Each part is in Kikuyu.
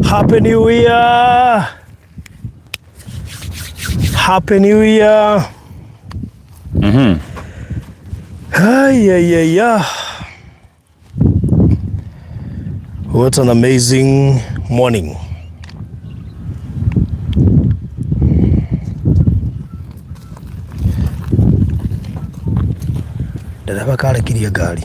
Happy New Year! Happy New Year! Ay, ay, ay, ay. What an amazing morning. Ndereba karekirie ngari.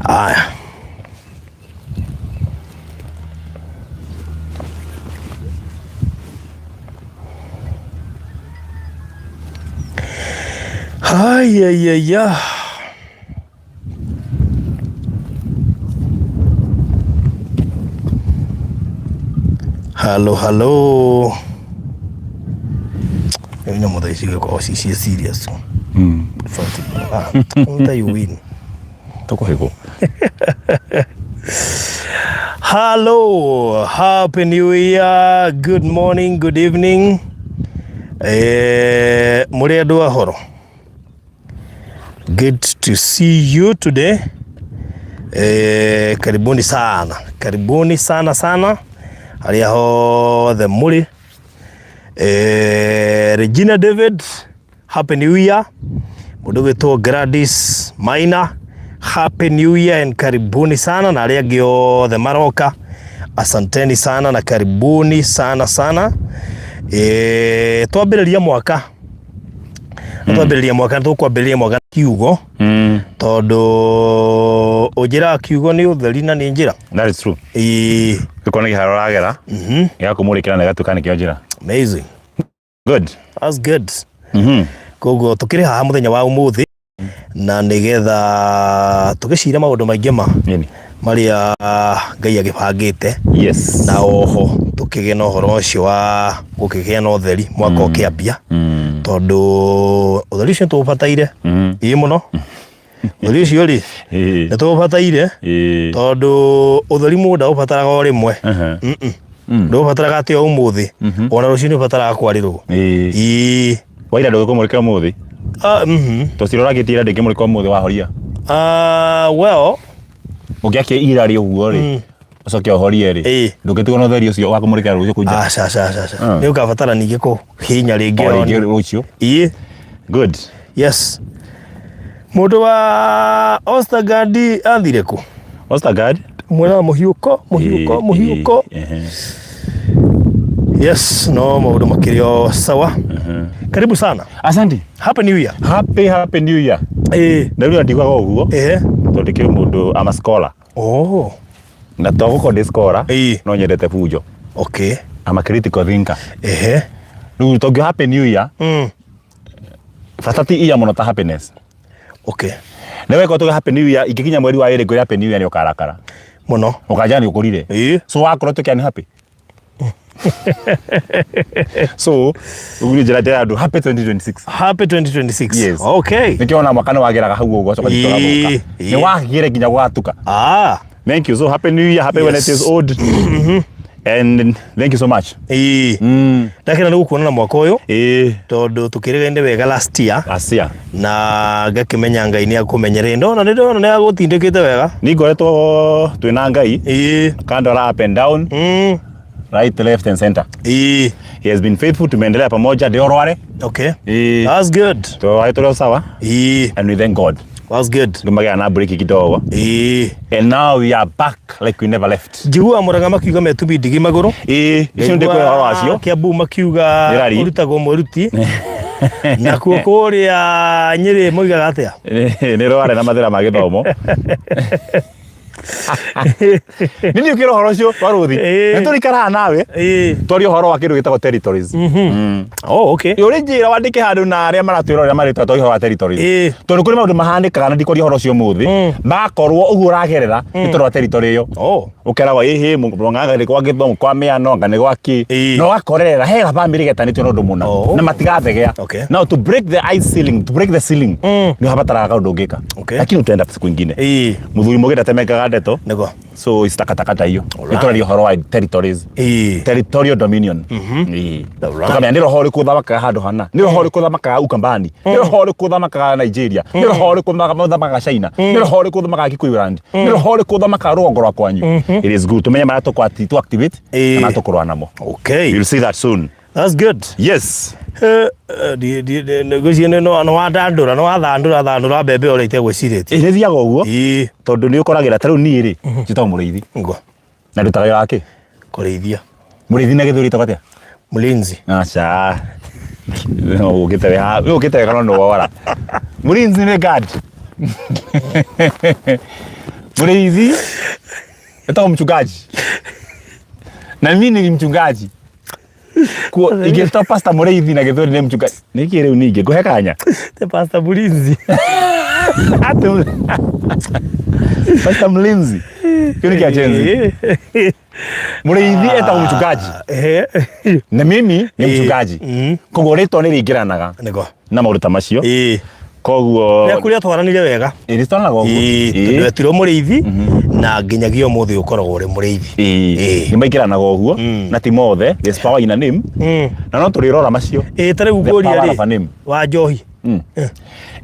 Aya. Ayayaya. Halo halo. Rĩu nyamũ thaa ici igĩkorwo ci ciĩ serious. Ah, what you win? Tũkũhĩgwo. Hello, happy new year, good morning, good evening. Eh, mũrĩ andũ ahoro. Good to see you today. Eh, karibuni sana, karibuni sana sana harĩa hothe mũrĩ. Eh, Regina David, happy new year. Mũndũ ũgwĩtwo Gladys Maina, happy new year and karibuni sana, na arĩa angĩ othe maroka, asanteni sana na karibuni sana sana. Eh, twambĩrĩria mwaka twambĩrĩria mwaka tũkwambĩrĩria mwaka na kiugo tondũ ũnjĩraga kiugo nĩ ũtheri na nĩ njĩra. That is true. Ĩĩ, Gĩkorwo nĩ kĩharo ũragera gĩgakũmũrĩkĩra na gĩgatuĩka nĩkĩo njĩra. Amazing. Good. That's good. Koguo tũkĩrĩ haha mũthenya wa ũmũthĩ na nĩgetha tũgĩcire maũndũ maingĩ ma Nini? marĩa Ngai agĩbangĩte na oho tũkĩgĩe na ũhoro ũcio wa gũkĩgĩa na ũtheri mwaka ũkĩambia tondũ ũtheri ũcio nĩtũũbataire ĩĩ mũno ũtheri ũcio rĩ nĩtũũbataire tondũ ũtheri mũndũ ndaũbataraga o rĩmwe. Ndũũbataraga atĩ o ũmũthĩ, ona rũciũ nĩũbataraga kwarĩrwo. Ĩĩ. Waira ndũgĩkũmũrĩka ũmũthĩ? Ah, mhm. Toci ũragĩtie ira ndĩngĩmũrĩka ũmũthĩ wahoria? Ah, well, Ũngĩakia ira rĩ ũguo rĩ, ũcoke ũhorie rĩ, ndũngĩtigwo na ũtheri ũcio ũgakũmũrĩkĩra rũciũ kũu nja? Aca, aca, aca, aca. Nĩ ũkabatara ningĩ kũhihinya rĩngĩ O rĩngĩ rũciũ. Ĩĩ. Good. Yes. Mũndũ wa Ostergaard athire kũ? Ostergaard? Mwena wa mũhiũko, mũhiũko, mũhiũko. Yes, no maũndũ makĩrĩ o sawa. Karibu sana. Asante. Happy New Year. Happy happy New Year. Na rĩu ndiguaga ũguo tondũ ndĩkĩrĩ mũndũ, I'm a scholar. Oh. Na to gũkorwo ndĩ scholar, no nyendete bunjo. I'm a critical thinker. Rĩu tongĩ happy New Year, bata ti iya mũno ta happiness. Nĩ weka tuge happy New Year, ingĩkinya mweri wa ĩrĩ ngwĩre happy New Year nĩ ũkarakara. Mũno. Ũkanja nĩ ũkũrire. So wakorwo tuĩke nĩ happy. So ũguo nĩ njĩra njega andũ happy 2026. Happy 2026. Yes. Okay. Nĩkĩo ona mwaka nĩ wageraga hau ũguo ũgacoka ũgacoka. Nĩ wagire nginya gũgatuka. Ah. Thank you. So happy New Year, happy when it is old. And thank you so much. Ndakena nĩ gũkuona na mwaka ũyũ tondũ tũkĩrĩgaine wega last year. Last year. Na ngakĩmenya Ngai nĩ akũmenyereire. Ndona nĩ ndona nĩ agũtindĩkĩte wega. Nĩ ngoretwo twĩna Ngai. Kandora up and down. Right, left and center. He has been faithful, tumeendelea pamoja ndio rware. That's good. Tũrĩ sawa. And we thank God. That's good. Andũ magĩa na break kidogo. Ĩĩ. And now we are back like we never left. Njiguaga Murang'a makiuga metumi ndigi magũrũ. Ĩĩ, icio ndĩ kwĩra ũhoro wacio. Kiambu makiuga Nĩ rari. ũrutagwo mwĩruti. Nakuo kũrĩa Nyĩrĩ moigaga atĩa? Nĩ rware na mathĩna ma gĩthomo. Nĩ niĩ ũkĩra ũhoro ũcio wa rũthi. Ĩĩ. Nĩ tũrikaraga nawe. Ĩĩ. Twarie ũhoro wa kĩndũ gĩtagwo territories. Oh, okay. Ũrĩ njĩra wandĩke handũ na arĩa maratwĩrorera marĩtwa twarie ũhoro wa territories. Ĩĩ. Tondũ kũrĩ maũndũ mahanĩkaga na ndikwaria ũhoro ũcio ũmũthĩ. Magakorwo ũguo ũragerera nĩ tondũ wa territory ĩyo. Oh. Ũkeragwo ĩhĩ mũng'ang'a nĩ kwa gĩthomo kwa mĩano anga nĩ gwa kĩ. Ĩĩ. Na ũgakorerera he bamĩrĩ getanĩtio na ũndũ mũna Oh. na matigathegea. Okay. Now to break the ice ceiling, to break the ceiling nĩ ũhabataraga kaũndũ ũngĩka. Okay. Lakini utaenda siku ingine. Ĩĩ. Mũthuri mũgĩ ndatemengaga ndeto. Nĩguo. So isitakataka hiyo. Alright. Nĩ tũraria ũhoro wa territories. Ĩĩ. Territorial dominion. Ĩĩ. Alright. Tũkamenya nĩ roho ũrĩkũ ũthamakaga handũ hana, nĩ roho ũrĩkũ ũthamakaga Ukambani, nĩ roho ũrĩkũ ũthamakaga Nigeria, nĩ roho ũrĩkũ ũthamakaga China, nĩ roho ũrĩkũ ũthamakaga Kikuyuland, nĩ roho ũrĩkũ ũthamakaga rũgongo rwa kwanyu. It is good. Tũmenye marĩa tũkũ to activate Ĩĩ. na marĩa tũkũrũa namo. Okay. You'll see that soon. That's good. Yes. Ngwĩciria nĩ wathandũra nĩ wathandũra thandũra mbembe ũrĩa itegwĩcirĩtie. Ĩ nĩ thiaga ũguo Ĩĩ. tondũ nĩ ũkoragĩra ta rĩu niĩ rĩ njĩtagwo mũrĩithi Ngo. na ndutaga wĩra wa kĩ? Kũrĩithia. Mũrĩithi na gĩthweri ĩtagwo atĩa? Mlinzi. Aca. No ũkĩte wega, ũkĩte wega no nĩ wora. Mũrinzi nĩ guard. Mũrĩithi etagwo mchungaji. Na mimi ni mchungaji. Kuo ingĩtwo pastor mũrĩithi na gĩthweri nĩ mchungaji. Nĩkĩ rĩu ningĩ ngũhe kanya? Te pastor Mlinzi. Ati Pastor Mlinzi. Kĩu nĩ kĩa Gen Z. Mũrĩithi etagwo mchungaji. Eh. Na mimi nĩ Ĩĩ. mchungaji. Koguo rĩtwa nĩ rĩingĩranaga Nĩguo. na maũndũ ta macio. Ĩĩ. Koguo Rĩaku rĩatwaranire wega. Ĩĩ, nĩtwaranaga ũguo. Ĩĩ, Ĩĩ. tondũ etirwo mũrĩithi na nginyagia ũmũthĩ ũkoragwo ũrĩ mũrĩithi. Ĩĩ. Ĩĩ. Nĩ maingĩranaga ũguo na ti mothe there's power in a name na no tũrĩrora macio. Ĩĩ ta rĩu The ngũria power of a rĩ name. wa njohi.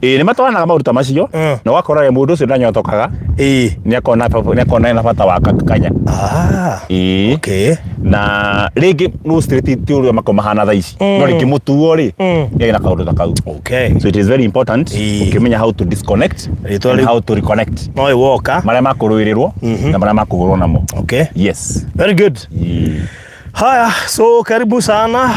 Ĩĩ nĩ matwaranaga maũndũ ta macio na ũgakora rĩ mũndũ ũcio ndanyotokaga Ĩĩ. nĩ akona nĩ akona ena bata wa kanya. Ah. Ĩĩ. Okay. Na rĩngĩ no straight ti ũrĩa makoragwo mahana thaa ici no rĩngĩ mũtuo rĩ nĩ na kaũndũ ta kau. Okay. So it is very important Ĩĩ. ũkĩmenya how to disconnect Rĩtwa and rĩu- how to reconnect No ĩwoka. marĩa makũrũĩrĩrwo na marĩa makũhũrwo namo. Okay. Yes. Very good. Ĩĩ. Haya, so karibu sana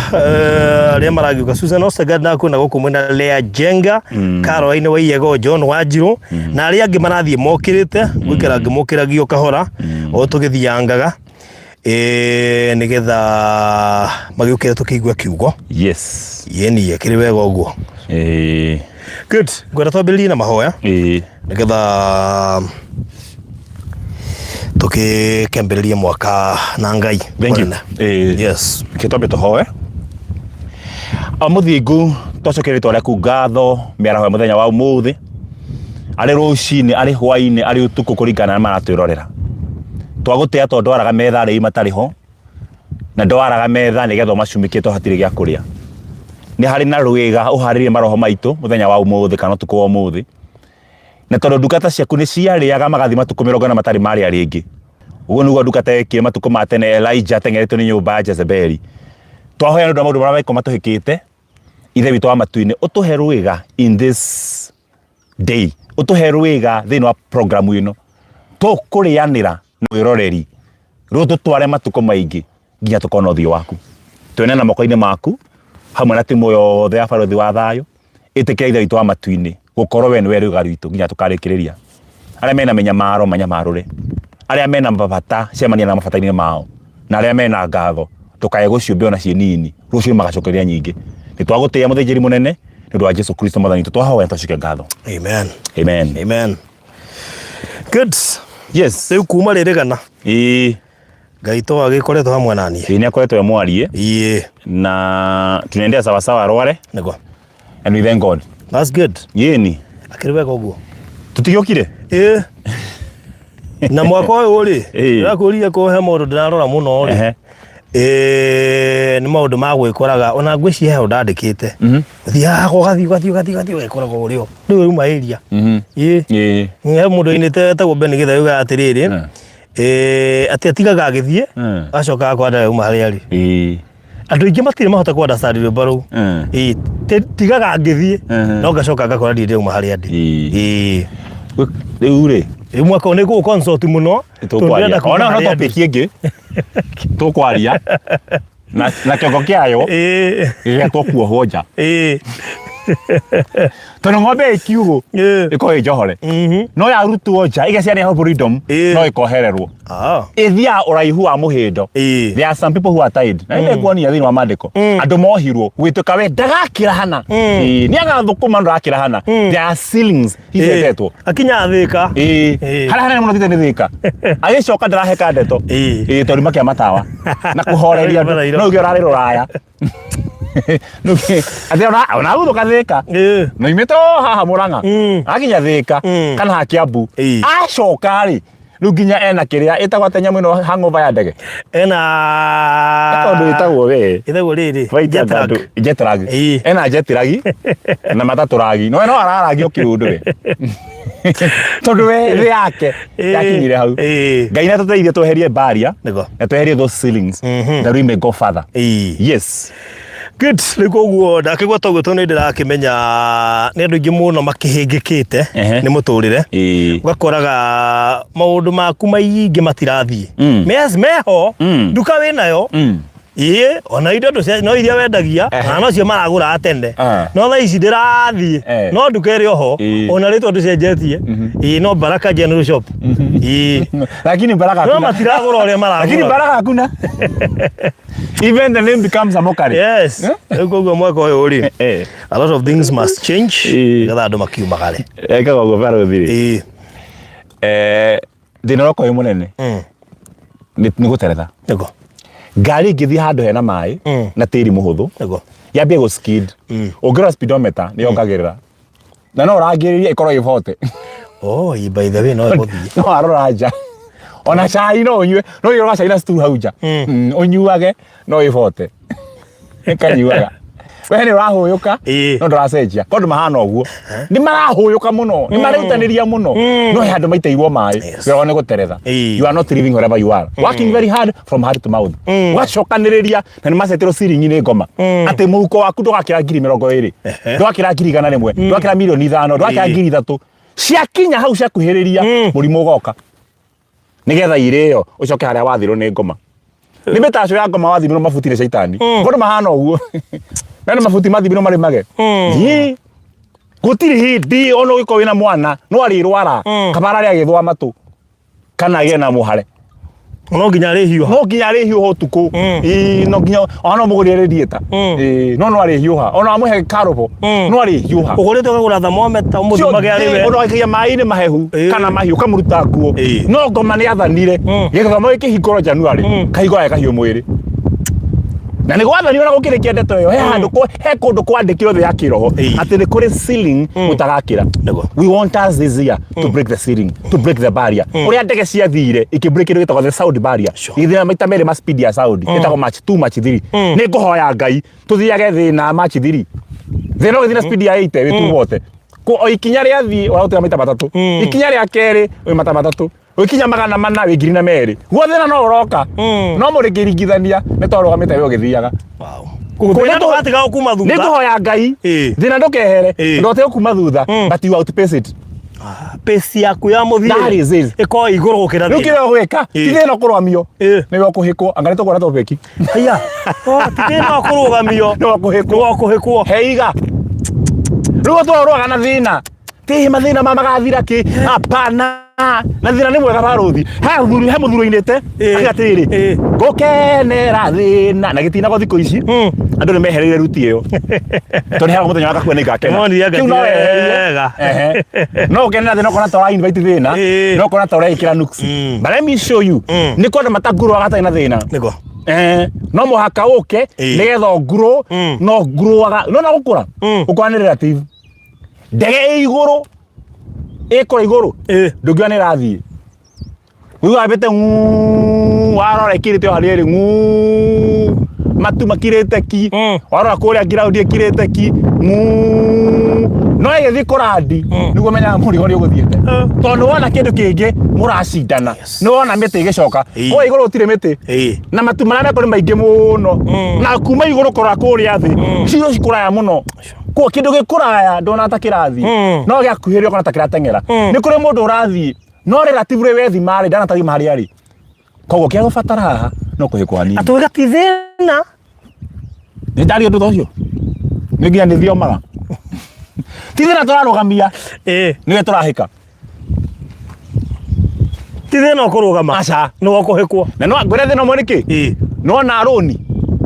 arĩa maragiũka Susan Ostergaard na kwĩna gũkũ mwena Lea Jenga mm. Caroline Waiyego John Wanjiru na arĩa angĩ marathiĩ mokĩrĩte gwĩkĩra ngĩmũkĩragio kahora o tũgĩthiangaga eh, nĩgetha magĩũkĩre tũkĩigua kiugo Yes. yeni kĩrĩ wega ũguo Ĩĩ. good ngwenda twambĩrĩrie na mahoya Ĩĩ. nĩgetha tũgĩkĩambĩrĩrie mwaka na Ngai Thank you. Mũnene. Ĩĩ. Yes. Reke twambe tũhoe. O mũthingu twacokeria rĩtwa rĩaku ngatho mĩaraho ya mũthenya wa ũmũthĩ arĩ rũcinĩ arĩ hwainĩ arĩ ũtukũ kũringana na maratwĩrorera twagũtĩa tondũ ndwaraga metha arĩi matarĩ ho na ndwaraga metha nĩgetha ũmacumĩkie tondũ hatirĩ gĩa kũrĩa nĩ harĩ na rwĩga ũharĩrie maroho maitũ mũthenya wa ũmũthĩ kana ũtukũ wa ũmũthĩ Na tondũ ndungata ciaku nĩ ciarĩaga magathiĩ matukũ 40 matarĩ marĩa rĩngĩ. Ũguo nĩguo ndungata yekire matukũ ma tene Elijah ateng'eretio nĩ nyũmba ya Jezebeli. Twahoya nĩ ũndũ wa maũndũ marĩa magĩkorwo matũhĩkĩte, Ithe witũ wa matu-inĩ, ũtũhe rwĩga in this day, ũtũhe rwĩga thĩinĩ wa program ĩno. Tũkũrĩanĩra na mwĩroreri, rũtũtware matukũ maingĩ nginya tũkona ũthiũ waku. Twĩneana moko-inĩ maku hamwe na timu yothe ya Barũthi wa Thayũ. Ĩtĩkĩra Ithe witũ wa matu-inĩ gũkorwo we nĩwe rwĩga rwitũ nginya tũkarĩkĩrĩria. Arĩa mena mĩnyamaro manyamarũre, arĩa mena mabata cemania na mabata-inĩ mao, na arĩa mena ngatho ndũkae gũciũmbia ona ciĩ nini, rũciũ magacokeria nyingĩ. Nĩ twagũtĩĩa mũthĩnjĩri mũnene nĩ ũndũ wa Jesu Kristo mwathani witũ twahoya twacokia ngatho. Amen. Amen. Amen. Good. Yes. Rĩu kuma rĩrĩgana Ĩĩ. Ngai to agĩkoretwo hamwe na niĩ. Ĩĩ nĩ akoretwo e mwarie Ĩĩ. na tunaendea sawasawa Rware Nĩguo. and we thank God. That's good. Yĩni. Akĩrĩ wega ũguo. Tũtigĩũkire? Ĩĩ. Na mwaka ũyũ rĩ, Ĩĩ. ndĩrakũria kũhe mũndũ ndĩrarora mũno rĩ. Ehe. Ĩĩ, nĩ maũndũ ma gwĩkoraga ona ngwĩciria he ũndũ ndandĩkĩte. Ũthiaga ũgathiĩ ũgathiĩ ũgathiĩ ũgathiĩ ũgekoraga ũrĩ ho. Rĩu uma area. Ĩĩ. Ĩĩ. He mũndũ ainĩte etagwo Ben Githaĩ augaga atĩrĩrĩ, atĩ atigaga agĩthiĩ, agacoka agakwenda uma harĩa arĩ. Ĩĩ. Andũ aingĩ matirĩ mahota kũ understand rwĩmbo rũu. Ĩĩ, tigaga ngĩthiĩ no ngacoka ngakora ndirĩ ndĩrauma harĩa ndĩ. Ĩĩ. Rĩu rĩ Rĩu mwaka ũyũ nĩ gũgũ consult mũno tondũ tũkwaria ndĩrenda kuuma ona no harĩa ndĩ. topic ĩngĩ tũkwaria na kĩongo kĩayo gĩgetwo kuohwo nja. Tondũ ng'ombe ĩ kiugũ ĩkorwo ĩ njohore, no yarutwo nja ĩgeciria nĩ freedom, no ĩkohererwo. Ĩthiaga ũraihu wa mũhĩndo. There are some people who are tied na nĩ nguonia thĩinĩ wa maandĩko andũ mohirwo gwĩtuĩka we ndagakĩra hana. Nĩ agathũkũma no ndagakĩra hana. There are ceilings icetetwo. Akinya Thĩka. Ĩĩ. Harĩa hanene mũno thite nĩ Thĩka. Agĩcoka ndaraheka ndeto. Ĩĩ, tondũ makia matawa na kũhoreria andũ. No uge ũrarĩ rũraya. Atĩ ona aguthũka Thĩka. Na oimĩte o haha Mũrang'a. Akinya Thĩka kana haha Kiambu. Acoka rĩ, rĩu nginya ena kĩrĩa ĩtagwo atĩa nyamũ ĩno hangover ya ndege? Ena Tondũ ĩtagwo we. Ĩtagwo rĩrĩ. Jet lag. Jet lag. Ena jet lag na matatũ ragi. No no araragio kĩũndũ we. Tondũ we thĩ yake yakinyire hau. Ngai nĩ atũteithie tweherie barrier na tweherie those ceilings that we may go further. Yes. Good. Rĩu koguo ndakĩgweta ũguo tondũ nĩ ndĩrakĩmenya nĩ andũ aingĩ mũno makĩhĩngĩkĩte nĩ mũtũrĩre. Ũgakoraga maũndũ maku maingĩ matirathiĩ. Yes, meho, nduka wĩnayo, ĩĩ, ona indo ndũ no iria wendagia, na nocio maragũraga tene. No thaa ici ndĩrathiĩ, no nduka ĩrĩ oho, ona rĩtwa ndũcenjetie, ĩĩ, no Baraka General Shop. Ĩĩ. Lakini Baraka No matiragũra ũrĩa maragũra. Lakini Baraka hakuna. Even the name becomes a mockery. Yes. Rĩu koguo mwaka ũyũ rĩ, a lot of things must change nĩgetha andũ makiumagare. Ekaga ũguo barũthi rĩ. Thĩna ũrĩa ũkoragwo wĩ mũnene nĩ gũteretha. Nĩguo. Ngari ĩngĩthiĩ handũ hena maĩ na tĩri mũhũthũ, yambie gũ skid. Ũngĩrora speedometer nĩ yongagĩrĩra. Na no ũrangĩrĩrie ĩkorwo ĩ 40. Oh, by the way no ĩgũthiĩ. No warora nja. Ona cai no ũnyue, no ũrora cai na stew hau nja. Ũnyuage no ĩ 40. Kanyuaga. We nĩ ũrahũyũka no ndũracenjia. Tondũ mahana ũguo. Nĩ marahũyũka mũno, nĩ marerutanĩria mũno. No he handũ maitĩirwo maĩ. Wĩra wao nĩ gũteretha. You are not living wherever you are. Working very hard from heart to mouth. Ũgacokanĩrĩria na nĩ macetirwo ciringi nĩ ngoma. Atĩ mũhuko waku ndũgakĩra 20,000. Ndũgakĩra 100,000. Ndũgakĩra 5 mirioni. Ndũgakĩra 3,000. Ciakinya hau ciakuhĩrĩria mũrimũ ũgoka. Nĩgetha irĩo ũcoke harĩa wathirwo nĩ ngoma. Nĩ mĩtaco ya ngoma wathimirwo mabuti nĩ caitani. Ngoro mahana ũguo. Na nĩ mabuti mathimirwo marĩmage. Ĩ. Gũtirĩ hĩndĩ ona ũngĩkorwo wĩna mwana no arĩrwara kaba arare agĩthũa matũ kana agĩe na mũhare. No nginya arĩhiũha. No nginya arĩhiũha ũtukũ. Ĩ, no nginya ona no mũgũrĩre radiator. Ĩ, no no arĩhiũha. Ona wamũhe karobo no arĩhiũha. Ũgũrĩte ũkagũra thermometer ũmũthimage arĩ we. Ũndũ waikagia maĩ-inĩ mahehu kana mahiũ ũkamũruta nguo. No ngoma nĩ athanire. Gĩthomo gĩkĩhingũrwo January kahingũraga kahiũ mwĩrĩ. Na nĩ gwathanirwo na gũkĩrĩkia ndeto ĩyo he handũ he kũndũ kwandĩkirwo thĩ ya kĩroho atĩ nĩ kũrĩ ceiling mũtagakĩra. We want us this year to break the ceiling, to break the barrier. Ũrĩa ndege ciathire ikĩ break kĩndũ gĩtagwo the sound barrier. Igĩthiĩ maita merĩ ma speed ya sound ĩtagwo Mach 2 Mach 3. Nĩ ngũhoya Ngai tũthiage thĩ na Mach 3. Thĩ no gĩthiĩ na speed ya 80 wĩ tu wote. O ikinya rĩathiĩ ũrahũthĩra maita matatũ. Ikinya rĩa kerĩ wĩ maita matatũ. Ũgĩkinya 400 wĩ 2,002. Guo thĩna no ũroka. No mũrĩkĩringithania nĩ twarũgamĩte we ũgĩthiaga. Wow. Thĩna ndũgatiga kuma thutha. Nĩ ngũhoya Ngai. Thĩna ndũkehere. Ndũgatige kuma thutha. But you outpace it. Pace yaku ya mũthiĩre. That is it. Ĩkorwo igũrũ gũkĩra thĩna. Rĩu kĩrĩa ũgwĩka ti thĩna ũkũrũgamio. Nĩwe ũkũhĩkwo. Anga nĩ tũkuona topic. Haiya. Oh, ti thĩna wa kũrũgamio. Nĩwe ũkũhĩkwo. Nĩwe ũkũhĩkwo. Heiga. Rĩu tũrarũaga na thĩna. Ti mathĩna ma magathira kĩ. Hapana. Na thĩna nĩ mwega barũthi. He mũthuri, he mũthuri ũinĩte. Akiuga atĩrĩrĩ, ngũkenera thĩna. Na gĩtinagwo thikũ ici. Andũ nĩ mehereire ruti ĩyo. Tondũ nĩ heagwo mũthenya wa gakua nĩ ngakena. Nĩmonire anga Kĩu no ti weherie. wega. No ũkenera thĩna ũkona ta ũra invite thĩna. No ũkona ta ũreĩkĩra nuksi. But let me show you. Nĩ kwenda matangurũaga hatarĩ na thĩna. Nĩguo. No mũhaka ũke nĩgetha ũngurũ no ngurũaga. No na gũkũra. Gũkũra nĩ relative. Ndege ĩ igũrũ. Ĩkũra igũrũ. Ndũngiona nĩ ĩrathiĩ. Ũiguaga yambĩte ng'uu, warora ĩkirĩte o harĩa ĩrĩ ng'uu, matu makirĩte ki, warora kũrĩa ground ĩkirĩte ki, ng'uu. No ĩgĩthiĩ kũrandi nĩguo menyaga mũrigo nĩ ũgũthiĩte, tondũ nĩ wona kĩndũ kĩngĩ mũracindana, nĩ wona mĩtĩ ĩgĩcoka. Kũrĩa igũrũ gũtirĩ mĩtĩ na matu marĩa mekwo nĩ maingĩ mũno, na kuma igũrũ kũrora kũrĩa thĩ cio cikũraya mũno. Koguo kĩndũ gĩkũraya ndona ta kĩrathiĩ, no gĩakuhĩrĩria ũkona ta kĩrateng'era. Nĩ kũrĩ mũndũ ũrathiĩ no relatively wethima rĩ, ndanatathima harĩa arĩ. Koguo kĩa gũbatara haha no kũhĩkwo hanini. Atwĩga ti thĩna. Nĩ ndaria ũndũ ta ũcio nĩ nginya nĩ thiomaga. Ti thĩna tũrarũgamia, nĩwe tũrahĩka. Ti thĩna ũkũrũgama. Aca. Nĩ wakũhĩkwo. Na no ngwĩre thĩna ũmwe nĩkĩ? Nona rũni,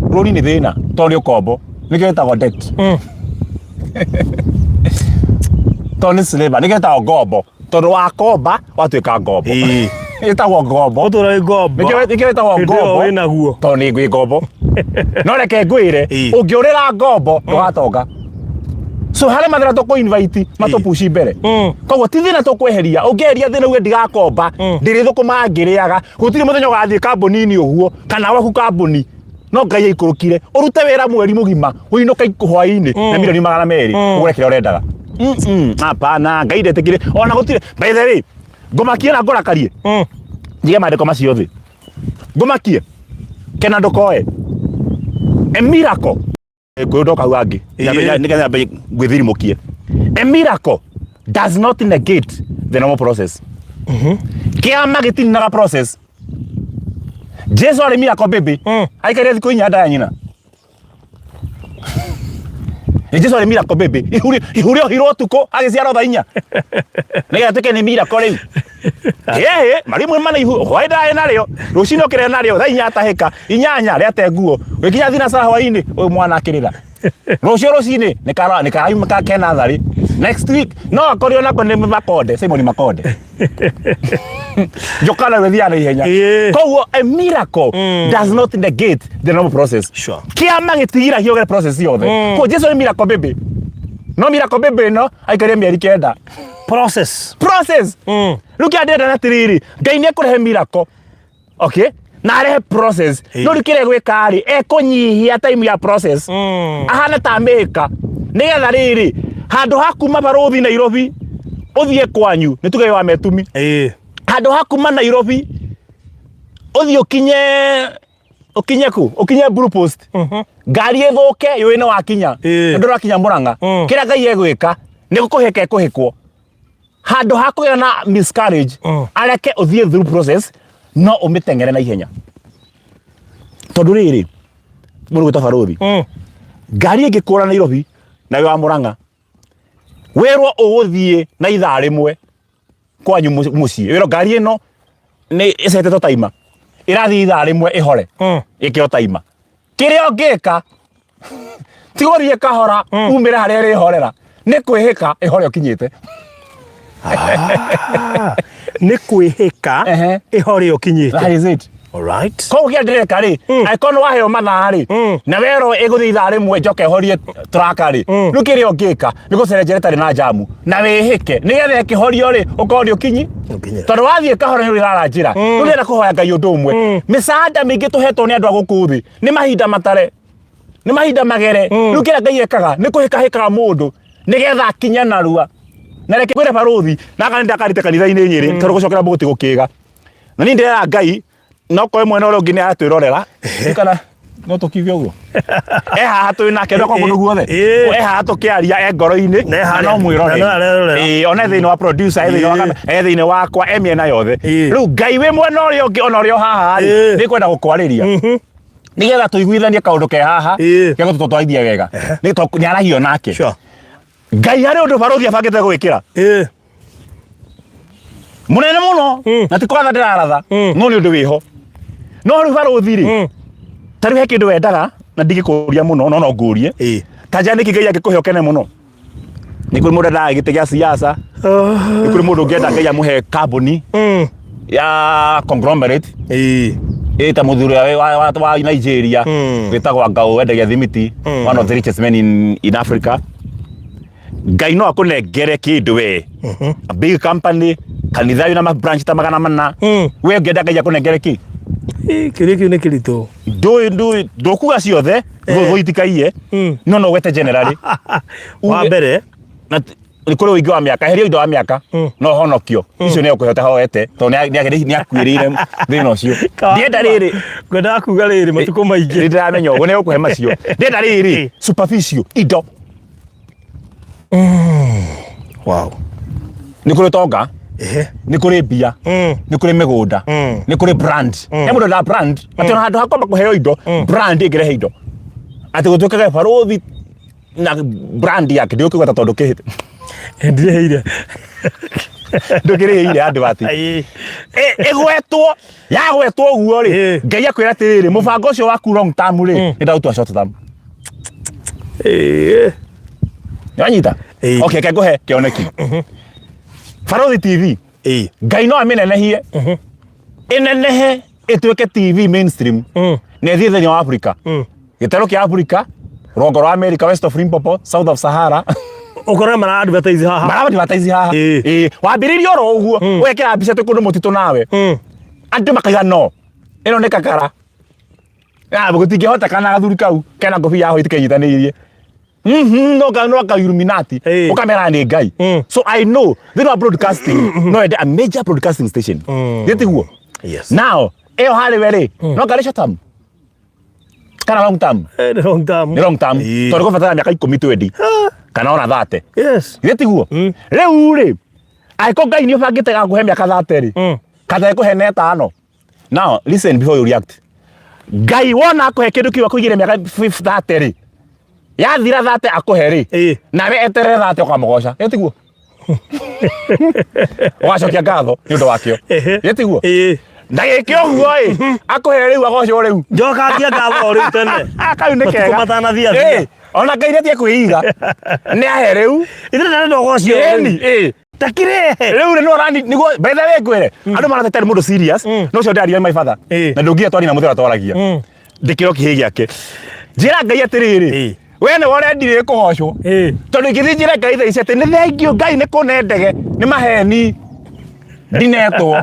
rũni nĩ thĩna tondũ nĩ ũkombo, nĩkĩo gĩtagwo debt. Tondũ nĩ slaver, nĩkĩo gĩtagwo ngombo, tondũ wakomba watuĩka ngombo. Ĩtagwo ngombo. Ũtũra wĩ ngombo. Nĩkĩo ĩtagwo Hĩndĩ ĩyo ngombo. wĩnaguo. Tondũ nĩ ngwĩ ngombo. No reke ngwĩre, ũngĩũrĩra ngombo ndũgatonga. So harĩ mathĩna tũkũ invite matũpuci mbere. Koguo ti thĩna tũkweheria, ũngĩeheria thĩna uge ndigakomba, ndĩrĩthũkũmaga ngĩrĩaga, gũtirĩ mũthenya ũgathiĩ kambuni-inĩ ũguo kana gwaku kambuni no Ngai aikũrũkire ũrute wĩra mweri mũgima ũinũke hwaĩ-inĩ na milioni 200 ũgũre kĩrĩa ũrendaga. Hapana, Ngai ndetĩkire ona gũtirĩ. By the way, ngũmakie na ngũrakarie, njige maandĩko macio thĩ, ngũmakie kena ndũkoe a miracle ngũyũ ndoka hau hangĩ. Nĩgetha nyambe ngwĩthirimũkie. A miracle does not negate the normal process. Kĩama gĩtininaga process. Jesu arĩ miracle baby, aikarire thikũ 4 nda ya nyina. Nĩ Jesu arĩ miracle baby, ihu rĩohirwo ũtukũ agĩciarwo thaa 4 nĩgetha atuĩke nĩ miracle rĩu. Ĩĩ, marimũ mana ihu hwaĩ ndarĩ narĩo, rũcinĩ okĩrĩra narĩo thaa 4 atahĩka, 8 rĩate nguo, gũgĩkinya thinacara hwaĩ-inĩ ũyũ mwana akĩrĩra. Rũciũ rũcinĩ nĩ kara kena tharĩ. Next week no akorio nako nĩ Makonde, Simon Makonde. Njũkana rĩu ĩthiaga na ihenya. Koguo a miracle does not negate the normal process. Kĩama gĩtigiragia ũgere process yothe. Koguo Jesu nĩ miracle baby. No miracle baby ĩno aikarire mĩeri 9. Process. Process. Rĩu kĩrĩa ndĩrenda nĩ atĩrĩrĩ, Ngai nĩ ekũrehe miracle. Okay? Na arehe process. No rĩu kĩrĩa egwĩka rĩ, ekũnyihia time ya process. Ahana ta amĩka. Nĩgetha rĩrĩ, handũ ha kuma barũthi Nairobi ũthiĩ kwanyu, nĩ tuge wa Metumi. Handũ ha kuma Nairobi ũthiĩ ũkinye ku? Ũkinye Blue Post. Ngari ĩthũke yũĩ nĩ wakinya. Ndũrakinya Murang'a. Kĩrĩa Ngai egwĩka nĩ gũkũhĩka ekũhĩkwo. Handũ ha kũgĩa na miscarriage, areke ũthiĩ through process no ũmĩteng'ere na ihenya. Tondũ rĩrĩ, mũndũ gwĩtwo barũthi, ngari ĩngĩkũra Nairobi na wĩ wa Murang'a, wĩrwo ũgũthiĩ na ithaa rĩmwe kwanyu mũciĩ, wĩrwo ngari ĩno nĩ ĩcetetwo taima, ĩrathiĩ ithaa rĩmwe ĩhore, ĩkĩro taima. Kĩrĩa ũngĩka ti gũthiĩ kahora umĩre harĩa ĩrĩhorera, nĩ kwĩhĩka ĩhore ũkinyĩte. Nĩ kwĩhĩka ĩhore ũkinyĩte. That is it. Alright. Koguo kĩrĩa ndĩreka rĩ, angĩkorwo nĩ waheo mathaa rĩ, na werwo ĩgũthiĩ ithaa rĩmwe njoke horie traka rĩ, rĩu kĩrĩa ũngĩka nĩ gũceria njĩra ĩtarĩ na njamu na wĩhĩke nĩgetha ĩkĩhorio rĩ ũkorwo nĩ ũkinyi, Ũkinyĩra. tondũ wathiĩ kahora nĩ ũrĩrara njĩra. Rĩu ndĩrenda kũhoya Ngai ũndũ ũmwe, mĩcaada mĩingĩ tũhetwo nĩ andũ a gũkũ thĩ nĩ mahinda matare, nĩ mahinda magere. Rĩu kĩrĩa Ngai ekaga nĩ kũhĩkahĩkaga mũndũ nĩgetha akinye narua. Na reke ngwĩre barũthi, na anga nĩ ndakarĩte kanitha-inĩ Nyĩrĩ, tondũ gũcokera mbũgũ ti gũkĩga. Na niĩ ndĩrera Ngai, no korwo mwena ũrĩa ũngĩ nĩ aratwĩrorera, kana no tũkiuge ũguo, e haha twĩ nake no kũndũ guothe, e haha tũkĩaria, e ngoro-inĩ, Na e na harĩa- no mwĩroreri. na no arerorera. Ĩĩ, ona e thĩinĩ wa producer, e thĩinĩ wa kamera, e thĩinĩ wakwa, e mĩena yothe. Rĩu Ngai wĩ mwena ũrĩa ũngĩ, ona ũrĩa o haha rĩ, nĩ kwenda gũkwarĩria nĩgetha tũiguithanie kaũndũ ke haha gĩa gũtũtwarithia wega. Nĩ tondũ nĩ arahio nake. Ngai harĩ ũndũ barũthi abangĩte gwĩkĩra mũnene mũno, na ti kũratha ndĩraratha, no nĩ ũndũ wĩho. No rĩu barũthi rĩ, ta rĩu he kĩndũ wendaga na ndigĩkũria mũno, no no ngũrie. Ta njĩra nĩkĩ Ngai angĩkũhe ũkene mũno? Nĩ kũrĩ mũndũ endaga gĩtĩ gĩa siasa, nĩ kũrĩ mũndũ ũngĩenda Ngai amũhe kambuni ya conglomerate, ĩ ta mũthuri wa Nigeria wĩtagwo Angao, wendagia thimiti, one of the richest men in Africa. Ngai no akũnengere kĩndũ we, a big company, kanitha wĩna ma branch ta 400. We ũngĩenda Ngai akũnengere kĩ? Kĩũria kĩu nĩ kĩritũ. Ndũĩ ndũkuga ciothe, thũ itikaiye, no no wete generally. Wa mbere na Nĩ kũrĩ ũingĩ wa mĩaka, eheria ũingĩ wa mĩaka no honokio. Icio nĩ ũkũhota hoete tondũ nĩ akuĩrĩire thĩna ũcio. Ndienda rĩrĩ. Ngwendaga kuga rĩrĩ matukũ maingĩ. Nĩ ndĩramenya ũguo nĩ ũkũhe macio. Ndienda rĩrĩ superficial indo. Wow. Nĩ kũrĩ tonga. Nĩ kũrĩ mbia. Nĩ kũrĩ mĩgũnda. Nĩ kũrĩ brand. He mũndũ endaga brand. Atĩ ona handũ ha kwamba kũheo indo, brand ĩngĩrehe indo. Atĩ gũtuĩkage barũthi na brand yake ndĩũkĩgweta tondũ kĩhĩte Ndirĩhĩire. ndũkĩrĩhĩire andũ ati Ĩĩ. Ĩgwetwo yagwetwo ũguo rĩ Ĩĩ. Ngai akwĩra atĩrĩrĩ mũbango ũcio waku long term rĩ nĩ ndaũtua short term. Ĩĩ. Nĩwanyita? Ĩĩ. Okay, reke ngũhe kĩoneki. Barũthi TV Ngai no amĩnenehie ĩnenehe ĩtuĩke TV mainstream na ĩthiĩ thĩinĩ wa Africa, gĩtarũ kĩa Africa, rũgongo rwa America, west of Limpopo, south of Sahara. Ũkore mara advertise haha. Mara advertise haha. Ĩĩ, wambĩrĩirie oro ũguo ũgekĩra mbica twĩ kũndũ mũtitũ nawe andũ makaiga no ĩno nĩ kakara. Ah, gũtingĩhotekana gathuri kau kena ngobia ya white kenyitanĩirie. No ka no ka Illuminati. Ukamera nĩ Ngai. So I know thĩinĩ wa broadcasting no ende a major broadcasting station. Gĩti guo? Yes. Now ĩyo harĩ we rĩ no ngarĩ short term kana long term? Nĩ long term. Nĩ long term. Tondũ kũbatara mĩaka ikũmi twendi kana ona 30. Gĩti guo? Rĩu rĩ angĩkorwo Ngai nĩ ũbangĩte gakũhe mĩaka 30 rĩ kana ekũhe na ĩtano. Now listen before you react. Ngai wona akũhe kĩndũ kĩu akũigĩre mĩaka 30 rĩ yathira 30 akũhe rĩ nawe eterere 30 ũkamũgoca. Ĩ tiguo? Ũgacokia ngatho nĩ ũndũ wakĩo. Ĩ tiguo? Ndagĩke ũguo ĩ akũhe rĩu agocwo rĩu. Njokagia ngatho rĩu tene. Kau nĩ Matukũ kega. matanathiathia. Ona Ngai nĩatige kwĩiga nĩ ahe rĩu. Ithuĩ ndĩrenda ũgocio rĩu. Ĩni, ĩ. Takirehe. Rĩu rĩ nĩ ũrani nĩguo by the way ngwĩre andũ marateta nĩ mũndũ serious no ũcio ndĩraria my father na ndũnginya twari na mũthera twaragia ndĩkĩro kĩhĩ gĩake njĩra Ngai atĩrĩrĩ we nĩwe ũrendire kũgocwo tondũ ingĩthiĩ njĩre Ngai thaa ici atĩ nĩ thengiũ Ngai nĩ kũne ndege nĩ maheni ndinetwo.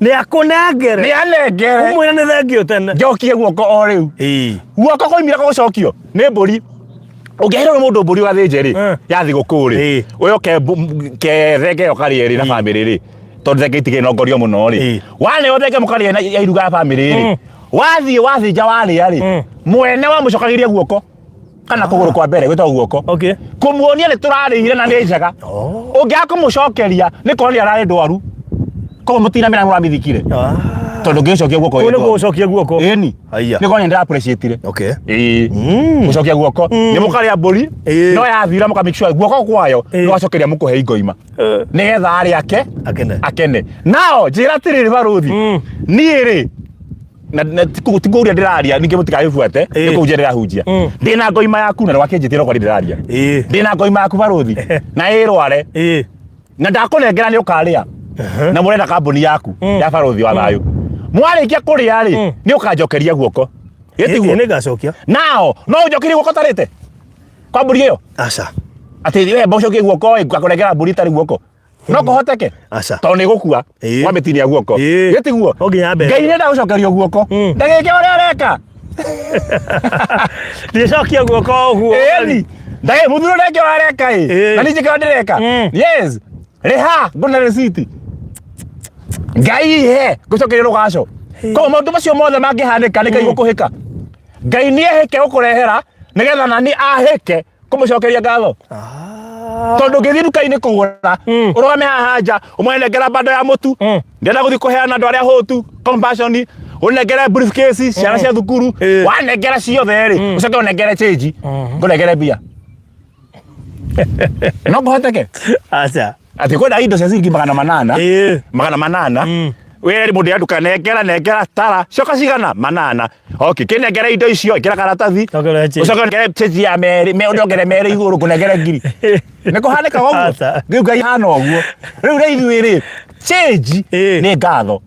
Nĩ akũnengere. Nĩ anengere. Ũmwĩre nĩ thengiũ tene. Njokie guoko o rĩu. Guoko koimire gũcokio nĩ mbũri. Ũngĩheirwo nĩ mũndũ mbũri ũgathĩnje rĩ ya thigũkũ rĩ ũyũ ke thenge ĩyo karĩe rĩ na bamĩrĩ rĩ tondũ thenge itikĩrĩ na ngorio mũno rĩ waneo thenge mũkarĩa na ya iruga ya bamĩrĩ rĩ wathiĩ wathĩnja warĩa rĩ mwene wamũcokagĩria guoko kana kũgũrũ kwa mbere gwĩtagwo guoko kũmuonia nĩ tũrarĩire na nĩ njega. Ũngĩaga kũmũcokeria nĩ kuonania ararĩ ndwaru koguo mũtinamĩra mũramĩthikire tondũ ũngĩcokia guoko Kũu nĩ gũcokia guoko. Ĩni. Haiya. Nĩ kuonania ndĩra appreciate Ĩĩ. Gũcokia guoko nĩ mũkarĩa mbũri no yathira mũka make sure guoko kwayo nĩ wacokeria mũkũhe ingoima nĩgetha arĩa ake Akene. Akene. Nao njĩra atĩrĩrĩ barũthi niĩ rĩ na ti kũhuria ndĩraria ningĩ mũtikagĩbuate nĩ kũhunjia ndĩrahunjia ndĩna ngoima yaku na ndũgakĩnjĩtie no kwaria ndĩraria ndĩna ngoima yaku barũthi na ĩrware na ndakũnengera nĩ ũkarĩa na mũrenda kambuni yaku ya barũthi wa thayũ mwarĩkia kũrĩa rĩ nĩ ũkanjokeria guoko gĩtiguo Nĩ ngacokia. Nao no ũnjokerie guoko tarĩte kwa mbũri ĩyo? Aca. Atĩ we mbocokie guoko ĩ ngakũnengera mbũri ĩtarĩ guoko no kũhoteke? Aca. Tondũ nĩ gũkua wamĩtinia guoko gĩtiguo? No nginya yambe. Ngai nĩenda gũcokerio guoko ndagĩke ũrĩa ũreka. Ndicokia guoko ũguo. Ĩni ndagĩ mũthuri ũrĩa ũreka ĩ na niĩ njĩke ũrĩa ndĩreka. Yes, rĩha ngũne rĩciti Ngai he ngũcokeria rũgaco. Koguo maũndũ macio mothe mangĩhanĩka nĩ Ngai gũkũhĩka. Ngai nĩ ehĩke gũkũrehera nĩgetha nani ahĩke kũmũcokeria ngatho. Tondũ ũngĩthiĩ nduka-inĩ kũgũra ũrũgame haha nja ũmwe nengera bando ya mũtu ndĩrenda gũthiĩ kũheana andũ arĩa hũtu compassion ũnengere briefcase ciana cia thukuru wanengera ciothe rĩ ũcoke ũnengere change ngũnengere mbia no kũhoteke? Aca. Atĩ kwenda indo cia ciringi 800 800 we mũndũ ya nduka nengera nengera tara coka cigana 800 okay kĩnengere indo icio ĩkĩra karatathi Nongere change. ũcoke ũnengere change ya merĩ ũnongere merĩ igũrũ ngũnengere ngiri nĩ kũhanĩkaga ũguo Aca. rĩu Ngai hana ũguo rĩu rĩ ithuĩ rĩ change nĩ ngatho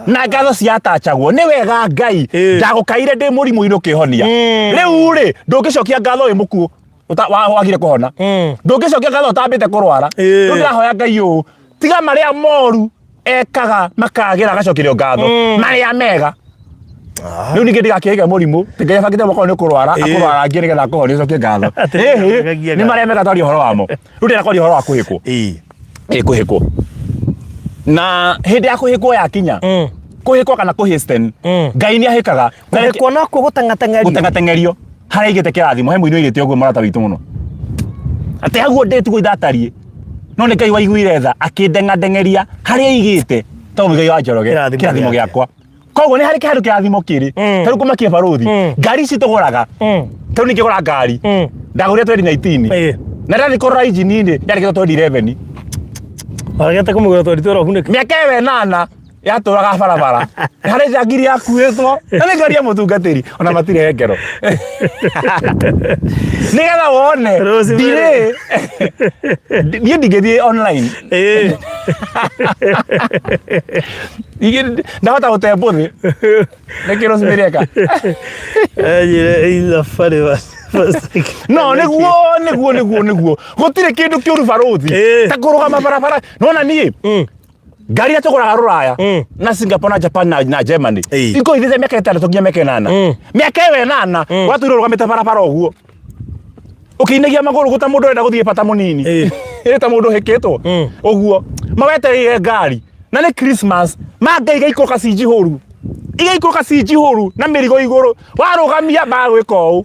na ngatho ciatachagwo nĩ wega Ngai ndagũkaire ndĩ mũrimũ-inĩ ũkĩhonia rĩu rĩ ndũngĩcokia ngatho wĩ mũkuũ wagire kũhona ndũngĩcokia ngatho ũtambĩte kũrwara rĩu ndĩrahoya Ngai ũũ tiga marĩa moru ekaga makagĩra agacokerio ngatho marĩa mega. Rĩu ningĩ ndigakĩhĩke mũrimũ ti Ngai abangĩte mwaka ũyũ nĩ kũrwara akũrwara angĩ nĩgetha akũhonie ũcokie ngatho. Atĩ Ĩhĩ, nĩngacokia nĩ marĩa mega twaria ũhoro wamo. Rĩu ndĩrenda kwaria ũhoro wa kũhĩkwo. Ĩ kũhĩkwo na hĩndĩ ya kũhĩkwo yakinya, kũhĩkwo kana kũhĩsten, Ngai nĩ ahĩkaga. Na reke- Kũhĩkwo nokuo gũteng'ateng'erio. Gũteng'ateng'erio harĩa aigĩte kĩrathimo. He mũini oigĩte ũguo, mũrata witũ mũno, atĩ haguo ndĩ tiguo idatariĩ, no nĩ Ngai waiguire tha akĩndeng'adeng'eria harĩa aigĩte ta Mũigai wa Njoroge Kĩrathimo kĩrathimo gĩake. Gĩakwa. Koguo nĩ harĩ kĩhandũ kĩrathimo kĩrĩ. Ta rĩu kũmakia barũthi, ngari ici tũgũraga, ta rĩu ningĩgũra ngari ndagũrire 2019 na ndathiĩ kũrora injini-inĩ yandĩkĩtwo 2011. Waregete kũmĩgũra twari twĩra ũgunĩke. Mĩaka ĩyo 8 yatũraga barabara harĩ njangiri yakuĩtwo, na nĩ ngari ya mũtungatĩri, ona matirĩ ngero nĩgetha wone. Rosemary. Ndirĩ niĩ ndingĩthiĩ online. Ndahota gũte mbũthĩ nĩkĩ Rosemary eka? Anjĩre ithabarĩ No nĩguo gũtirĩ kĩndũ kĩũru barũthi ta kũrũgama barabara. Nona niĩ ngari iria tũgũraga rũraya na Singapore na Japan na Germany ikoithĩte mĩaka 6 nginya mĩaka 8. Mĩaka ĩyo 8 watũire ũrũgamĩte barabara ũguo ũkĩinagia magũrũ ta mũndũ ũrenda gũthiĩ bata mũnini, ĩ ta mũndũ ũhĩkĩtwo ũguo mawetereire ngari na nĩ Christmas, ma ngai igaikũrũka ci njihũru, igaikũrũka ci njihũru na mĩrigo igũrũ, warũgamia magwĩka ũũ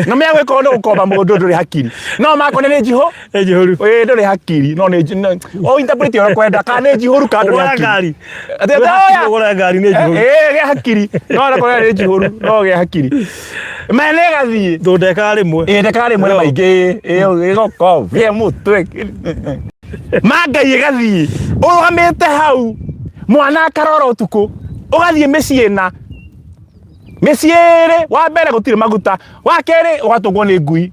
na megwĩka ũũ nĩ gũkomba mũndũ ndũrĩ hakiri, no makone nĩ njihũ. Njihũru. Ĩ ndũrĩ hakiri, no nĩ o interpret ũrĩa kwenda, kana nĩ njihũru kana ndũrĩ Ũgũra hakiri. Ngari. Atĩ Ndũrĩ hakiri. oya. Ũgũra ngari nĩ njihũru. Ĩ gĩa hakiri, no ona nĩ njihũru, no gĩa hakiri me nĩ gathiĩ. Thondekaga rĩmwe. Ĩ ndekaga rĩmwe nĩ maingĩ, ĩ ĩgoko gĩa mũtwe ma ngai ĩgathiĩ ũrũgamĩte hau, mwana akarora ũtukũ, ũgathiĩ mĩciĩ na mĩciĩ ĩrĩ, wa mbere gũtirĩ maguta, wa kerĩ ũgatũngwo nĩ ngui.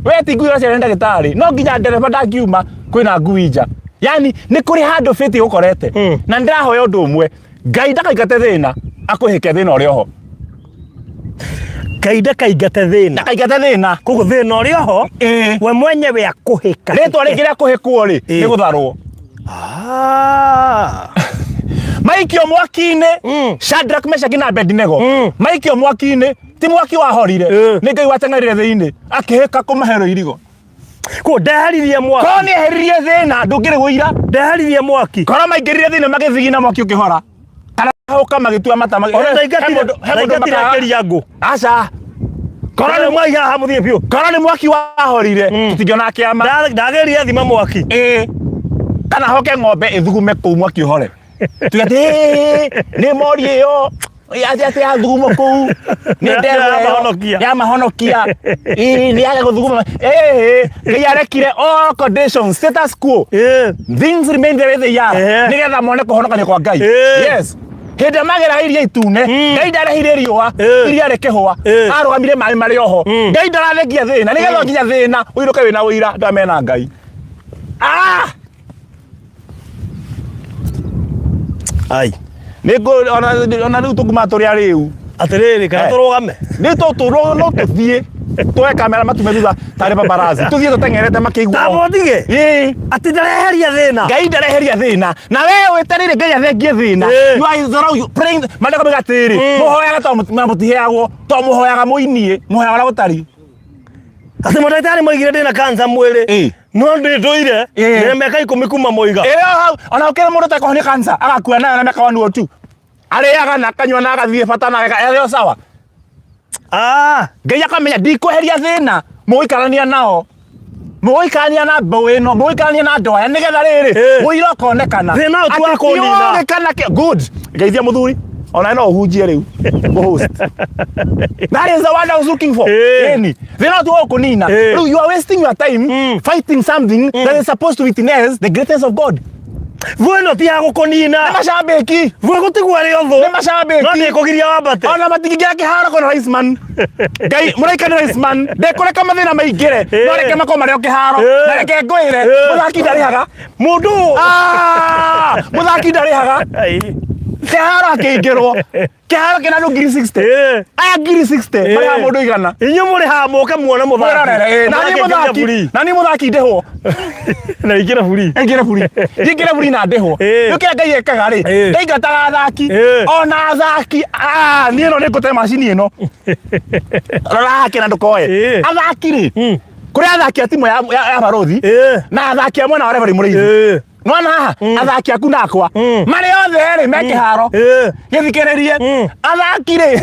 We ti ngui ũraciara nĩ ndagĩtarĩ, no nginya ndereba ndangiuma kwĩna ngui nja. Yani nĩ kũrĩ handũ bĩti gũkorete. Na nĩ ndĩrahoya ũndũ ũmwe, Ngai ndakaingate thĩna, akũhĩke thĩna ũrĩa oho. Ngai ndakaingate thĩna. Ndakaingate thĩna. Koguo thĩna ũrĩ oho, we mwenyewe akũhĩka. Rĩtwa rĩngĩ rĩa kũhĩkwo rĩ, nĩ gũtharwo. Maikio mwaki-inĩ, Shadrach, Meshach na Abednego maikio mwaki-inĩ, ti mwaki wahorire, nĩ Ngai wateng'erire thĩinĩ akĩhĩka kũmahe rũirigo. Koguo ndeheririe mwaki. Korwo nĩ eheririe thĩna ndũngĩrĩ ũira. Ndeheririe mwaki. Korwo maingĩrire thĩinĩ magĩthigina mwaki ũkĩhora, kana hũka magĩtua mata Ona he mũndũ ndaingatire akĩria ngũ. Aca, korwo nĩ mwai haha mũthiĩ biũ. Korwo nĩ mwaki wahorire, tũtingĩona kĩama. Ndageria thima mwaki. Ĩĩ, kana hoke ng'ombe ĩthugume kũu mwaki ũhore, tuge atĩ "Ĩĩ, nĩ mori ĩyo atĩ atĩ yathuguma kũu nĩ ndegwa ĩyo Yamahonokia. Yamahonokia. Ĩĩ, nĩ yaga gũthuguma. Ĩĩ, Ngai arekire all conditions status quo, things remain the way they are, nĩgetha mone kũhonokania kwa Ngai. Yes, hĩndĩ ĩrĩa mageraga iria itune, Ngai ndarehire riũa, iria rĩkĩhũa, arũgamire maĩ marĩ oho. Ngai ndarathengia thĩna nĩgetha nginya thĩna ũinũke wĩna ũira andũ aya mena Ngai. Ah! Ai. Nĩ ona rĩu tũnguma tũrĩ arĩu. Atĩrĩrĩ, kana tũrũgame. Nĩ tũtũ no tũthiĩ twoe kamera matume thutha tarĩ paparazzi, tũthiĩ tũteng'erete makĩigua. Tamũtige. Ĩĩ. Atĩ ndareheria thĩna. Ngai ndareheria thĩna na we wĩtereire Ngai athengie thĩna. You are the wrong- you praying. Maandĩko moiga atĩrĩrĩ, mũhoyaga to na mũtiheagwo, to mũhoyaga mũinie, mũhoyaga ũrĩa gũtari. Atĩ mandagĩtarĩ moigire ndĩna cancer mwĩrĩ. No ndĩtũire. Ndĩna mĩaka 10 kuma moiga. Ĩyo hau ona ũkĩra mũndũ ũtekũhonia cancer agakua nayo na mĩaka 102, arĩaga na akanyua na agathiĩ bata na ageka arĩ o sawa. Ngai akamenya ndikweheria thĩna, mũgũikarania nao, mũgũikarania na mbeũ ĩno, mũgũikarania na andũ aya nĩgetha rĩrĩ ũira ũkonekana. Thĩna ũyũ ti wa Atĩ ti kũnina. ũũgĩ kana good ngeithia mũthuri ona no ũhunjie rĩu ngũhost. That is the one I was looking for. Ĩni thĩna ũyũ ti wa gũkũnina. Rĩu you are wasting your time fighting something that is supposed to witness the greatness of God. Thũ ĩno ti ya gũkũnina. Nĩ macambĩki. Thũ ĩgũtigwo ĩrĩ o thũ. Nĩ macambĩki. No ndĩkũgiria wambate. Ona matingĩingĩra kĩharo kona Raisman. Ngai mũraika nĩ Raisman. Ndekũreka mathĩna maingĩre. No reke makorwo marĩ o kĩharo. Na reke ngwĩre, mũthaki ndarĩhaga. Mũndũ. Ah! Mũthaki ndarĩhaga. Ai. Kĩharo akĩingĩrwo. Kĩharo kĩna andũ 60,000. Aya 60,000 marĩhaga mũndũ 100. Inyuĩ mũrĩ haha mũke muone mũthaki. Mwĩrorere, na niĩ Mũthaki mũthaki, free. na niĩ mũthaki ndĩhwo. Na ingĩre free. Ingĩre free. Ingĩre free na ndĩhwo. Rĩu kĩrĩa Ngai ekaga rĩ, ndaingataga athaki. Ona athaki, ah, niĩ ĩno nĩ ngũte macini ĩno. Rora haha kĩna ndũkoe. Athaki rĩ, kũrĩ athaki a timu ya, ya, ya barothi na athaki a mwena wa reverend Mũrĩithi. Nĩwona haha athaki aku na akwa marĩ othe rĩ me kĩharo gĩthikĩrĩrie athaki rĩ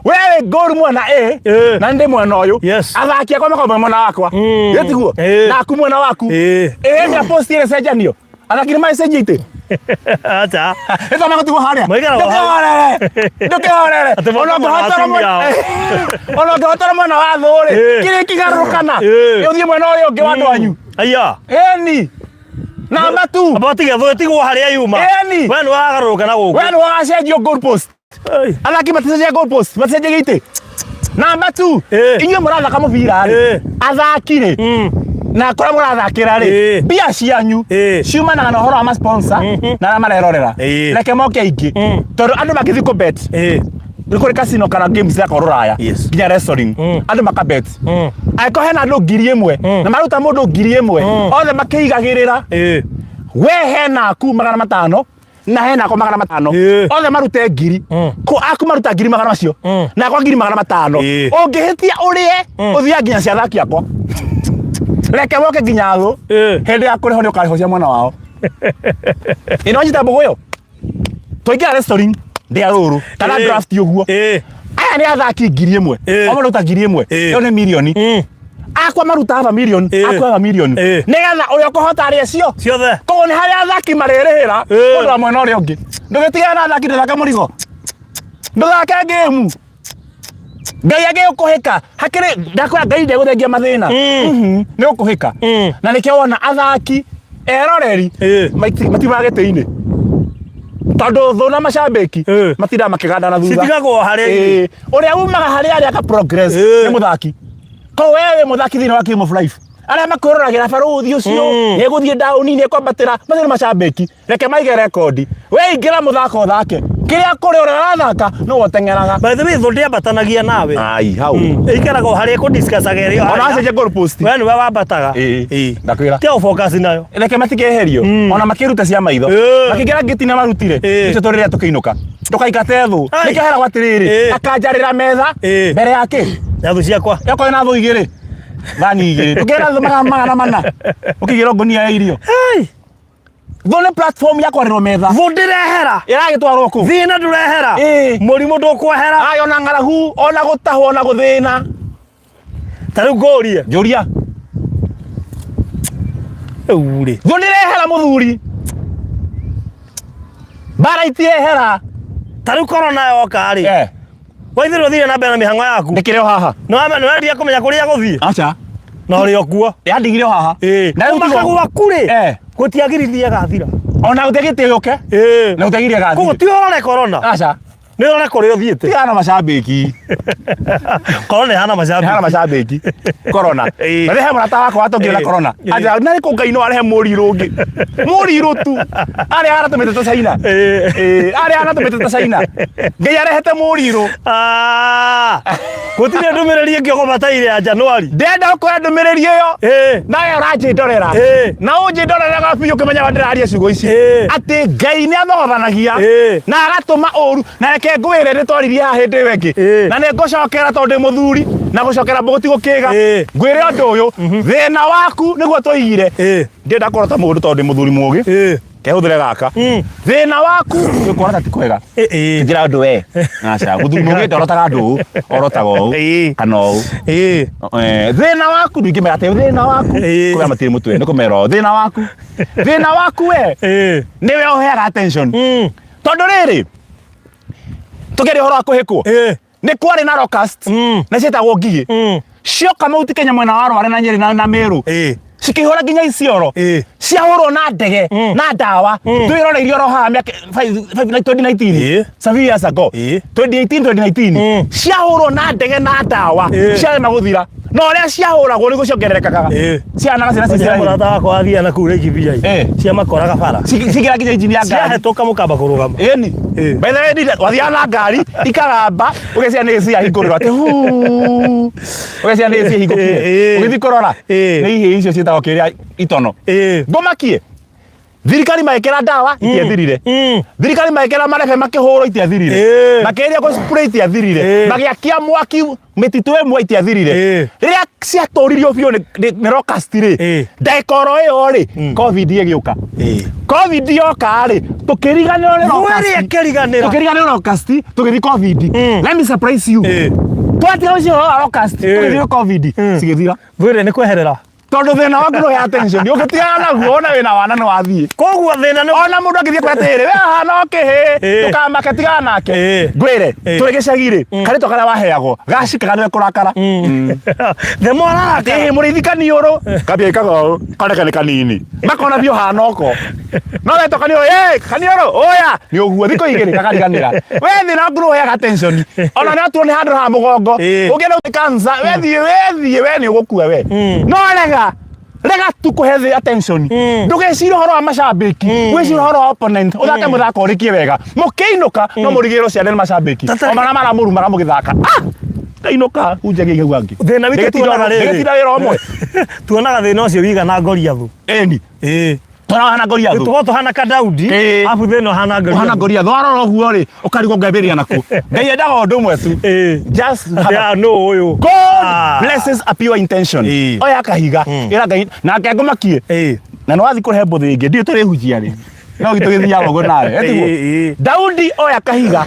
we wĩ ngũru mwena A na ndĩ mwena ũyũ athaki akwa makorwo me mwena wakwa gĩtiguo na aku mwena waku ĩ nĩ post ĩrĩcenjanio athaki nĩ magĩcenjia itĩ Acha. Ĩto magũtigwo harĩa Maikaraga hau. ndũkĩhorere ndũkĩhorere Atĩ ona makoragwo na ũngĩhotera timu mwena yao. ona ũngĩhotera mwena wa thũ rĩ kĩrĩa kĩgarũrũkana ũthiĩ mwena ũrĩa ũngĩ wa andũ anyu Aya. Eni. Namba tu. Amba tige thũ ĩtigwo harĩa yuma. Eni. We nĩ wagarũrũka na gũkũ. We nĩ wagacenjio goal post. Athaki maticenjia goal post, maticenjia gĩitĩ. Namba tu. Inyuĩ mũrathaka mũbira rĩ. Athaki rĩ. Na kũrĩa mũrathakĩra rĩ. Mbia cianyu ciumanaga na ũhoro wa ma sponsor na arĩa marerorera. Reke moke aingĩ. Tondũ andũ mangĩthiĩ kũ bet. Nĩ kũrĩ casino kana games ithakagwo rũraya. Nginya wrestling. Andũ maka bet. Angĩkorwo hena andũ 1,000 na maruta mũndũ 1,000 othe makĩigagĩrĩra we hena aku 500 na hena akwa 500 othe marute 1,000 ko aku maruta ngiri magana macio na akwa 500,000 ũngĩhĩtia ũrĩe ũthiaga nginya cia athaki akwa reke woke nginya thũ hĩndĩ ya kũrĩhwo nĩ ũkarĩhwo cia mwena wao ĩno nyita mbũgũ ĩyo twaingĩra wrestling ndĩa rũrũ kana draft ũguo aya nĩ athaki 1,000 o maruta 1,000 ĩyo nĩ mirioni akwa maruta haba mirioni akwa haba mirioni nĩgetha ũrĩa ũkũhota arĩa cio ciothe koguo nĩ harĩa athaki marĩrĩhĩra mũndũ wa mwena ũrĩa ũngĩ ndũgĩtigane na athaki ndũthake mũrigo ndũthake ngĩmu Ngai agĩũkũhĩka hakĩrĩ ndakwĩra Ngai ndegũthengia mathĩna nĩ ũkũhĩka na nĩkĩo wona athaki eroreri matiumaga gĩtĩ-inĩ tondũ thũ na macambĩki matindaga makĩgandana thutha citigagwo harĩa irĩ. Ũrĩa umaga harĩa arĩa aka progress nĩ mũthaki koguo we wĩ mũthaki thĩinĩ wa Game of Life arĩa makwĩroragĩra barũthi ũcio nĩ egũthiĩ down nĩ ekwambatĩra macio nĩ macambĩki Reke maige rekondi. We ingĩra mũthako ũthake. Kĩrĩa kũrĩ ũrĩa ũrathaka nĩwe ũteng'eraga. By the way, thũ ndĩambatanagia nawe. Ai, hau. Ĩikaraga o harĩa ĩkũ-discussaga ĩrĩ o Ona harĩa. acenjia goal post. We nĩwe wambataga. Ĩĩ. Ĩĩ. Ndakwĩra. Tiga gũ-focus nayo. Reke matikeherio. Ona makĩruta cia maitho. Makĩingĩra ngĩti na marutire. Icio tũrĩrĩa tũkĩinũka. Ndũkaingate thũ. Ai. Nĩkĩo heragwo atĩrĩrĩ. Akanjarĩra metha mbere ya kĩ? Ya thũ ciakwa. Yokorwo na thũ igĩrĩ. Thani igĩrĩ. Ndũkĩra thũ 400. Ũkĩgĩrwo ngũnia ya irio. Ai. Thũ nĩ platform ya kwarĩrwo metha. Thũ ndĩrehera. Ĩragĩtwarwo kũ? Thĩna ndũrehera. Ĩĩ. Mũrimũ ndũkwehera. Ai ona ng'aragu, ona gũtahwo, ona gũthĩna. Ta rĩu ngũrie. Njũria. Rĩu rĩ. Thũ ndĩrehera mũthuri. Mbara itirehera. Ta rĩu corona yoka rĩ. Eh. Waithĩrwo ũthire na mbere na mĩhang'o yaku. Ndĩkĩrĩ o haha. Nĩ wendia kũmenya kũrĩa gũthiĩ? Aca. Na ũrĩ o kuo. Yandigire o haha. Ĩĩ. Na rĩu Kũmaka tigo- gwaku rĩ. Eh. Gũtiagirithie gathira. Ona gũtiagĩte yũke. Ĩĩ. Na gũtiagirie gathire. Koguo ti ũrore corona. Aca. Nĩ ũrore kũrĩa ũthiĩte. Tigana na macambĩki. Corona ĩhana macambĩki. Ĩhana macambĩki. Corona. Ĩĩ. Na he mũrata wakwa watũngire na Ĩĩ. corona. Ĩĩ. Ati na nĩkũ Ngai no arehe mũrirũ ũngĩ. Mũrirũ tu. Arĩa aratũmĩte ta China. Ĩĩ. Ĩĩ, arĩa aratũmĩte ta China. Ngai arehete mũrirũ. Ah! Gũtirĩ ndũmĩrĩri ĩngĩ ũgũbataire ya Januari. Ndĩrenda gũkũhe ndũmĩrĩri ĩyo. Ĩĩ. Nawe ũranjĩndorera. Ĩĩ. Na ũnjĩndoreraga biũ ũkĩmenyaga ndĩraria ciugo ici. Ĩĩ. Atĩ Ngai nĩ athogothanagia Ĩĩ. na agatũma ũru na reke ngwĩre nĩ twaririe haha hĩndĩ ĩyo ĩngĩ Ĩĩ. na nĩ ngũcokera tondũ ndĩ mũthuri na gũcokera mbũgũ ti gũkĩga Ĩĩ. ngwĩre ũndũ ũyũ thĩna waku nĩguo tũigire Ĩĩ. ndĩrenda kũrota mũndũ tondũ ndĩ mũthuri mũgĩ Ĩĩ. kehũthĩre gaka thĩna waku nĩ kũrota ti kwega Ĩĩ. njĩra ũndũ we aca mũthuri mũgĩ ndorotaga andũ ũũ orotaga ũũ Ĩĩ. kana ũũ Ĩĩ. Thĩna waku ndingĩmera atĩ thĩna waku Ĩĩ. kũmera matirĩ mũtwe nĩ kũmera ũũ thĩna waku thĩna waku we Ĩĩ. nĩwe ũheaga attention Tondũ rĩrĩ tũkĩaria ũhoro wa kũhĩkwo Ĩĩ. nĩ kwarĩ na locust na ciĩtagwo ngigĩ cioka Mount Kenya mwena wa Rware na Nyeri na Meru Ĩĩ. cikĩihũra nginya Isiolo Ĩĩ. ciahũrwo na ndege na ndawa twĩroreirie oro haha mĩaka 2019 Ĩĩ. seven years ago Ĩĩ. 2018 2019 ciahũrwo na ndege na ndawa Ĩĩ. ciarema gũthira Na ũrĩa ciahũragwo nĩguo ciongererekaga. Ciahanaga ciana cia Isiraeli. Mũrata wakwa wathiaga na kũu Laikipia Eh. ciamakoraga bara. Cingĩra nginya injini ya ngari. Ciahĩtũka mũkamba kũrũgama. Ĩni. By the way, wathiaga na ngari ikaramba ũgeciria nĩ AC yahingũrĩrwo atĩ huu. Ũgeciria nĩ AC ĩhingũkire. Ũgĩthiĩ kũrora nĩ ihĩĩ icio ciĩtagwo kĩrĩa itono. Ngũmakie. Thirikari magĩkĩra ndawa itiathirire. Thirikari magĩkĩra marebe makĩhũrwo itiathirire. Makĩgeria gũ spray itiathirire. Magĩakia mwaki mĩtitũ ĩmwe itiathirire. Rĩrĩa ciatũririo biũ nĩ locust rĩ, ndagĩka oro ĩyo rĩ, Covid ĩgĩũka. Covid yoka rĩ, tũkĩriganĩrwo nĩ locust. Mwĩrĩ ĩkĩriganĩra. Tũkĩriganĩrwo locust, tũgĩthiĩ Covid. Let me surprise you. Twatiga ũcio wa locust, tũgĩthiĩ Covid, cigĩthira. Mwĩrĩ nĩ kweherera. Tondũ thĩna waku ndũhe attention, ũngĩtigana naguo ona wĩna wana nĩ wathiĩ. Koguo thĩna nĩ Ona mũndũ angĩthiĩ kwĩra atĩrĩrĩ, we hana o kĩhĩ, ndũkamake tigana nake. Ngwĩre, tũrĩ gĩcagi rĩ, karĩtwa karĩa waheagwo, gacikaga nĩwe kũrakara. The more ararakara. Ĩĩ mũrĩithi kaniũrũ, kambia ĩkaga ũũ, koneka nĩ kanini. Makona biũ hana ũko. No wetwo kaniũrũ, ĩ kaniũrũ, ũya, nĩ ũguo thikũ igĩrĩ kakariganĩra. We thĩna waku ndũheaga attention. Ona no tuone handũ ha mũgongo. Ũngĩenda gũthiĩ cancer, we thiĩ, we thiĩ, we nĩ ũgũkua we. No rega, rega tu kũhe thĩ attention. Ndũgecirie ũhoro wa macambĩki, wĩcirie ũhoro wa opponent, ũthake mũthako ũrĩkie wega. Mũkĩinũka, no mũrigĩrĩrwo ciana nĩ macambĩki. Tata- O marĩa maramũrumaga mũgĩthaka. Ah! Ndainũka, hunjagia hau hangĩ. Thĩna witũ tuonaga rĩrĩ. Ndĩgĩtinda wĩra ũmwe. Tuonaga thĩna ũcio wigana Goliathu. Ĩni. Tũrahana Goliathu. Tũkorwo tũhana ka Daudi, arabu thĩna ũhana Goliathu. Ũhana Goliathu. Warora ũguo rĩ, ũkarigwo ngambĩrĩria nakũ. Ngai endaga ũndũ ũmwe tu. Just have a Atĩ, nũ ũyũ? God blesses a pure intention. Oya kahiga, ĩra Ngai nake ngũmakie. Na nĩ wathiĩ kũrehe mbũthĩ ĩngĩ, ndiũĩ tũrĩhunjia rĩ. No gĩtũgĩthiaga ũguo nawe. Etiguo? Daudi oya kahiga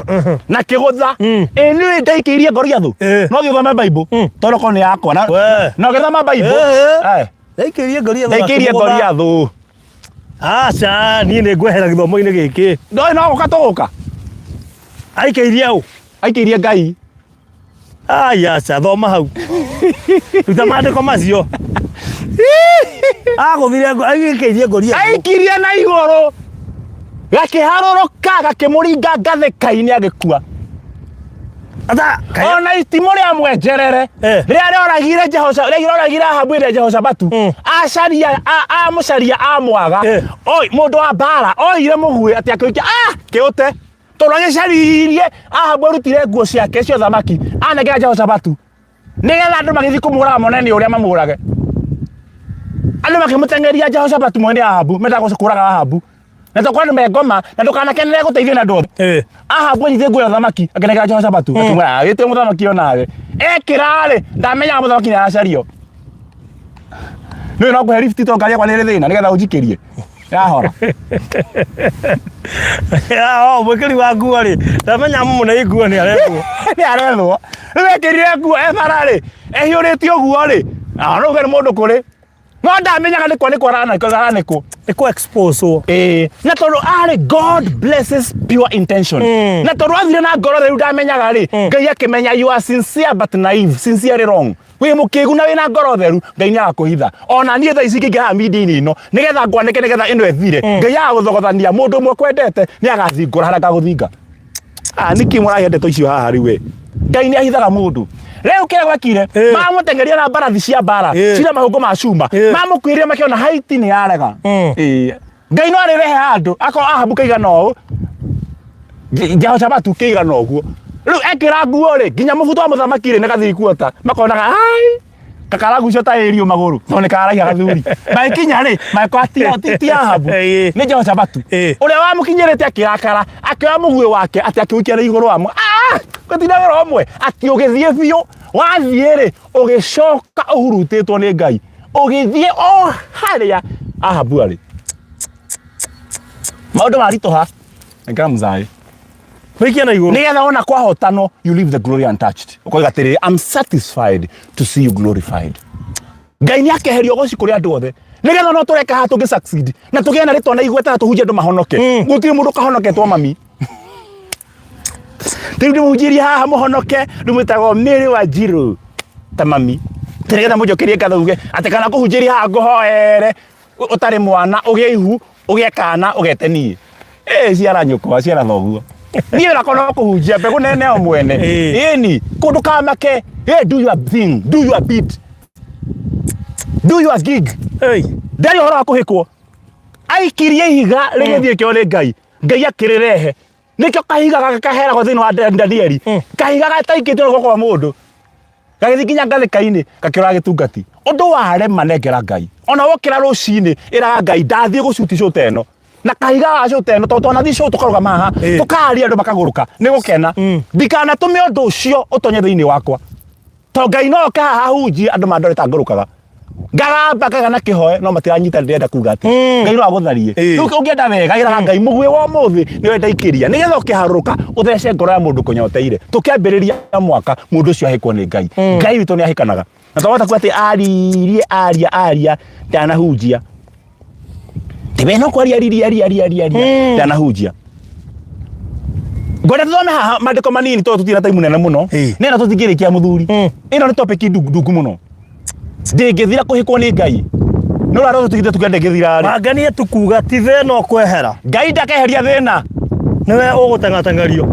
na kĩgũtha. Ĩ nĩ ndaikĩirie Goliathu. No thiĩ ũthome Bible. Tondũ korwo nĩ yakwa. Na ũgĩthoma Bible. Ndaikĩirie Goliathu. Ndaikĩirie Goliathu. Aca, niĩ nĩ ngwehera gĩthomo-inĩ gĩkĩ. Ndoĩ no gũka tũgũka. Aikĩirie ũ? Aikĩirie Ngai. Ai aca, thoma hau. Ruta maandĩko macio. Agũthire aikĩirie Goliathu. Aikirie na igũrũ. Gakĩharũrũka gakĩmũringa ngathĩka-inĩ agĩkua. Ata, kaya. Ona itimũ rĩa mwenjerere Eh. rĩrĩa rĩoragire Jehosha rĩrĩa rĩoragire Ahabu ĩrĩa Jehoshafatu acaria amũcaria amwaga Oi, mũndũ wa mbara oire mũguĩ atĩ akĩũikia ah kĩũte tondũ agĩcaririe Ahabu arutire nguo ciake cia ũthamaki anengera Jehoshafatu nĩgetha andũ magĩthiĩ kũmũraga mone nĩ ũrĩa mamũrage andũ makĩmũteng'eria Jehoshafatu mwene Ahabu mendaga kũraga Ahabu na tondũ andũ me ngoma na ndũkanakenere gũteithio nĩ andũ othe Eh. Ahabu anyitire nguo ya ũthamaki akĩnengera Jehoshafatu akĩmwĩra agĩte mũthamaki o nawe ekĩra-rĩ ndamenyaga mũthamaki nĩ aracario nĩũĩ no ngũhe lift tondũ ngari yakwa nĩ ĩrĩ thĩna nĩgetha ũnjikĩrie yahora Oh, mwĩkĩri wa nguo rĩ ndamenya mũnei nguo nĩ arethwo nĩ arethwo rĩu ekĩrire nguo e bara-rĩ ehiũrĩtie ũguo-rĩ no uge nĩ mũndũ kũrĩ no ndamenyaga nĩ kwa nĩ kwa aranĩkwo nĩ kũ expose wo Ĩĩ, na tondũ arĩ God blesses pure intention na tondũ athire na ngoro theru ndamenyaga rĩ Ngai akĩmenya you are sincere but naive sincerely wrong wĩ mũkĩgu na wĩna ngoro theru Ngai nĩ agakũhitha ona niĩ thaa ici ingĩingĩra media-inĩ ĩno nĩgetha ngwanĩke nĩgetha ĩno ĩthire Ngai agagũthogothania mũndũ ũmwe kwendete nĩ agathingũra harĩa ngagũthinga Ah, nĩkĩ mũrahe ndeto icio haha rĩu we Ngai nĩ ahithaga mũndũ rĩu kĩrĩa gwekire mamũteng'eria na mbarathi cia mbara cina mahũngũ ma cuma mamũkuĩrire makĩona haiti nĩ yarega Ĩĩ. Ngai no arĩrehe handũ akorwo Ahabu kaigana ũũ Jehoshafatu kĩigana ũguo rĩu ekĩra nguo rĩ nginya mũbuto wa mũthamaki rĩ nĩ gathiri kuota makonaga ai kakaragucio ta ĩrio magũrũ tondũ nĩ karaiha gathuri magĩkinya rĩ magĩkora ti Ahabu nĩ Jehoshafatu ũrĩa wamũkinyĩrĩte akĩrakara akĩoya mũguĩ wake atĩ akĩũikia na igũrũ wa ah gũtinda wĩra ũmwe atĩ ũgĩthiĩ biũ wathiĩ rĩ ũgĩcoka ũhurutĩtwo nĩ Ngai ũgĩthiĩ o harĩa Ahabu arĩ maũndũ maritũha nĩkĩra mzaĩ Wĩikie na igũrũ. Nĩgetha wona kwahotano you leave the glory untouched. Ũkoiga atĩrĩrĩ I'm satisfied to see you glorified. Ngai nĩ akeheria ũgoci kũrĩ andũ othe nĩgetha no tũreka haha tũngĩ succeed na tũgĩe na rĩtwa na igweta na tũhunjie andũ mahonoke. Gũtirĩ mũndũ ũkahonoketwo mami. Rĩu ndĩmũhunjĩrie haha mũhonoke rĩu mwĩtagwo Mary Wanjiru ta mami. Nĩgetha mũnjokerie ngatho uge atĩ kana ngũhunjĩrie haha ngũhoere ũtarĩ mwana ũgĩe ihu ũgĩe kana ũgete niĩ ĩ ciara nyũkwa ciara thoguo niĩ nakwa no kũhunjia mbegũ nene o mwene ĩni kũndũ kamake hey, do your thing do your bit. Do your gig. Hey. Ndari ũhoro wa kũhĩkwo. Aikirie ihiga rĩgĩthiĩ kĩo nĩ Ngai. Ngai akĩrĩrehe. Nĩkĩo kahiga gaka kaheragwo thĩinĩ wa Danieli. Kahiga gataikĩtio na guoko kwa mũndũ. Gagĩthiĩ nginya ngathĩka-inĩ gakĩũraga gĩtungati. Ũndũ warema nengera Ngai. Ona wokĩra rũcinĩ ĩraga Ngai ndathiĩ gũcuti show ta ĩno. Na kahiga ga show ta ĩno tondũ twanathiĩ show tũkarũgama haha tũkaria andũ makagũrũka nĩ gũkena. Ndikanatũme ũndũ ũcio ũtonye thĩinĩ wakwa. To Ngai no oke haha ahunjie andũ mandore ta ngũrũkaga. Ngaramba ngaga na kĩhoe no matiranyita ndĩrenda kuga atĩ. Ngai no agũtharie. Rĩu ũngĩenda wega ĩraga Ngai mũguĩ wa ũmũthĩ nĩwe ndaikĩria nĩgetha ũkĩharũrũka ũthece ngoro ya mũndũ kũnyoteire. Tũkĩambĩrĩria mwaka mũndũ ũcio ahĩkwo nĩ Ngai. Ngai witũ nĩ ahĩkanaga. Na twahota kuga atĩ aririe aria aria ndanahunjia. Tiwe no kwaria riria ria ria ria ria ndanahunjia. Ngwenda tuthome haha mandĩko manini tondũ tũtirĩ na time nene mũno. Nĩ na tũtingĩrĩkia mũthuri. Ĩno nĩ topic ndungu mũno. Ndĩngĩthira kũhĩkwo nĩ Ngai. Nĩ ũrarora tũtigĩte tuge ndĩngĩthira rĩ. Manganie tukuga ti thĩna ũkwehera. Ngai ndakeheria thĩna. Nĩwe ũgũteng'ateng'erio.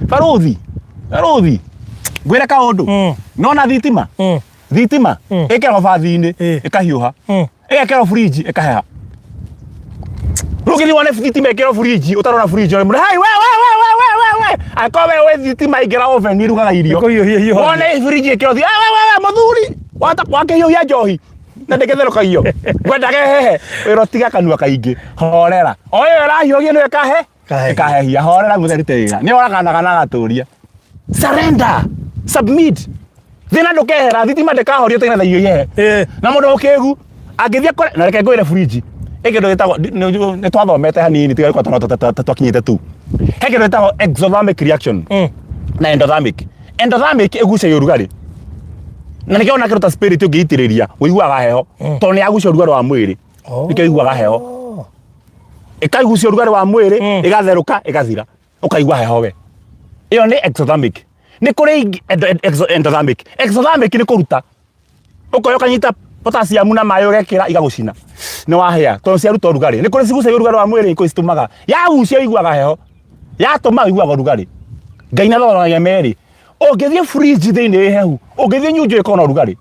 Barũthi, barũthi. Ngwĩre kaũndũ. Nona thitima. Thitima ĩkĩragwo bathi-inĩ ĩkahiũha. Ĩgekĩrwo fridge ĩkaheha. Rĩu ũngĩthiĩ wone thitima ĩkĩrwo fridge ũtarona fridge ũrĩ mũndũ, hey we we we we we we we angĩkorwo we wĩ thitima ingĩra oven irugaga irio. Ĩkũhiũhia hiũhagio. Wone fridge ĩkĩrwo we we we mũthuri wata wakĩhiũhia njohi na ndĩgĩtherũkagio ngwendaga ĩhehe wĩra tiga kanua kaingĩ horera o ĩyo ĩrahiũhio nĩyo ĩkahe Ĩkahehia. ĩkahehia horera mũtheri wĩra nĩ oraganaga na agatũria surrender submit thĩna ndũkehera thitima ndĩkahorio tene na irio ihehe na mũndũ mũkĩgu angĩthiĩ kũrĩa na reke ngwĩre fridge ĩ kĩndũ gĩtagwo nĩ twathomete hanini tiga gũkorwo twakinyĩte tu he kĩndũ gĩtagwo exothermic reaction na endothermic endothermic ĩgucagia ũrugarĩ na nĩkĩo ona kĩndũ ta spirit ũngĩitĩrĩria ũiguaga heho tondũ nĩ yagucia ũrugarĩ wa mwĩrĩ nĩkĩo ũiguaga heho ĩkaigucia ũrugarĩ wa mwĩrĩ ĩgatherũka ĩgathira ũkaigua heho we ĩyo nĩ exothermic nĩ kũrĩ ingĩ endothermic exothermic nĩ kũruta ũkoya ũkanyita potassium na maĩ ũgekĩra igagũcina nĩ wahĩa tondũ ciaruta ũrugarĩ nĩ kũrĩ cigucagia ũrugarĩ wa mwĩrĩ kũrĩ citũmaga yagucia ũiguaga heho yatũma ũiguaga ũrugarĩ Ngai nĩ athondekaga merĩ ũngĩthiĩ fridge thĩinĩ ĩ hehu ũngĩthiĩ nyunjũ ĩkorwo na ũrugarĩ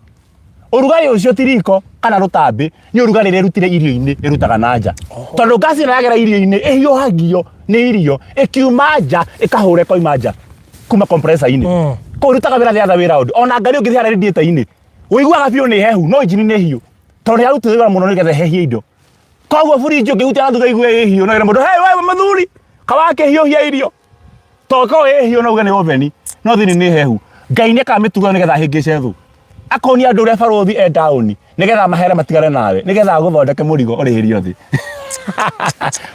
Ũrugarĩ ũcio ti riko kana rũtambĩ, nĩ ũrugarĩ ĩrĩa ĩrutire irio-inĩ ĩrutaga na nja. Tondũ ngaci ĩno yagera irio-inĩ ĩhiũhagio nĩ irio ĩkiuma nja ĩkahũra ĩkoima nja kuma compressor-inĩ. Koguo ĩrutaga wĩra the other way round. Ona ngari ũngĩthiĩ harĩa radiator-inĩ ũiguaga biũ nĩ hehu no injini nĩ hiũ tondũ nĩ yarutire wĩra mũno nĩgetha ĩhehie indo. Koguo burinji ũngĩhutia na thutha ũigue ĩ hiũ no ĩre mũndũ hey we mũthuri kawakĩhiũhia irio. To korwo ĩ hiũ no uge nĩ oven no thĩinĩ nĩ hehu. Ngai nĩ akamĩtuga nĩgetha ahĩngĩce thũ. Akonia andũ ũrĩa barũthi e down nĩgetha mahere matigane nawe nĩgetha agũthondeke mũrigo ũrĩhĩrio thĩ.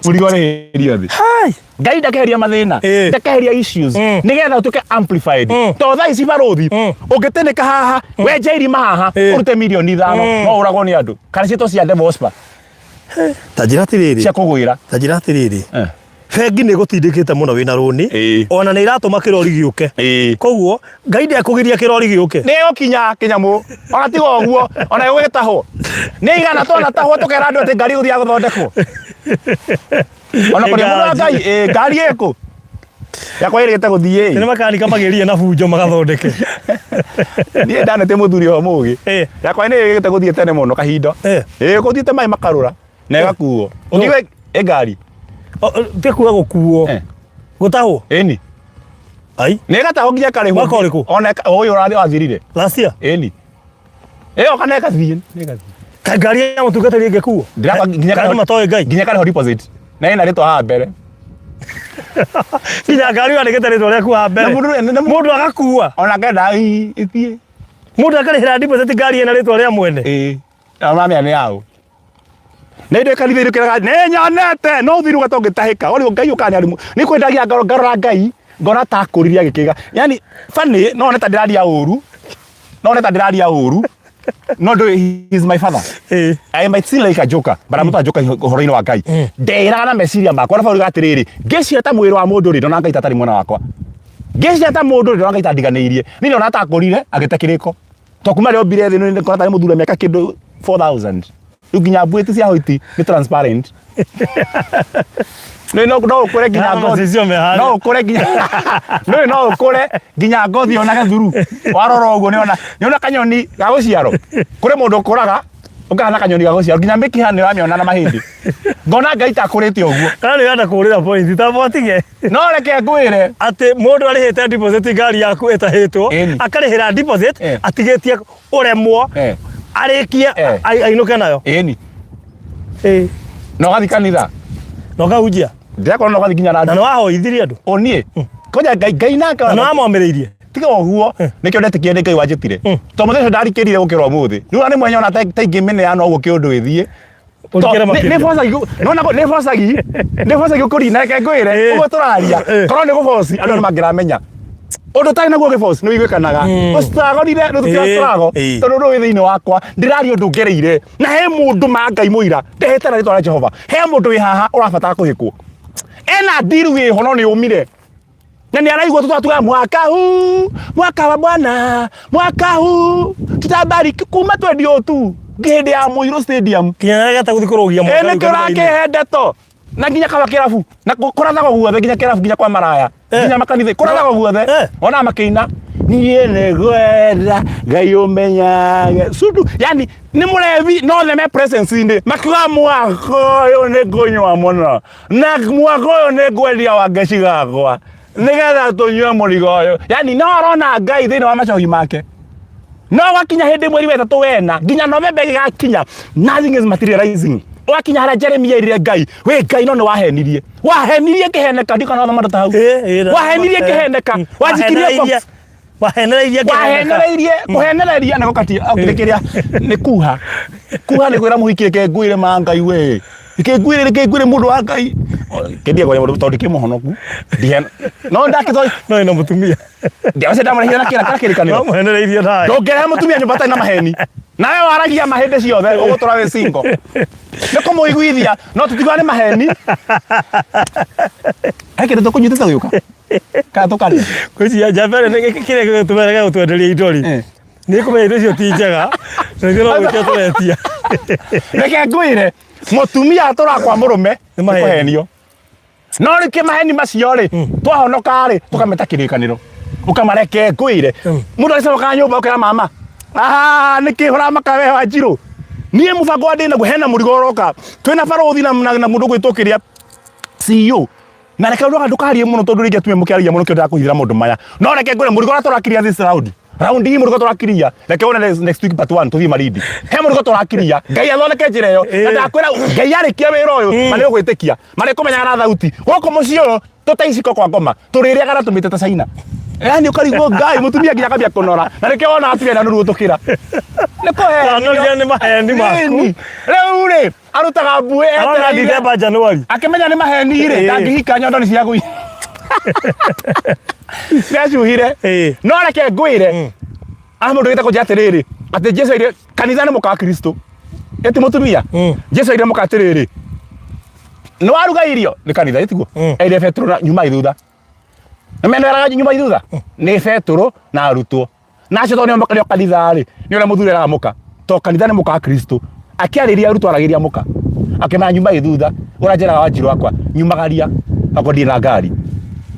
Mũrigo ũrĩhĩrio thĩ. Hai. Ngai ndakeheria mathĩna ndakeheria issues nĩgetha ũtuĩke amplified to thaa ici barũthi ũngĩtĩnĩka haha wenje irima haha ũrute mirioni ithano no ũragwo nĩ andũ kana ciĩtwo cia devospa Ta njĩra atĩrĩrĩ. cia kũgwĩra Ta njĩra atĩrĩrĩ. Bengi nĩ ĩgũtindĩkĩte mũno wĩna rũni ona nĩ iratũma kĩrori gĩũke. Koguo Ngai ndekũgiria kĩrori gĩũke. Nĩ gũkinya kĩnyamũ ona tiga ũguo ona gĩgũgĩtahwo nĩ igana twanatahwo tũkera andũ atĩ ngari ĩgũthiaga gũthondekwo ona kũrĩ mũndũ wa Ngai ĩ, ngari ĩkũ yakwa ĩrĩgĩte gũthiĩ Nĩ makanika magĩrie na bunjo magathondeke. Niĩ ndanete mũthuri o mũgĩ yakwa nĩ ĩrĩgĩte gũthiĩ tene mũno kahinda ĩ gũthiĩte maĩ makarũra na ĩgakuo ũngiuga ĩ ngari Ti kuga gũkuo gũtahwo ĩni ai nĩ ĩgatahwo nginya ĩkarĩhwo Mwaka ũrĩkũ? ona ũyũ ũrathiĩ wathirire last year ĩni ĩyo kana ĩgathiĩ nĩ ĩgathiĩ Kaĩ ngari ya mũtungatĩri ĩngĩkuo Ndĩrakwa nginya Kana karĩho- matoĩ Ngai nginya karĩho deposit na ĩna rĩtwa haha mbere nginya ngari wandĩkĩte rĩtwa rĩaku haha mbere Na mũndũ- na mũndũ- mũndũ agakua ona kenda ĩthiĩ mũndũ akarĩhĩra deposit ngari ĩna rĩtwa rĩa mwene ĩĩ na mamĩa nĩ yaũ nä ndä kanitha irä kĩraga nä nyonete no thiru gata ũngĩtahĩka ũrĩ ngai ũkanyarimu nĩ kwendagia ngoro ngarora ngai ngona takũririe agĩkĩga yani funny no one ta ndĩraria ũru no one ta ndĩraria ũru no ndũ he is my father Ĩĩ. I might seem like a joker but I'm not a joker ũhoro-inĩ wa Ngai ndeĩraga na meciria makwa na bau atĩrĩrĩ ngĩciria ta mwĩrĩ wa mũndũ rĩ ndona Ngai ta atarĩ mwena wakwa ngĩciria ta mũndũ rĩ ndona Ngai ta andiganĩirie niĩ ndona ta akũrire agĩte kĩrĩko to kuma rĩo ombire thĩ nĩ ndĩkora tarĩ mũthuri wa mĩaka kĩndũ 4000 Rĩu nginya mbuĩti cia hoiti nĩ transparent. Nĩ no no ũkũre nginya Kana ngothi. macicio me harĩa. No ũkũre nginya Nĩ no ũkũre nginya ngothi yonage thuru. Warora ũguo nĩ ona nĩ ona kanyoni ga gũciarwo. Kũrĩ mũndũ ũkũraga ũkahana kanyoni ga gũciarwo nginya mĩkiha nĩ ũramĩona na mahĩndĩ. Ngona Ngai takũrĩte ũguo. Kana nĩ ũrenda kũrĩra point ta mwatige. No reke ngwĩre Atĩ mũndũ arĩhĩte deposit ngari yaku ĩtahĩtwo, Ĩni. akarĩhĩra deposit Eh. atigĩtie ũremwo Eh. arĩkie Eh. ainũke nayo. ĩni Ĩĩ. na ũgathiĩ kanitha Na ũkahunjia. ndĩrakorwo na ũgathiĩ nginya Na na nĩ wahoithirie andũ. o niĩ koja Ngai Ngai nake Na nĩ wamomĩrĩirie. tiga ũguo nĩkĩo ndetĩkire nĩ Ngai wanjĩtire tondũ mũthenya ũcio ndarikĩrire gũkĩra ũmũthĩ rĩu ona rĩmwe nyona ta ingĩmĩneana ũguo kĩũndũ ĩthiĩ Ũrikĩre makĩria. nĩ bocagi nona nĩ bocagi nĩ bocagi ũkũrina reke ngwĩre Eh. ũguo tũraria Eh. korwo nĩ gũboci andũ nĩ mangĩramenya ũndũ ũtarĩ naguo gĩboci nĩ ũiguĩkanaga ũcitagorire rĩu tũtira Eh. tũrago Eh. tondũ ũndũ wĩ thĩinĩ wakwa ndĩraria ũndũ ngereire na he mũndũ ma Ngai mũira ndehete na rĩtwa rĩa Jehova he mũndũ wĩ haha ũrabatara kũhĩkwo ena ndiru ĩho no nĩ ũmire na nĩ araigua tũtwatuga mwaka huu mwaka wa bwana mwaka huu tutabariki kuma twendio tu hĩndĩ ya mũirũ stadium Kinya nĩ gũthiĩ kũrũgia mwaka ĩ rĩu nĩkĩo kanitha-inĩ. ũrakĩhe ndeto na nginya kawa kĩrabu na kũrathagwo guothe nginya kĩrabu nginya kwa maraya Eh. nginya makanitha kũrathagwo guothe Eh. ona makĩina niĩ nĩ ngwenda ngai ũmenyage cundu yani nĩ mũrebi no the me presence-inĩ makiuga mwaka ũyũ nĩ ngũnyua mũno na mwaka ũyũ nĩ ngwendia wangeci gakwa nĩgetha tũnyue mũrigo ũyũ yani no arona ngai thĩinĩ wa macohi make no wakinya hĩndĩ mweri wa ĩtatũ wena nginya novemba ĩgĩgakinya nothing is materializing wakinya harĩa jeremia erire ngai we ngai no nĩ wahenirie wahenirie ngĩheneka ndikana wathoma ndota hau Eh, eh, na- wahenirie ngĩheneka Mm. wanjikirie box Wahenereirie ngĩheneka. wahenereirie kũhenereria nĩ gũkatia kĩrĩ kĩrĩa nĩ kuha kuha nĩ kwĩra mũhiki reke ngwĩre ma ngai we reke ngwĩre reke ngwĩre mũndũ wa ngai kĩndie kwa mũndũ tondũ ndikĩmũhonoku ndihena no ndakĩtho No ĩna mũtumia. ndiace ndamũrehire na kĩra kĩra kĩrĩkanĩro No mũhenereirie nawe. ndũngĩrehe mũtumia nyũmba atarĩ na maheni nawe waragia ma hĩndĩ ciothe ũgũtũra wĩ single nĩ kũmũiguithia no tũtigaga nĩ maheni he kĩndũ tũkũnyitĩte gĩũka kana tũkarĩa Ngwĩciria njamba ĩrĩa kĩrĩa gĩgũtũma rege gũtwenderia indo rĩ Eh. nĩ kũmenya indo icio ti njega na ithuĩ no gwĩtia tũretia reke ngwĩre mũtumia atũraga kwa mũrũme Nĩ maheni. kũhenio no rĩu kĩmaheni macio rĩ twahonoka rĩ tũkameta kĩrĩkanĩro ũkamareke ngwĩre mũndũ agĩcoka nyũmba ũkera mama aha nĩkĩ ũramaka we wanjirũ niĩ mũbango wa ndĩ naguo hena mũrigo ũroka twĩna barũthi na, na, na mũndũ ũgwĩtwo kĩrĩa CEO na reke ndũka ndũkarie mũno tondũ rĩngĩ atumia mũkĩaragia mũno kĩo ndĩrakũhithĩra maũndũ maya no reke ngwĩre mũrigo ũrĩa tũrakiria this round round hii mũrigo tũrakiria reke wone next- next week part 1 tũthiĩ Malindi he mũrigo tũrakiria Ngai athondeke njĩra ĩyo na ndakwĩra Ngai arĩkia wĩra ũyũ ma nĩ ũgwĩtĩkia marĩ kũmenyaga na thauti gũkũ mũciĩ ũyũ tũtaiciko kwa ngoma tũrĩrĩaga na tũmĩte ta China yani ũkarigwo Ngai mũtumia nginya akambia kũnora na nĩkĩo wona atumia na nũru gũtũkĩra nĩ kũhenio Anoria nĩ maheni maku. Ĩni. Rĩu rĩ arutaga mbuĩ Arona etereire December January. akĩmenya nĩ maheni rĩ Ĩĩ. ndangĩhika nyondo nĩ ciagũi nĩacuhire Ĩĩ. no reke ngwĩre a mũndũ wĩtagwo nja atĩrĩrĩ atĩ jesu aire kanitha nĩ mũka wa kristo ĩti mũtumia jesu aire mũka atĩrĩrĩ nĩ waruga irio nĩ kanitha ĩtiguo aire betũrũ na nyuma thutha nĩ meneraga nyuma thutha nĩ betũrũ na arutwo na acio tondũ nĩo nĩo kanitha rĩ nĩ ũrĩa mũthuri eraga mũka to kanitha nĩ mũka wa kristo akĩarĩria arutwo aragĩria mũka akĩmera nyuma ĩ thutha ũranjĩraga wanjirũ wakwa nyumagaria akorwo ndirĩ na ngari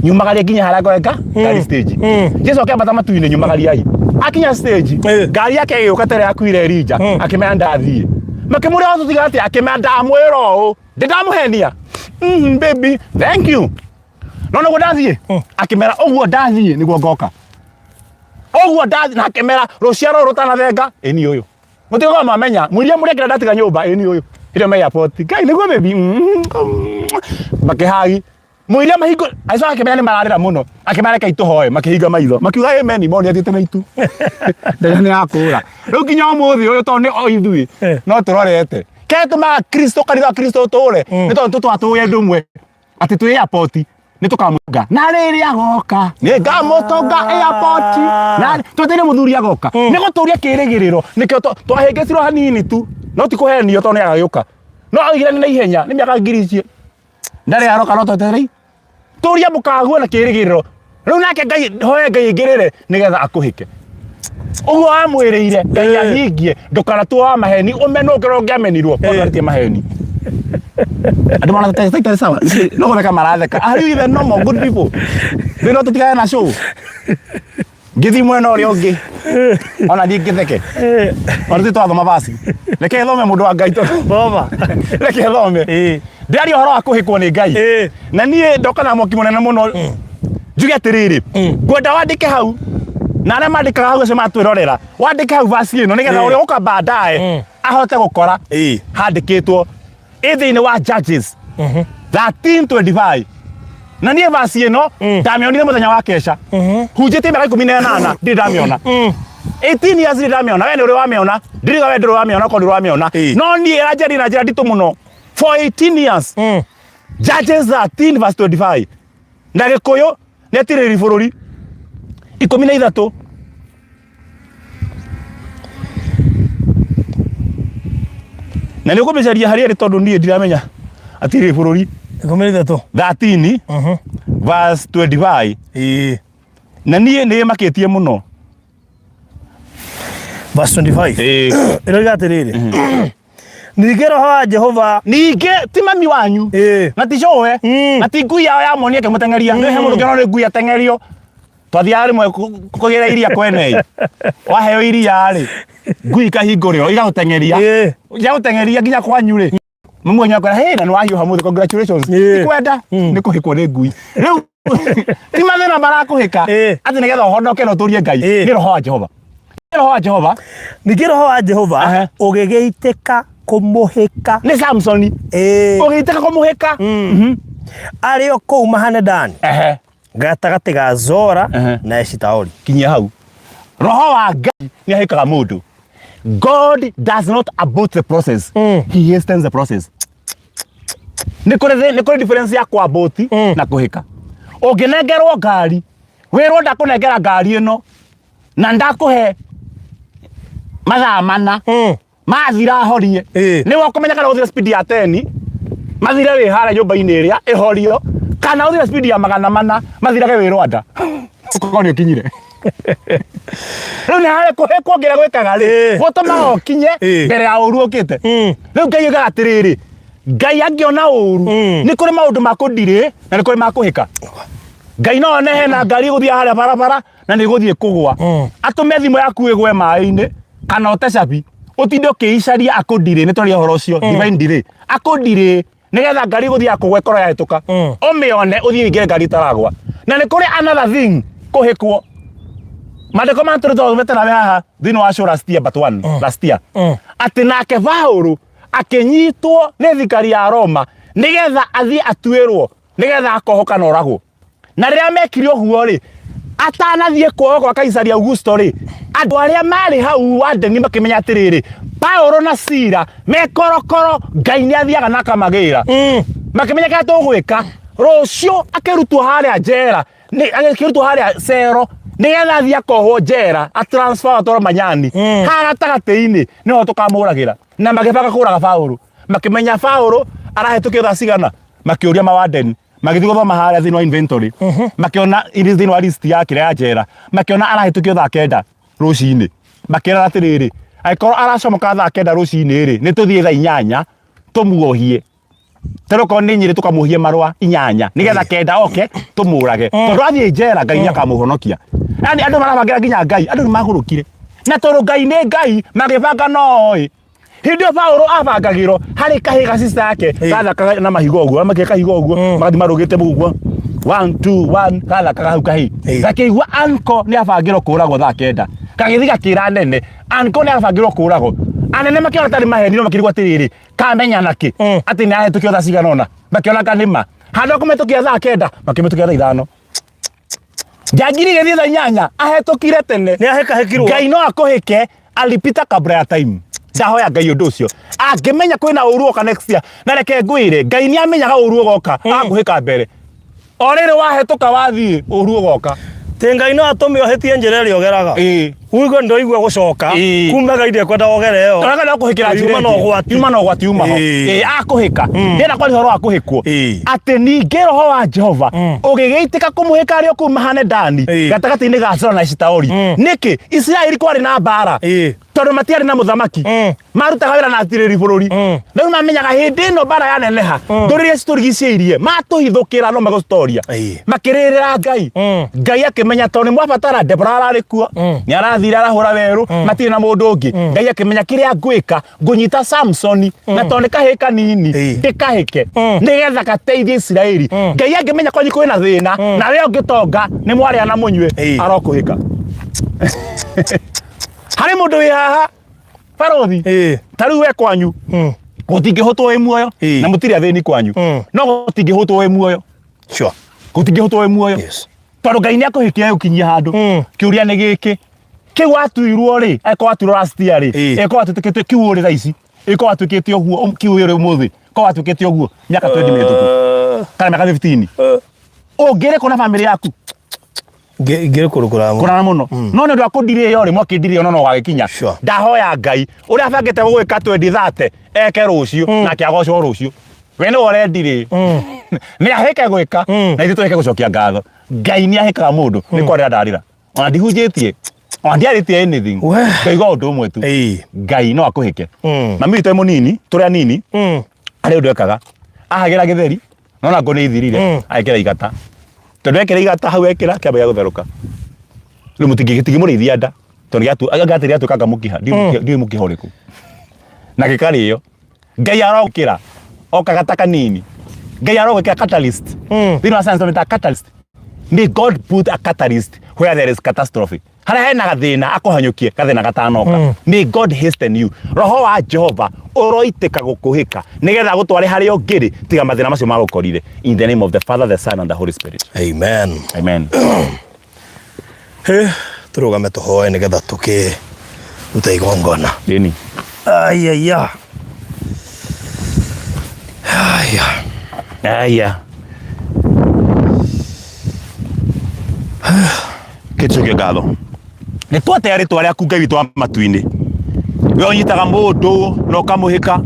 nyumagaria nginya harĩa ngoeka ngari stage jesu akĩambata matu-inĩ nyumagariai akinya stage Eh. ngari yake ĩgĩũka tere yakuire Elija akĩmera ndathiĩ makĩmũria watũtiga atĩa akĩmera ndamwĩra ũũ ndĩndamũhenia baby thank you no nĩguo ndathiĩ akĩmera ũguo ndathiĩ nĩguo ngoka ũguo ndathiĩ na akĩmera rũciaro rũrũ rũtanathenga ĩni ũyũ mũtigoka mamenya mũiria mũrĩa kĩrĩa ndatiga nyũmba ĩni ũyũ ĩrĩa me airport ngai nĩguo baby makĩhagi mũiria mahingo agĩcoka akĩmenya nĩ mararĩra mũno akĩmera reke itũhoe makĩhinga maitho makiuga amen moni athiĩte na itu ndege nĩ yakũra rĩu nginya ũmũthĩ ũyũ tondũ nĩ o ithuĩ Eh. no tũrorete kĩrĩa gĩtũmaga kristo kanitha wa kristo ũtũre nĩ tondũ tũtwatũĩ ũndũ ũmwe atĩ twĩ airport nĩ tũkamũtũnga na rĩrĩ agoka nĩ ngamũtũnga airport na twetereire mũthuri agoka nĩ gũtũria kĩrĩgĩrĩro nĩkĩo twahĩngĩcirwo hanini tu no ti kũhenio tondũ nĩ agagĩũka no oigire nĩ na ihenya nĩ mĩaka ngiri icio ndarĩ aroka no twetereire tũria mũkaguo na kĩrĩgĩrĩro rĩu nake ngai hoe ngai aingĩrĩre nĩgetha akũhĩke. Ũguo wamwĩrĩire Ngai ahingie, ndũkanatuo wa maheni, ũmenwo ũngĩrwo ũngĩamenirwo, tondũ arĩtie maheni. Andũ maratheka itarĩ sawa. No gũtheka maratheka. Are you even normal good people? Thĩna tũtigane na show. Ngĩthiĩ mwena ũrĩa ũngĩ. Ona niĩ ngĩtheke. Ona tũtirĩ twathoma basi. Reke thome mũndũ wa Ngai tondũ. Thoma. Reke thome. Ndĩraria ũhoro wa kũhĩkwo nĩ Ngai. Na niĩ ndoka na mwaki mũnene mũno. Njuge atĩrĩrĩ, ngwenda wandĩke hau na arĩa mandĩkaga hau acio matwĩrorera, wandĩke hau verse ĩno nĩgetha ũrĩa ũgũka baadaye ahote gũkora handĩkĩtwo ĩ thĩinĩ wa Judges 13:25. Na niĩ verse ĩno ndamĩonire mũthenya wa kesha. Hunjĩtie mĩaka 18 ndirĩ ndamĩona. 18 years ndirĩ ndamĩona. We nĩ ũrĩ wamĩona. Ndiriga we ndũrĩ wamĩona okorwo ndũrĩ wamĩona. No niĩ ĩranjĩrire na njĩra nditũ mũno. For 18 years. Judges 13 verse 25. Na Gĩkũyũ nĩ atirĩrĩri bũrũri 13. Na nĩ ũkũmĩcaria harĩa ĩrĩ tondũ niĩ ndiramenya atirĩrĩri bũrũri. 13. 13 verse 25. Na niĩ nĩ ĩmakĩtie mũno. Verse 25. Ĩroiga atĩrĩrĩ. Ningĩ roho wa Jehova Ningĩ ti mami wanyu na ti cũwe na ti ngui yao yamuonia ĩkĩmũteng'eria. Nĩ he mũndũ ũngĩona nĩ ngui ateng'erio. Twathiaga rĩmwe kũgĩra iria kwene. Waheo iria rĩ, ngui ikahingũrĩrwo igagũteng'eria. Yagũteng'eria nginya kwanyu rĩ. Mami wanyu akwĩra, hey, na nĩ wahiũha mũthĩ, congratulations. Ti kwenda, nĩ kũhĩkwo nĩ ngui. Rĩu ti mathĩna marakũhĩka atĩ nĩgetha ũhonoke na ũtũrie Ngai. Nĩ roho wa Jehova. Nĩ roho wa Jehova. Ningĩ roho wa Jehova ũgĩgĩitĩka kũmũhĩka. Nĩ Samsoni. Ũgĩitĩka kũmũhĩka. Arĩ o kũu Mahanedani. Gatagatĩ ga Zora na Eshitaoli. Kinyia hau. Roho wa Ngai nĩ ahĩkaga mũndũ. God does not abort the process. He hastens the process. Nĩ kũrĩ difference ya kwaboti na kũhĩka. Ũngĩnengerwo ngari, wĩrwo ndakũnengera ngari ĩno na ndakũhe mathaa mana mathira horie. Nĩwe ũkũmenya kana ũthire speed ya 10 mathire wĩ harĩa nyũmba-inĩ ĩrĩa ĩhorio, kana ũthire speed ya 400 mathirage wĩ Rwanda. Ũkorwo nĩ ũkinyire. Rĩu nĩ harĩa kũhĩkwo kĩrĩa gwĩkaga rĩ, gũtũmaga ũkinye mbere ya ũru ũkĩte. Rĩu Ngai oigaga atĩrĩrĩ, Ngai angĩona ũru, nĩ kũrĩ maũndũ ma kũndirĩ na nĩ kũrĩ ma kũhĩka. Ngai no one hena ngari ĩgũthiĩ harĩa barabara na nĩ ĩgũthiĩ kũgwa. Atũme thimũ yaku ĩgwe maĩ-inĩ kana ũte cabi ũtinde ũkĩicaria akũndirĩ, nĩ twaria ũhoro ũcio, divine delay. Akũndirĩ nĩgetha ngari ĩgũthiĩ kũgwa ĩkorwo yahĩtũka. Ũmĩone ũthiĩ ũingĩre ngari ĩtaragwa. Na nĩ kũrĩ another thing kũhĩkwo. Maandĩko ma tũrĩ twathomete nawe haha thĩinĩ wa show last year but one, last year. Atĩ nake Paũlũ akĩnyitwo nĩ thirikari ya Roma nĩgetha athiĩ atuĩrwo nĩgetha akohwo kana oragwo. Na rĩrĩa mekire ũguo rĩ, atanathiĩ kwao gwa Kaisari Augusto rĩ, andũ arĩa marĩ hau wandeni makĩmenya atĩrĩrĩ, Paulo na Sila me korokoro, Ngai nĩ athiaga na akamagĩra. Makĩmenya kĩrĩa tũgwĩka rũciũ, akĩrutwo harĩa njera, akĩrutwo harĩa cero nĩgetha athiĩ akohwo njera, atransfer atwarwo Manyani. Haha gatagatĩ-inĩ nĩho tũkamũragĩra. Na magĩbanga kũraga Paulo, makĩmenya Paulo arahĩtũkio thaa cigana, makĩũria mawandeni, magĩthiĩ gũthoma harĩa thĩinĩ wa inventory, makĩona iri thĩinĩ wa list ya kĩrĩa ya njera, makĩona arahĩtũkio thaa 9 rũcinĩ, makĩrana atĩrĩrĩ, angĩkorwo aracomoka thaa 9 rũcinĩ rĩ, nĩ tũthiĩ thaa 8 tũmuohie, tarĩu okorwo nĩ Nyĩrĩ tũkamuohie marũa 8 nĩgetha 9 oke tũmũrage, tondũ athiĩ njera Ngai nĩ akamũhonokia. Yani andũ marabangĩra nginya Ngai, andũ nĩ magũrũkire, na tondũ Ngai nĩ Ngai magĩbanga no oĩ. Hĩndĩ ĩyo Paũlũ abangagĩrwo harĩ kahĩĩ ga sister yake gathakaga na mahiga ũguo, makia kahiga ũguo, magathiĩ marũgĩte ũguo. 1 2 1 gathakaga hau kahĩĩ. Gakĩigua anko nĩ abangĩrwo kũragwo thaa 9. Gagĩthiĩ gakĩra anene, anko nĩ abangĩrwo kũragwo. Anene makĩona tarĩ maheni no makĩrigwo atĩrĩrĩ, kamenya nakĩ atĩ nĩ ahĩtũkio thaa cigana ũna. Makĩona ka nĩ ma. Handũ ha kũmĩtũkia thaa 9, makĩmĩtũkia thaa 5. Njangiri ĩgĩthiĩ thaa 8, ahĩtũkire tene. Nĩ ahĩkahĩkirwo. Ngai no akũhĩke alipita kabla ya time. Ndahoya Ngai ũndũ ũcio. Angĩmenya kwĩna ũru oka next year, na reke ngwĩre, Ngai nĩ amenyaga ũru ũgoka, agakũhĩka mbere. O rĩrĩ wahĩtũka wathiĩ, ũru ũgoka. Ti Ngai no atũme ũhĩtie njĩra ĩrĩa ũgeraga. Ĩĩ. Uigue ndũigua gũcoka. Ĩĩ. Kumbe Ngai ndekwenda wogere ĩyo. Tondũ no kũhĩkĩra njĩra Yuma na ĩngĩ. ũgwati. Yuma na ũgwati yuma ho. Ĩĩ. Ĩĩ, akũhĩka. Ndĩrenda kwaria ũhoro wa kũhĩkwo. Ĩĩ. Atĩ ningĩ roho wa Jehova ũgĩgĩitĩka kũmũhĩka arĩ o kũu Mahane-Dani Ĩĩ. gatagatĩ-inĩ ga Zora na Eshitaoli. Nĩkĩ? Isiraeli kwarĩ na mbara. Ĩĩ. Tondũ matiarĩ na mũthamaki. Marutaga wĩra na atirĩri bũrũri. Rĩu mamenyaga hĩndĩ ĩno mbara yaneneha, ndũrĩrĩ iria citũrigicĩirie matũhithũkĩra no megũtũtoria. Ĩĩ. Makĩrĩrĩra Ngai. Ngai akĩmenya tondũ nĩ mwabatara Debora ararĩ kuo, nĩ arathire arahũra werũ, matirĩ na mũndũ ũngĩ. Ngai akĩmenya kĩrĩa ngwĩka, ngũnyita Samsoni na tondũ nĩ kahĩĩ kanini, Ĩĩ. ndĩkahĩke nĩgetha gateithie Isiraeli. Ngai angĩmenya kwanyu kwĩna thĩna, na we ũngĩtonga nĩ mwarĩa na mũnyue, Ĩĩ. arokũhĩka. Harĩ mũndũ wĩ haha barothi Ĩĩ. ta rĩu we kwanyu gũtingĩhũtwo wĩ muoyo Ĩĩ. na mũtirĩ athĩni kwanyu no gũtingĩhũtwo wĩ muoyo Sure. gũtingĩhũtwo wĩ muoyo Yes. tondũ Ngai nĩ akũhĩkia agũkinyia handũ kĩũria nĩ gĩkĩ kĩu watuirwo rĩ angĩkorwo watuirwo last year rĩ Ĩĩ. ĩkorwo watuĩkĩte kĩu ũrĩ thaa ici ĩkorwo watuĩkĩte ũguo kĩu ũrĩ ũmũthĩ korwo watuĩkĩte ũguo mĩaka 20 mĩhĩtũku kana mĩaka 15 ũngĩrĩ kũ na bamĩrĩ yaku? Ngĩrĩ kũndũ kũraya mũno. Kũraya mũno. No nĩ ũndũ wa kũndirĩo rĩ, mwakĩndirĩo no no ũgagĩkinya. Sure. Ndahoya Ngai ũrĩa abangĩte gũgwĩka 2030 eke rũciũ nake agocwo rũciũ. We nĩwe ũrendirĩ. Nĩ ahĩke gwĩka na ithuĩ tũhĩke gũcokia ngatho. Ngai nĩ ahĩkaga mũndũ nĩ kwarĩra ndarĩra. Ona ndihunjĩtie. Ona ndiarĩtie anything. We. Ngaiga ũndũ ũmwe tu. Ĩĩ. Ngai no akũhĩke. Mami witũ e mũnini, tũrĩ anini, harĩ ũndũ ekaga. Ahagĩra gĩtheri, nona ngũ nĩ ithirire, agekĩra igata. Tondũ ekĩra igata hau ekĩra kĩamba gĩa gũtherũka. Rĩu mũtingĩmũrĩithia nda tondũ gĩatĩ gĩatuĩkanga mũkiha, ndiũĩ mũkiha ũrĩkũ. Na gĩkarĩo. Ngai arokĩra o kagata kanini. Ngai arogwĩkĩra catalyst. Thĩinĩ wa science tũmĩtaga catalyst. May God put a catalyst where there is catastrophe. Harĩa hena gathĩna akũhanyũkie gathĩna gatanoka. May God hasten you. Roho wa Jehova ũroitĩka gũkũhĩka nĩgetha agũtware harĩa ũngĩrĩ tiga mathĩna macio magũkorire. In the name of the Father, the Son and the Holy Spirit. Amen. Amen. He, tũrũgame tũhoe nĩgetha tũkĩrute igongona. Dini. Ayaya. Aya. Aya. Kĩcokie ngatho. Nĩ twatea rĩtwa rĩaku Ngai witũ wa matu-inĩ. We ũnyitaga mũndũ na ũkamũhĩka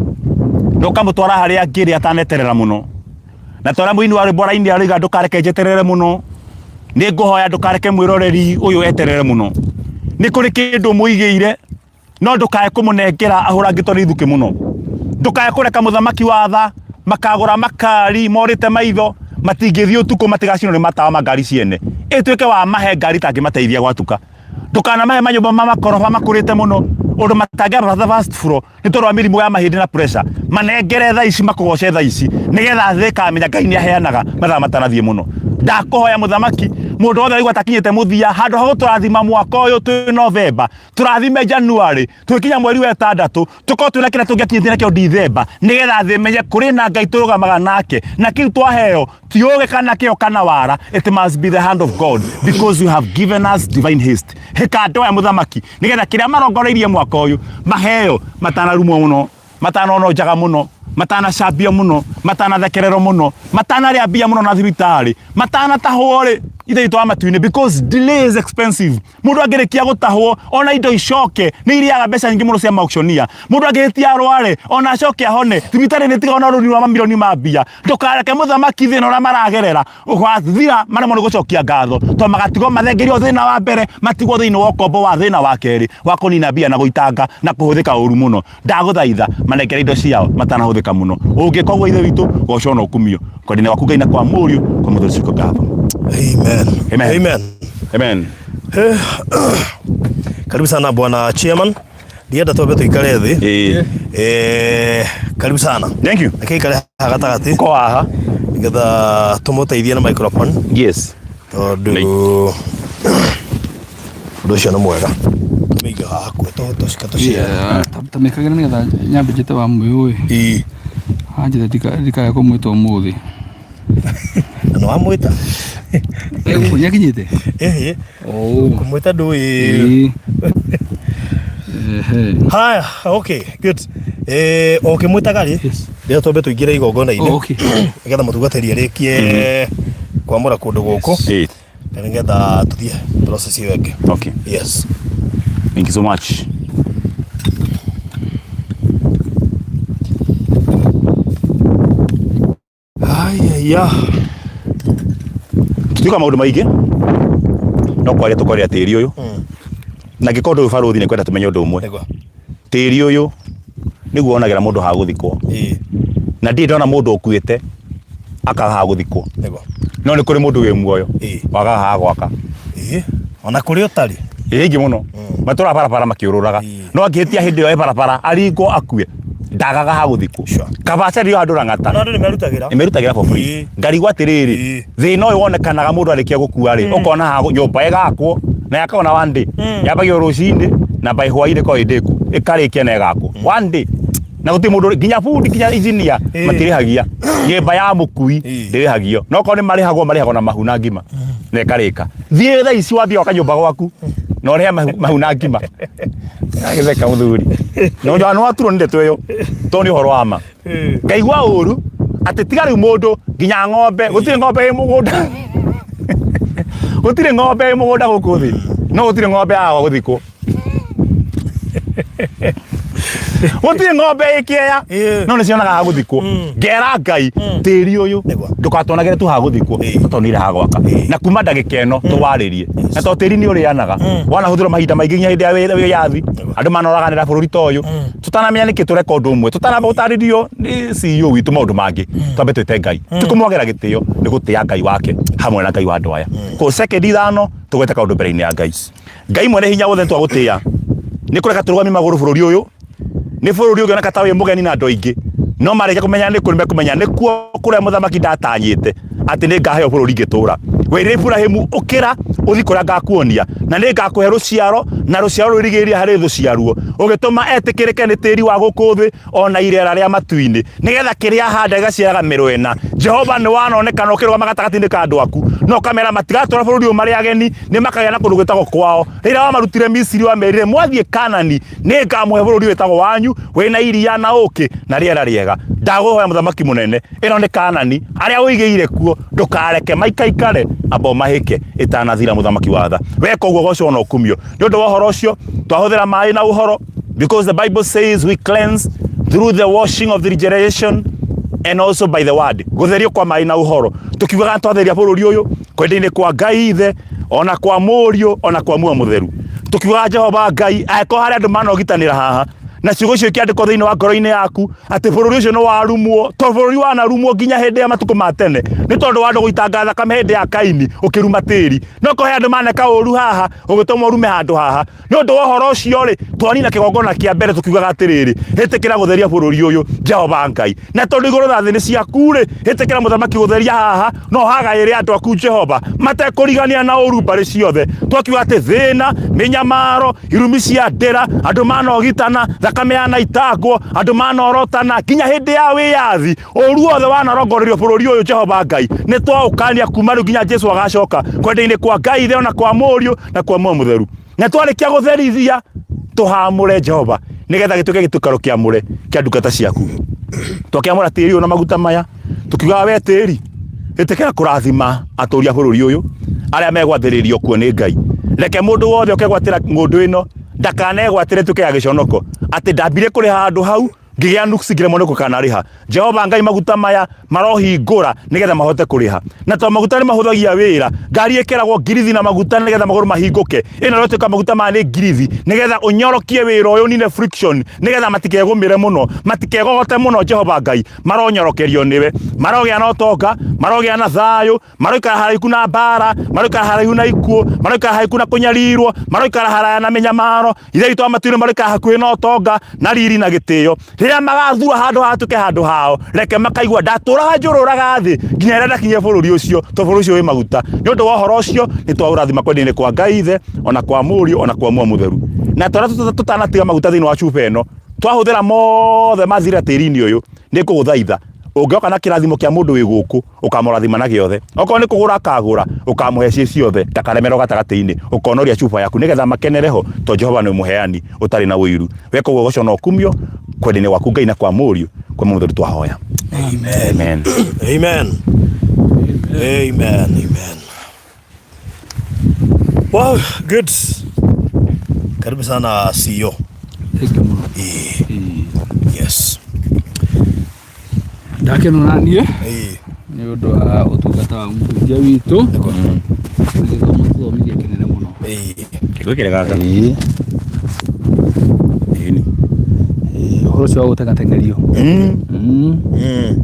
na ũkamũtwara harĩa angĩrĩ ataneterera mũno. Na ta ũrĩa mũini wa rwĩmbo araini aroiga ndũkareke njeterere mũno. Nĩ ngũhoya ndũkareke mwĩroreri ũyũ eterere mũno. Nĩ kũrĩ kĩndũ mũigĩire no ndũkae kũmũnengera ahũrangĩtwo nĩ ithukĩ mũno. Ndũkae kũreka mũthamaki wa tha makagũra makari morĩte maitho matingĩthiĩ ũtukũ matigacinwo nĩ matawa ma ngari ciene. Ĩtuĩke wa mahe ngari itangĩmateithia gwatuka. Ndũkanamahe manyũmba ma makoroba makũrĩte mũno ũndũ matangĩambata first floor nĩ tondũ wa mĩrimũ ya mahĩndĩ na pressure. Manengere thaa ici makũgoce thaa ici nĩgetha thĩ ĩkamenya Ngai nĩ aheanaga mathaa matanathiĩ mũno. Ndakũhoya mũthamaki, mũndũ wothe ũraigua ta akinyĩte mũthia, handũ ha gũtũrathima mwaka ũyũ twĩ November, tũrathime January, twĩkinya mweri wa ĩtandatũ, tũkorwo twĩna kĩrĩa tũngĩakinyĩtie nakĩo December, nĩgetha thĩ ĩmenye kũrĩ na Ngai tũrũgamaga nake, na kĩu twaheo ti ũgĩ kana kĩo kana wara, it must be the hand of God because you have given us divine haste. Hĩka andũ aya mũthamaki, nĩgetha kĩrĩa marongoreirie mwaka ũyũ maheo matanarumwo mũno, matanonwo njaga mũno, matanacambio mũno, matanathekererwo mũno, matanarĩa mbia mũno na thibitarĩ, matanatahwo rĩ, Ithe witũ wa matu-inĩ, because delay is expensive. Mũndũ angĩrĩkia gũtahwo ona indo icoke nĩ irĩaga mbeca nyingĩ mũno cia auctioneer. Mũndũ angĩhĩtia arware ona acoke ahone, thibitarĩ nĩ ĩtigagwo na rũni rwa mamirioni ma mbia. Ndũkareke mũthamaki thĩna ũrĩa maragerera ũgathira maremwo nĩ gũcokia ngatho, tondũ magatigwo mathengerio thĩna wa mbere, matigwo thĩinĩ wa ũkombo wa thĩna wa kerĩ wa kũnina mbia na gũitanga na kũhũthĩka ũru mũno. Ndagũthaitha manengere indo ciao matanahũthĩka mũno. Ũngĩka ũguo Ithe witũ, gocwo na ũkumio. Kwenda-inĩ gwaku Ngai na kwa Mũriũ, kwa Mũtheru Ciugo ngatho. Amen. Amen. Amen. Amen. Karibu sana bwana chairman. Ndienda twambe tuikare thĩ. Ĩĩ. Karibu sana. Thank you. Reke ikare haha gatagatĩ Ko haha. nĩgetha tũmũteithie na microphone Yes. tondũ ũndũ ũcio nĩ mwega. Tũmĩige haha hakuhĩ tũcike tũciare. Ta mĩkagĩra nĩgetha nyambe njĩte wa mwĩũ ĩ. Ĩĩ. Anjĩre ndikae kũmwĩta ũmũthĩ. Na nĩ wamwĩta? Nĩakinyĩte? Ĩhĩ. Oh. Kũmwĩta ndũĩ. Ĩĩ. Ehe. Haya, okay, good. O ũkĩmwĩtaga rĩ, Yes. rĩrĩa twambe tũingĩre igongona-inĩ Oh, okay. nĩgetha mũtungatĩri arĩkie kwamũra kũndũ gũkũ. Ĩĩ. Nĩgetha tũthiĩ process ĩyo ĩngĩ. Okay. Yes. Thank you so much. Ayaya. Tutiuga maũndũ maingĩ no kwaria tũkwaria tĩri ũyũ na ngĩkorwo ndũĩ barũthi nĩ kwenda tũmenye ũndũ ũmwe Nĩguo. tĩri ũyũ nĩguo wonagĩra mũndũ ha gũthikwo Ĩĩ. na ndirĩ ndona mũndũ ũkuĩte akaga ha gũthikwo Nĩguo. no nĩ kũrĩ mũndũ wĩ muoyo Ĩĩ. wagaga ha gwaka Ĩĩ. Ona kũrĩ ũtarĩ. ĩ aingĩ mũno matũraga barabara makĩũrũraga Ĩĩ. no angĩhĩtia hĩndĩ ĩyo e barabara aringwo akue ndagaga ha gũthikwo Sure. kaba acario handũ rang'ata Ona andũ nĩ merutagĩra. nĩmerutagĩra for free Ĩĩ. ngarigwo atĩrĩrĩ Ĩĩ. thĩna ũyũ wonekanaga mũndũ arĩkia gũkua rĩ ũkona ha nyũmba ĩgakwo na yakagwo na one day yambagio rũcinĩ na by hwainĩ ĩkoragwo ĩ ndĩku ĩkarĩkia na ĩgakwo one day na gũtirĩ mũndũ nginya bundi nginya engineer Ĩĩ. matirĩhagia nyũmba ya mũkui Ĩĩ. ndĩrĩhagio no korwo nĩ marĩhagwo marĩhagwo na mahu na ngima na ĩkarĩka thiĩ thaa ici wathiĩ waka nyũmba gwaku na ũrĩhe mahu, mahu na ngima agĩtheka mũthuri no nĩ waturwo nĩ ndeto ĩyo tondũ nĩ ũhoro wa ma ngaigua ũru atĩ tiga rĩu mũndũ nginya ng'ombe gũtirĩ ng'ombe ĩ mũgũnda gũtirĩ ng'ombe ĩ mũgũnda gũkũ thĩ no gũtirĩ ng'ombe yaga gũthikwo gũtirĩ ng'ombe ĩ kĩeya Ĩĩ. no nĩ cionaga ha gũthikwo ngera ngai tĩri ũyũ Nĩguo. ndũkatonagĩre tu ha gũthikwo Ĩĩ. tũtonire ha gwaka Ĩĩ. na kuma ndagĩka ĩno tũwarĩrie na to tĩri nĩ ũrĩanaga wanahũthĩrwo mahinda maingĩ nginya hĩndĩ ya wĩyathi andũ manoraganĩra bũrũri ta ũyũ tũtanamenya nĩkĩ tũreka ũndũ ũmwe tũtanamba gũtarĩrio nĩ CEO witũ maũndũ mangĩ twambe twĩte ngai ti kũmwagĩra gĩtĩo nĩ gũtĩa ngai wake hamwe na ngai wa andũ aya kũ sekendi ithano tũgwete kaũndũ mbere-inĩ ya ngai ngai mwene hinya wothe twagũtĩa nĩ kũreka tũrũgamie magũrũ bũrũri ũyũ nĩ bũrũri ũngĩoneka ta wĩ mũgeni na andũ aingĩ no marĩkia kũmenya nĩ kũ nĩmekũmenya nĩkuo kũrĩa mũthamaki ndatanyĩte atĩ nĩ ngaheo bũrũri ngĩtũra wĩrire Iburahĩmu ũkĩra ũthiĩ kũrĩa ngakuonia na nĩ ngakũhe rũciaro na rũciaro rwĩrigĩrĩrie harĩ thũ ciaruo ũgĩtũma etĩkĩrĩke nĩ tĩri wa gũkũ thĩ ona irera rĩa matu-inĩ nĩgetha kĩrĩa ahanda gĩgaciaraga mĩro ĩna Jehova nĩ wanonekana ũkĩrũgama gatagatĩ-inĩ ka andũ aku na ũkamera matigatũra bũrũri ũyũ marĩ ageni nĩ makagĩa na kũndũ gwĩtagwo kwao rĩrĩa wamarutire Misiri wamerire mwathiĩ Kanani nĩ ngamũhe bũrũri wĩtagwo wanyu wĩna iria na ũkĩ na rĩera rĩega ndagũhoya mũthamaki mũnene ĩno nĩ Kanani arĩa ũigĩire kuo ndũkareke maikaikare amba ũmahĩke ĩtanathira mũthamaki wa tha weka ũguo gocwo na ũkumio nĩ ũndũ wa ũhoro ũcio twahũthĩra maĩ na ũhoro because the Bible says we cleanse through the washing of the regeneration and also by the word gũtherio kwa maĩ na ũhoro tũkiugaga twatheria bũrũri ũyũ kwenda-inĩ kwa Ngai ithe ona kwa mũriũ ona kwa muoyo mũtheru tũkiugaga Jehova Ngai angĩkorwo harĩ andũ manogitanĩra haha na ciugo icio ikĩandĩkwo thĩinĩ wa ngoro-inĩ yaku atĩ bũrũri ũcio nĩ warumwo to bũrũri wanarumwo nginya hĩndĩ ya matukũ ma tene nĩ tondũ wa andũ gũitanga thakame hĩndĩ ya Kaini ũkĩruma tĩri no kũhe andũ maneka ũru haha ũgĩtũma ũrume handũ haha nĩ ũndũ wa ũhoro ũcio rĩ twanina kĩgongona kĩa mbere tũkiugaga atĩrĩrĩ ĩtĩkĩra gũtheria bũrũri ũyũ Jehova Ngai na tondũ igũrũ na thĩ nĩ ciaku rĩ ĩtĩkĩra mũthamaki gũtheria haha no hagaĩre andũ aku Jehova matekũrigania na ũru mbarĩ ciothe twakiuga atĩ thĩna mĩnyamaro irumi cia ndĩra andũ manogitana thakame yanaitangwo andũ manorotana nginya hĩndĩ ya wĩyathi ũru wothe wanarongorerio bũrũri ũyũ Jehova Ngai nĩ twaũkania kuma rĩu nginya Jesu agacoka kwenda-inĩ kwa Ngai ithe ona kwa mũriũ na kwa muoyo mũtheru na twarĩkia gũtherithia tũhamũre Jehova nĩgetha gĩtuĩke gĩtũkaro kĩamũre kĩa ndungata ciaku twakĩamũra tĩri ũyũ na maguta maya tũkiugaga we tĩri ĩtĩkĩra kũrathima atũri a bũrũri ũyũ arĩa megwathĩrĩrio kuo nĩ Ngai reke mũndũ wothe ũkegwatĩra ng'ũndũ ĩno ndakanegwatĩre ĩtuĩke ya gĩconoko atĩ ndambire kũrĩha handũ hau ngĩgĩa nuksi ngĩremwo nĩ gũkanarĩha Jehova Ngai maguta maya marohingũra nĩgetha mahote kũrĩha na to maguta nĩ mahũthagia wĩra ngari ĩkĩragwo ngirithi na maguta nĩgetha magũrũ mahingũke ĩno ĩrotuĩka maguta maya nĩ ngirithi nĩgetha ũnyorokie wĩra ũyũ ũnine friction nĩgetha matikegũmĩre mũno matikegogote mũno Jehova Ngai maronyorokerio nĩwe marogĩa na ũtonga marogĩa na thayũ maroikara haraihu na mbara maroikara haraihu na ikuũ maroikara haraihu na kũnyarirwo maroikara haraya na mĩnyamaro ithe witũ wa matu-inĩ maroikara hakuhĩ na ũtonga na riri na gĩtĩo rĩrĩa magathura handũ hatuĩke handũ hao reke makaigua ndatũraga njũrũraga thĩ nginya rĩrĩa ndakinyire bũrũri ũcio to bũrũri ũcio wĩ maguta nĩ ũndũ wa ũhoro ũcio nĩ twaũrathima kwenda-inĩ kwa Ngai ithe ona kwa mũriũ ona kwa muoyo mũtheru na twana tũtanatiga maguta thĩinĩ wa cuba ĩno twahũthĩra mothe mathira tĩri-inĩ ũyũ nĩ ngũgũthaitha ũngĩoka na kĩrathimo kĩa mũndũ wĩ gũkũ ũkamũrathima na gĩothe okorwo nĩ kũgũra akagũra ũkamũhe ciĩ ciothe ndakaremerwo gatagatĩ-inĩ ũkonoria cuba yaku nĩgetha makenere ho to Jehova nĩ mũheani ũtarĩ na ũiru weka ũguo goco na ũkumio kwenda-inĩ gwaku Ngai na kwa mũriũ kwa mũtheru twahoya Amen. Amen. Amen. Amen. Amen. Wow, good. Karibu sana CEO. Thank you mũno. Ĩĩ. Yes. Ndakena na niĩ Ĩĩ. nĩ ũndũ wa ũtungata wa mũhunjia witũ nĩ gĩthomo tũthomithia kĩnene mũno. Ĩĩ. Ngwĩkĩre gaka. Ĩĩ. Ĩni. Ĩĩ, ũhoro ũcio wa gũtengateng'erio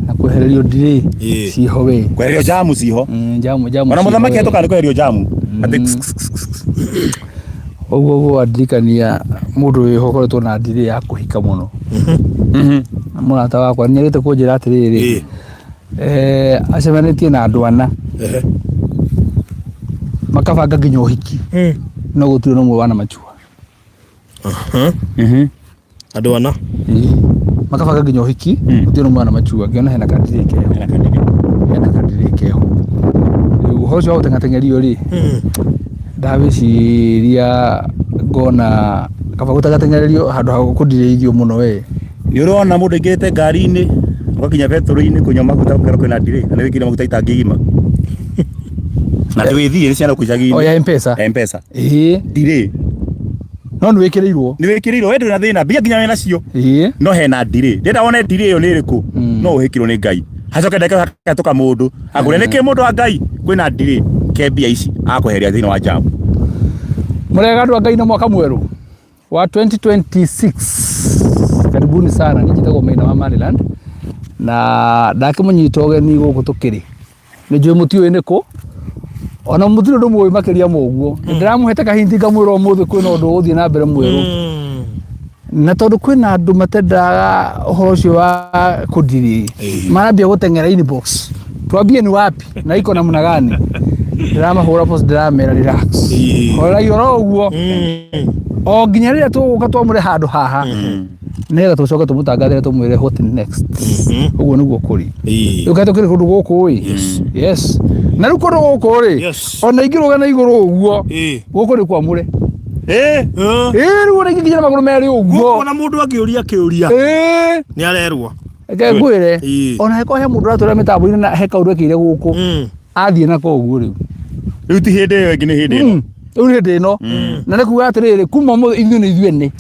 na kwehererio ndirĩ Ĩĩ. ciho we. Kweherio jamu ciho. Jamu jamu. Ona ciho mũthamaki we. hetũka nĩ kweherio jamu. Atĩ Ũguo ũguo wandirikania mũndũ wĩho ũkoretwo na ndirĩ ya kũhika mũno. Mũrata wakwa nĩ agĩte kũnjĩra atĩrĩrĩ, Ĩĩ. acemanĩtie na andũ ana makabanga nginya ũhiki no gũtirĩ na ũmwe wanamachua. Andũ ana. Makabanga nginya ũhiki gũtirĩ na ũmwe wanamachua ngĩona hena kandirĩ keho hena kandirĩ keho. Rĩu ũhoro ũcio wa gũteng'ateng'erio rĩ ndawĩciria ngona kaba gũteng'ateng'ererio handũ ha kũndirĩithio mũno we. Nĩ ũrona mũndũ aingĩrĩte ngari-inĩ ũgakinya betũrũ-inĩ kũnyua maguta ũkerwo kwĩna delay na nĩ wĩkĩrire maguta itangi igima. Na ndwĩthiĩ nĩ ciana kũu icagi-inĩ. O ya M-Pesa. Ya M-Pesa. Ĩĩ. Delay. No nĩ wĩkĩrĩirwo. Nĩ wĩkĩrĩirwo we ndũrĩ na thĩna mbia nginya wĩna cio. Ĩĩ. No hena delay. Ndĩrenda wone delay ĩyo nĩ ĩrĩkũ. No ũhĩkirwo nĩ Ngai. Hacoke ndagĩka hetũka mũndũ akũre nĩkĩ mũndũ wa Ngai kwĩna delay ke mbia ici akweheria thĩinĩ wa jam. Mũrega andũ a Ngai na mwaka mwerũ wa 2026. Karibuni sana, niĩ njĩtagwo Maina wa Maryland na ndakĩmũnyita ũgeni gũkũ tũkĩrĩ. Nĩ njũĩ mũtiũĩ nĩ kũ ona mũtirĩ ũndũ mũĩ makĩria ma ũguo. Nĩ ndĩramũhete kahinti ngamwĩra ũmũthĩ kwĩna ũndũ ũgũthiĩ na mbere mwerũ. Na tondũ kwĩna andũ matendaga ũhoro ũcio wa kũndirĩ marambia gũteng'era inbox twambie ni wapi na iko namna gani ndĩramahũra post ndĩramera relax horerai oro ũguo o nginya rĩrĩa tũgũka twamũre handũ haha nĩgetha tũcoke tũmũtangathĩre tũmwĩre what next ũguo nĩguo kũrĩ rĩu kaĩ tũkĩrĩ kũndũ gũkũ ĩ yes na rĩu kũndũ gũkũ rĩ Yes. ona ingĩrũga na igũrũ ũguo Ĩĩ. gũkũ nĩ kwamũre Ĩĩ. ĩĩ rĩu ona ingĩkinya na magũrũ merĩ ũguo Gũkũ ona mũndũ angĩũria kĩũria ĩĩ nĩ arerwo. reke ngwĩre Ĩĩ. ona heko he mũndũ ũratũra mĩtambo-inĩ na he kaũndũ ekĩire gũkũ athiĩ nako ũguo rĩu Rĩu ti hĩndĩ ĩyo ĩngĩ nĩ hĩndĩ ĩno. Rĩu nĩ hĩndĩ ĩno na nĩ kuga atĩrĩrĩ kuma ũmũthĩ ithuĩ nĩ ithuĩ nĩ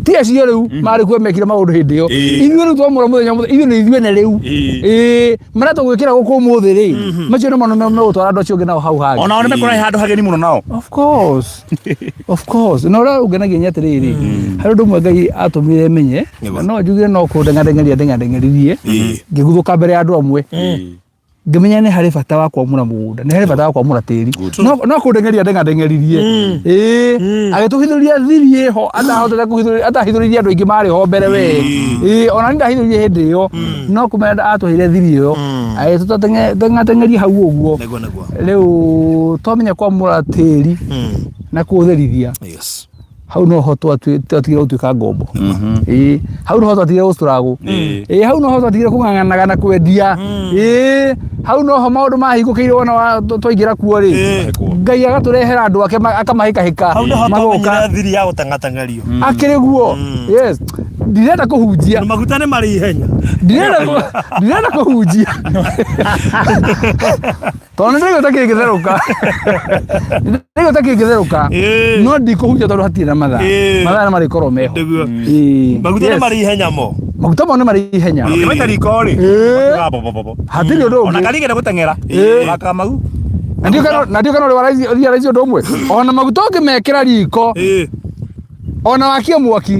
ti acio rĩu marĩ kuo mekire maũndũ hĩndĩ ĩyo Ĩĩ. ithuĩ rĩu twamũra mũthenya ũmũthĩ ithuĩ nĩ ithuĩ nĩ rĩu Ĩĩ. ĩĩ marĩa tũgwĩkĩra gũkũ ũmũthĩ rĩ macio nĩmo megũtwara andũ acio ũngĩ nao hau hangĩ Ona o nĩ mekũrahe handũ hageni mũno nao. Of course. Of course. Na ũrĩa ũngenagia nĩ atĩrĩrĩ, harĩ ũndũ ũmwe Ngai atũmire menye, na no njugire no kũndeng'adeng'eria ndeng'adeng'eririe, ngĩguthũka mbere ya andũ amwe. Ngĩmenya nĩ harĩ bata wa kwamũra mũgũnda, nĩ harĩ bata wa kwamũra tĩri. No no kũndeng'eria ndeng'adeng'eririe. Ĩĩ, agĩtũhithũria thiri ĩho atahotete kũhithũria atahithũrĩirie andũ aingĩ marĩ ho mbere we. Ĩĩ, ona niĩ ndahithũririe hĩndĩ ĩyo, no kũmenya atũheire thiri ĩyo, agĩtũteng'ateng'eria hau ũguo. Nĩguo nĩguo. Rĩu twamenya kwamũra tĩri na kũũtherithia Yes. hau noho twatigire gũtuĩka ngombo. Ĩĩ, hau noho twatigire gũcũragwo. Ĩĩ, hau noho twatigire kũng'ang'anaga na kwendia. Ĩĩ, hau noho maũndũ mahingũkĩire wona twaingĩra kuo rĩ, Ngai agatũrehera andũ ake akamahĩkahĩka Hau nĩho magoka. twamenyire thiri ya gũteng'ateng'erio. Akĩrĩ guo. Yes. Ndirenda kũhunjia. Maguta nĩ marĩ ihenya. Ndirenda kũhunjia. Tondũ nĩ ndĩraigua ta kĩngĩtherũka. Nĩ ndĩraigua ta kĩngĩtherũka. Ĩĩ. No ndikũhunjia tondũ hatirĩ na mathaa. Ĩĩ. Mathaa nĩ marĩkorwo meho. Nĩguo. Ĩĩ. Maguta nĩ Yes. marĩ ihenya mo. Maguta mo nĩ marĩ ihenya. Ũkĩmaita riko rĩ. Ĩĩ. Matuĩkaga bobobobo. Hatirĩ ũndũ Ona ũngĩ. karigenda gũteng'era. Ĩĩ. Ona kamau. Na ndiũ kana na ndiũ kana ũrĩ warealize ũndũ ũmwe. Ona maguta ũngĩmekĩra riko, Ĩĩ. ona wakie mwaki,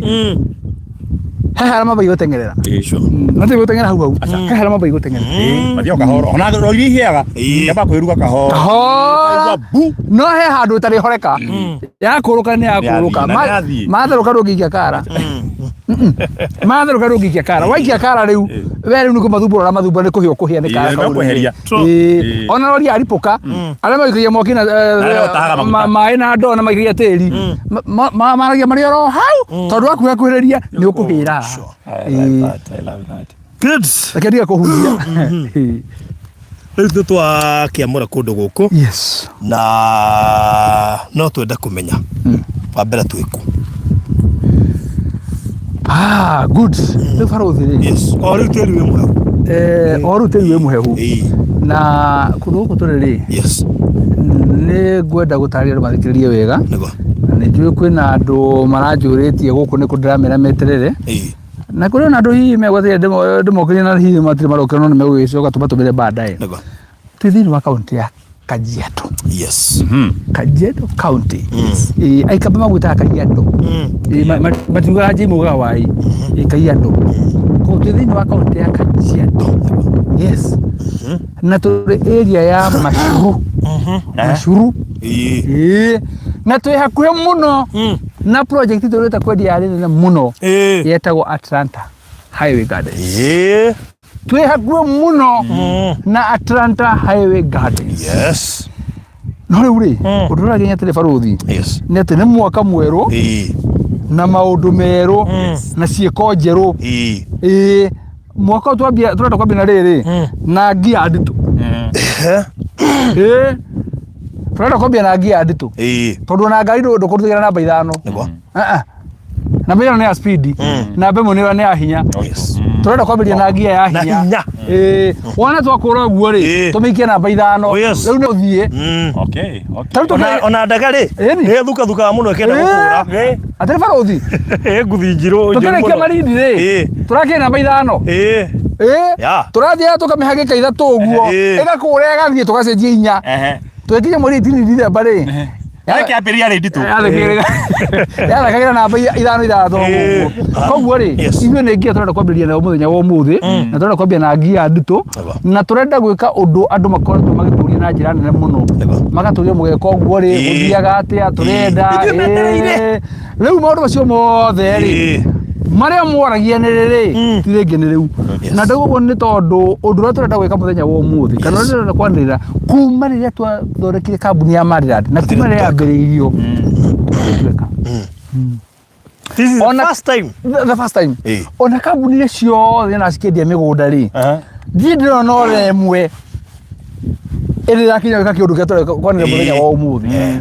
he harĩa mambagia gũteng'erera. Na ti gũteng'era hau hau. He harĩa mambagia gũteng'erera. Mathiaga kahora. Ona rori iria ihĩaga. Yamba kwĩruga kahora. Kahora. Bu. No he handũ ũtarĩhoreka. Yakũrũka nĩ yakũrũka. Nĩ yathiĩ. Matherũka ndũngĩikia kara. Matherũka ndũngĩikia kara. Waikia kara rĩu, we rĩu nĩ kũmathumbũra ũramathumbũra nĩ kũhĩa ũkũhĩa nĩ kara Ĩĩ, kau rĩu. nĩmekweheria. Ĩĩ. Ona rori yaripũka, arĩa maikagia mwaki na Arĩa matahaga maguta. maĩ na ndoo na maikagia tĩri, maragia marĩ oro hau, tondũ wakuhakuhĩrĩria nĩ ũkũhĩra. Ĩĩ. Good. Reke ndige kũhunjia. Ĩĩ. Rĩu nĩ twakĩamũra kũndũ gũkũ Yes. na no twende kũmenya wa mbere twĩkũ. Ah, good. Rĩu barũthi rĩ. Yes. O rĩu tĩri wĩ mũhehu. O rĩu tĩri wĩ mũhehu. Na kũndũ gũkũ tũrĩ rĩ, nĩ ngwenda gũtarĩria andũ mathikĩrĩrie wega. Nĩguo. Na nĩ njũĩ kwĩna andũ maranjũrĩtie gũkũ nĩkũ ndĩramera meterere. Na kũrĩ ona andũ hihi megwetereire ndĩmokĩrie na hihi matirĩ marokĩra no nĩ megũgĩcoka tũmatũmĩre baadaye. Nĩguo. Twĩ thĩinĩ wa kaũntĩ ya Kajiado. Kajiado County. Ĩĩ, aikamba magwĩtaga Kajiado. Ĩĩ, matiugaga J maugaga Y. Ĩĩ, Kajiado. Koguo twĩ thĩinĩ wa kaũntĩ ya Kajiado. Yes. Na tũrĩ area ya Mashuru. Mashuru. Ĩĩ. Na twĩ hakuhĩ mũno na project tũrĩte kwendia yarĩ nene mũno yetagwo Atlanta Highway Gardens. Twĩ hakuhĩ mũno na Atlanta Highway Gardens. No rĩu rĩ, ũndũ ũrĩa ũragenia atĩrĩ barũthi nĩ atĩ nĩ mwaka mwerũ na maũndũ merũ na ciĩko njerũ. Ĩĩ, mwaka ũyũ twambia tũrenda kwambia na rĩrĩ na ngia nditũ. Ĩĩ, tũrenda kwambia na ngia nditũ tondũ ona ngari ndũkũrutĩra namba 5. Nĩguo. Ah, ah. Namba 5 nĩ ya speed, namba 1 nĩ ya hinya. Tũrenda kwambĩrĩria na ngia ya Na hinya. hinya. Ĩĩ, wona twakũra ũguo rĩ, tũmĩikie namba 5. Oh, yes. Rĩu nĩ ũthiĩ. Okay, okay. Ta rĩu tũkĩ- Ona ndege rĩ, Ĩni. nĩ thukathukaga mũno ĩkĩenda gũkũra. Atĩrĩ barũthi, Ĩ nguthi njirũ njũru tũkĩrĩkia mũno. Malindi rĩ, tũrakĩria namba 5. Ĩĩ. Tũrathiaga tũkamĩhagĩka 3 ũguo, ĩgakũra ĩgathiĩ tũgacenjia 4. Twĩkinya mweri 18 Dithemba rĩ, Yarĩkĩambĩrĩria rĩ nditũ. Yathakagĩra namba 5 6 ũguo. Koguo rĩ, ithuĩ nĩ ngia tũrenda kwambĩrĩria nayo mũthenya wa ũmũthĩ, na tũrenda kwambia na ngia nditũ, na tũrenda gwĩka ũndũ andũ makoretwo magĩtũria na njĩra nene mũno. Magatũria mũgeka ũguo rĩ, gũthiaga atĩa, tũrenda. Ithuĩ metereire. Rĩu maũndũ macio mothe rĩ, marĩa mworagia nĩ rĩ, ti rĩngĩ nĩ rĩu. Na ndauga ũguo nĩ tondũ ũndũ ũrĩa tũrenda gwĩka mũthenya wa ũmũthĩ, kana ũrĩa tũrenda kwanĩrĩra kuma rĩrĩa twathondekire kambuni ya Maryland na kuma rĩrĩa yambĩrĩirio, tweka. This is the Ona- first time. The first time. Ona kambuni iria ciothe na cikĩendia mĩgũnda rĩ, ndirĩ ndĩrona ona ĩmwe ĩrĩ ĩrakinya gwĩka kĩũndũ kĩrĩa tũreka kwanĩrĩra mũthenya wa ũmũthĩ.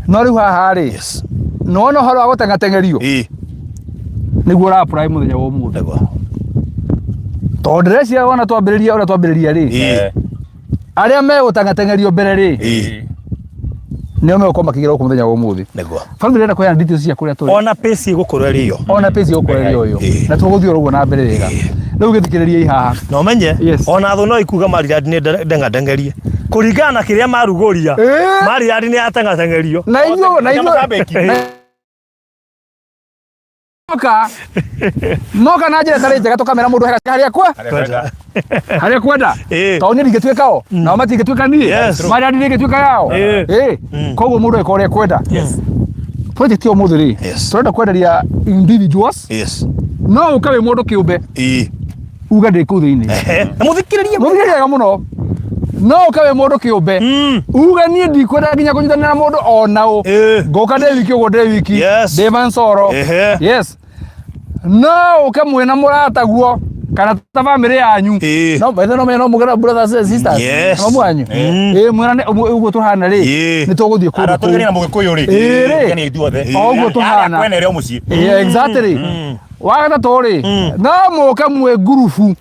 No rĩu haha rĩ, nĩwona ũhoro wa gũteng'ateng'erio nĩguo ũra apply mũthenya wa ũmũthĩ. Tondũ ndĩreciria wona twambĩrĩria ũrĩa twambĩrĩria rĩ, arĩa megũteng'ateng'erio mbere rĩ, nĩo megũkorwo makĩgĩra gũkũ mũthenya wa ũmũthĩ. Nĩguo. Bamĩrĩ ĩrenda kũheana details cia kũrĩa tũrĩ. Ona pace ĩgũkorwo ĩrĩ ĩyo. Ona pace ĩgũkorwo ĩrĩ o ĩyo. Na tũgũthiĩ oro ũguo na mbere wega. Rĩu gĩthikĩrĩriei haha. Na ũmenye ona thũ no ikuga Maryland nĩ ndengadengerie. Kũringana na kĩrĩa marugũria, Maryland nĩ yatengatengerio. Na ithuĩ na ithuĩ moka moka na njĩra ĩtarĩ njega tũkamera mũndũ hega harĩa kwa harĩa kwenda tondũ niĩ ndingĩtuĩka o nao matingĩtuĩka niĩ marĩa ndingĩtuĩka yao. Koguo mũndũ eka ũrĩa kwenda. Project ya ũmũthĩ rĩ, tũrenda kwenderia individuals. No ũke wĩ mũndũ kĩũmbe uge ndĩ kũu thĩinĩ. Na mũthikĩrĩrie. Mũthikĩrĩrie wega mũno. No ũke wĩ mũndũ kĩũmbe uge niĩ ndikwenda nginya kũnyitanĩra na mũndũ ona ũ, ngoka ndĩ wiki ũguo ndĩ wiki, ndĩ Mansoro. Yes. No ũke mwĩna mũrataguo kana ta bamĩrĩ yanyu. No by the way, no mũgĩra brothers and sisters. No mwanyu. Ĩĩ, mwĩrane ũguo tũhana rĩ, nĩ tũgũthiĩ kũndũ Ara tũgĩre na mũgĩkũyũ rĩ. Ĩĩ rĩ. Nĩ ithuothe. O ũguo tũhana. Kwene ĩrĩ o mũciĩ. Ĩĩ, exactly. Wa gatatũ rĩ, no mũke mwĩ ngurubu.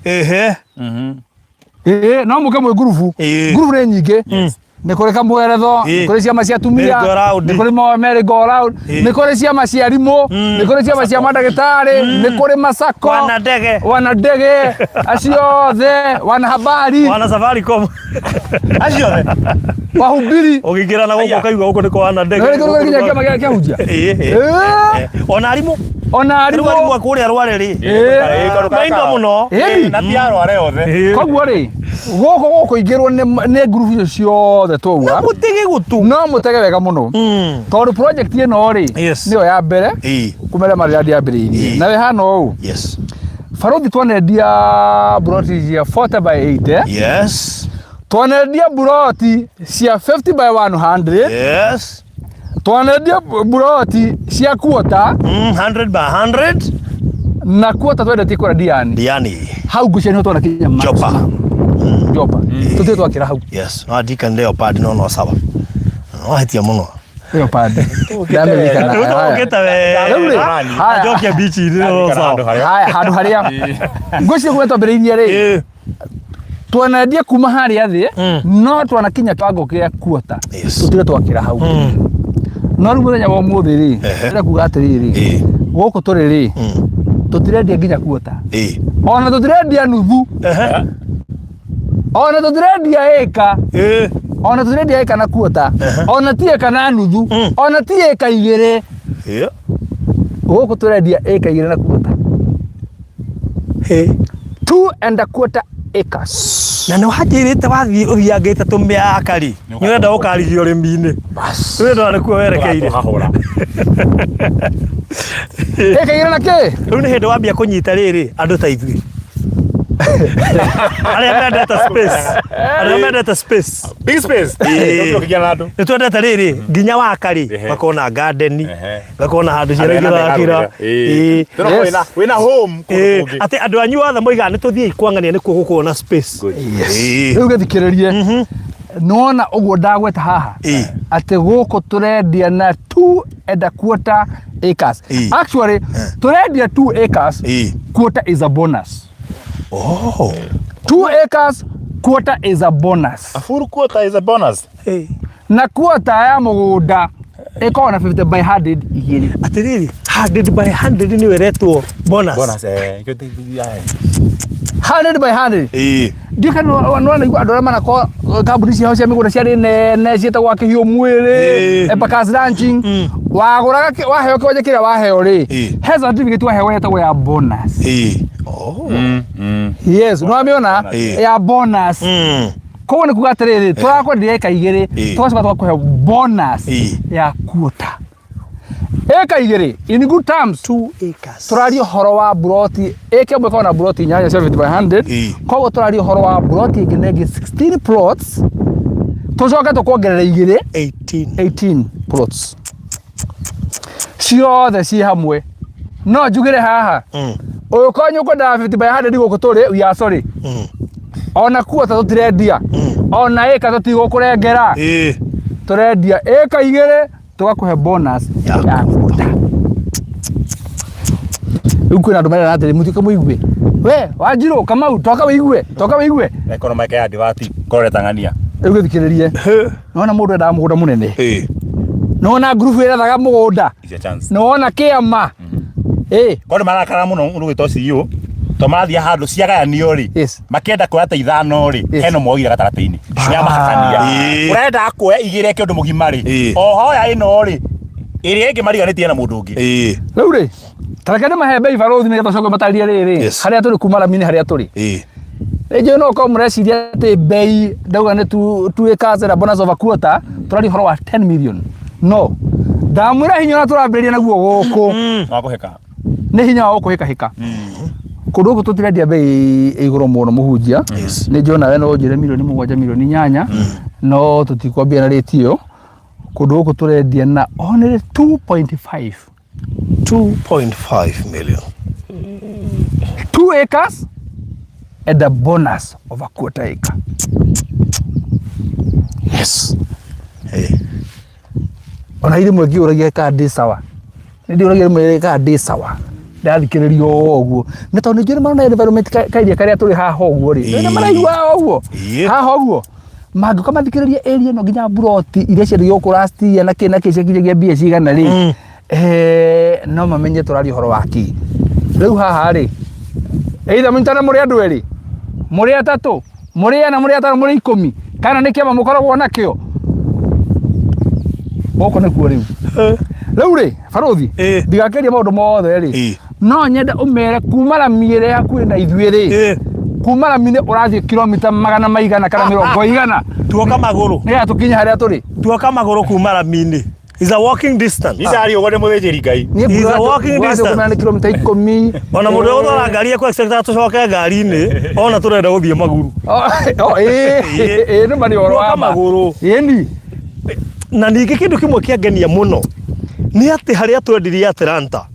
Ĩĩ, no mũke mwĩ ngurubu. Ngurubu nĩ nyingĩ. Nĩ kũrĩ kamweretho, nĩ kũrĩ ciama cia atumia, Merry go round. nĩ kũrĩ merry go round, nĩ kũrĩ ciama cia arimũ, nĩ kũrĩ ciama cia mandagĩtarĩ, nĩ kũrĩ masako, Wana ndege. wana ndege, acio othe, wana habari, Wana Safaricom. Acio othe. Wahubiri. Ũgĩingĩra na gũkũ ũkaigua gũkũ nĩ kwa wana ndege. Nĩ kũrĩ nginya kĩama kĩa hunjia. Ona arimũ. Ona arimũ. Rĩu arimũ a kũrĩa Rware rĩ. Maindo mũno. Na ti arware othe. Koguo rĩ, gũkũ gũkũingĩrwo nĩ ngurubu icio ciothe twauga. Na mũtege gũtũ. No mũtege wega mũno. Tondũ project ĩno rĩ, nĩyo ya mbere kuma rĩrĩa Maryland yambĩrĩirie. Na ĩhana ũũ. Barũthi twanendia mburoti cia 40 by 80. Twanendia mburoti cia 50 by 100. Twanendia mburoti cia quarter. 100 by 100. Na quarter twendetie kũrĩa Diani. Diani. Hau ngwĩciria nĩho twanakinya max. Jopa. Jopa. Tũtirĩ twakĩra hau. Yes. No andika Leopard no no sawa. No ahetia mũno. Leopard. Ndamĩririkana. Rĩu ũkĩte wega. Rĩu rĩ, haya. Njokia bichi-inĩ no sawa. Haya, handũ harĩa ngwĩciria kuma twambĩrĩirie rĩ. Twanendia kuma harĩa thĩ no twanakinya kĩwango kĩa kuota. Yes. Tũtire twakĩra hau. No rĩu mũthenya wa ũmũthĩ rĩ, ndĩrenda kuga atĩrĩrĩ, gũkũ tũrĩ rĩ, tũtirendia nginya kuota. Ona tũtirendia nuthu. Ona tũtirendia ĩka. Ona tũtirendia ĩka na kuota. Ona ti ĩka na nuthu. Ona ti ĩka igĩrĩ. Gũkũ tũrendia ĩka igĩrĩ na kuota. Hey. 2.25 acres. Na nĩ wanjĩrĩte wathiĩ ũthiangĩte tũmĩaka rĩ, nĩ ũrenda gũkarigio ũrĩmi-inĩ. Rĩu ndona nĩkuo werekeire. Tũhahũra. Ĩka igĩrĩ na kĩ? Rĩu nĩ hĩndĩ wambia kũnyita rĩrĩ andũ ta ithuĩ. Arĩa mendete space. Arĩa mendete space. Big space. Ĩĩ. Tũkĩgĩa na andũ. Nĩ twendete rĩrĩ nginya waka rĩ Ehe. gakorwo na garden Ehe. gakorwo na handũ ciana Andũ ena ingĩthakĩra. mĩgarũrĩra. Ĩĩ. Ĩĩ. Tũrona Yes. wĩna home kũndũ Ĩĩ. kũngĩ. Atĩ andũ anyu othe moigaga nĩ tũthiĩi kwang'ania nĩkuo gũkorwo na space. Good. Ĩĩ. Rĩu gĩthikĩrĩrie. Nĩwona ũguo ndagweta haha Ĩĩ. atĩ gũkũ tũrendia na 2.25 acres. Ĩĩ. Actually tũrendia 2 acres. Ĩĩ. Quarter is a bonus. Oh. 2 acres quarter is a bonus. A full quarter is a bonus. Hey. Na quarter ya mũgũnda ĩkoragwo na 50 by 100 igĩrĩ. Atĩrĩrĩ, 100 by 100 nĩyo ĩretwo bonus. Bonus eh. Kĩo ti- ya, eh. 100 by 100. Ĩĩ. Ndiũ kana nĩwanaigua andũ arĩa manakorwo kambuni ciao cia mĩgũnda ciarĩ nene ciĩtagwo akĩhiũ mwĩrĩ Ĩĩ. Embakasi Ranching wagũraga waheo kĩwanja kĩrĩa waheo rĩ Ĩĩ. he certificate waheo yetagwo ya bonus. Ĩĩ. Oh. Yes, nĩwamĩona Ĩĩ. ya bonus. Koguo nĩ kuga atĩrĩrĩ, tũrakwenderia ĩka igĩrĩ, Ĩĩ. tũgacoka tũgakũhe bonus Ĩĩ. ya kuota. Ĩka igĩrĩ in good terms 2 acres. tũraria ũhoro wa buroti ĩka ĩmwe ĩkoragwo na buroti inyanya cia 50 by 100 Ĩĩ. Koguo tũraria ũhoro wa buroti ĩngĩ na ĩngĩ 16 plots, tũcoke tũkuongerera igĩrĩ 18. 18 plots ciothe ciĩ hamwe. No njugĩre haha, ũngĩkorwo nĩ ũkwendaga 50 by 100 gũkũ tũrĩ, we are sorry. Ona kuota tũtirendia, ona ĩka tũtigũkũrengera. Ĩĩ. Tũrendia ĩka igĩrĩ tũgakũhe bonus Ya ya kuota. Rĩu kwĩna andũ marera atĩrĩ, mũtiũke mũigue we Wanjirũ Kamau, toka wĩigue, toka wĩigue. Ekono maika ya divati koreta ng'ania. Rĩu gĩthikĩrĩrie. Nĩwona mũndũ endaga mũgũnda mũnene. Ĩĩ. Nĩwona ngurubu ĩrethaga mũgũnda. It's a chance. Nĩwona kĩama. Ĩĩ. Korwo marakara mũno ũndũ gwĩtwo CEO to marathiĩ handũ ciagayanio rĩ. Yes. Makĩenda kuoya ta ithano rĩ, Yes. hena ũmwe oire gatagatĩ-inĩ nĩamahakania. Ĩĩ. Ũrenda kuoya igĩrĩ eke ũndũ mũgima rĩ, Ĩĩ. ohoya ĩno rĩ, ĩrĩa ĩngĩ mariganĩtie na mũndũ ũngĩ. Ĩĩ. Rĩu rĩ, ta reke ndĩmahe mbei barũthi nĩgetha ũcoke ũmatarĩrie rĩrĩ, Yes. harĩa tũrĩ kuma rami-inĩ harĩa tũrĩ. Ĩĩ. Rĩngĩ no ũkorwo mũreciria atĩ mbei ndauga nĩ 2 acres na bonus of a quarter, tũraria ũhoro wa 10 million. No ndamwĩra hinya ũrĩa tũrambĩrĩria naguo gũkũ Wa kũhĩka. nĩ hinya wa gũkũhĩkahĩka. Kũndũ gũkũ tũtirendia mbei ĩ igũrũ mũno mũhunjia. Yes. Nĩ njũĩ nawe no ũnjĩre mirioni 7, mirioni 8, no tũtikwambia na rĩti ĩyo. Kũndũ gũkũ tũrendia na only 2.5. 2.5 million. 2 acres and a bonus of a quarter acre. Yes. Hey. Ona rĩmwe ngĩũragia kana ndĩ sawa. Nĩ ndĩũragia rĩmwe kana ndĩ sawa. Ndathikĩrĩria o ũguo. Nĩ tondũ nĩ njũĩ nĩ marona environment kairia karĩa tũrĩ haha ũguo rĩ. Nĩ maraigua haha ũguo. Ĩĩ. Haha ũguo. Mangĩũka mathikĩrĩrie area ĩno nginya buroti iria ciendagio gũkũ last year na kĩ na kĩ ciakinyagia mbia cigana rĩ. No mamenye tũraria ũhoro wa kĩ. Rĩu haha rĩ, either mũnyitane mũrĩ andũ erĩ, mũrĩ atatũ, mũrĩ ana, mũrĩ atano, mũrĩ 10, kana nĩ kĩama mũkoragwo nakĩo. Gũkũ nĩkuo rĩu. Rĩu rĩ, barũthi, Ĩĩ. ndigakĩria maũndũ mothe rĩ, Ĩĩ. no nyende ũmere kuma rami ĩrĩa hakuhĩ na ithuĩ rĩ, Ĩĩ. kuma rami-inĩ ũrathiĩ kilomita magana maigana kana mĩrongo igana Tuoka magũrũ. nĩgetha tũkinye harĩa tũrĩ. Tuoka magũrũ kuma rami-inĩ. Is a walking distance. Niĩ ndaria ũguo nĩ mũthĩnjĩri Ngai. Niĩ Is a nguga walking nguga distance. kũmera nĩ kilomita 10. Ona mũndũ ũrĩa ũgũtwara ngari ekũ expect tũcoke ngari-inĩ, ona tũrenda gũthiĩ magũrũ. Oh, ĩĩ, ĩĩ, nĩ ma nĩ ũhoro wa Tuoka ma. magũrũ. Ĩni. Na ningĩ kĩndũ kĩmwe kĩangenia mũno nĩ atĩ harĩa twendirie Atlanta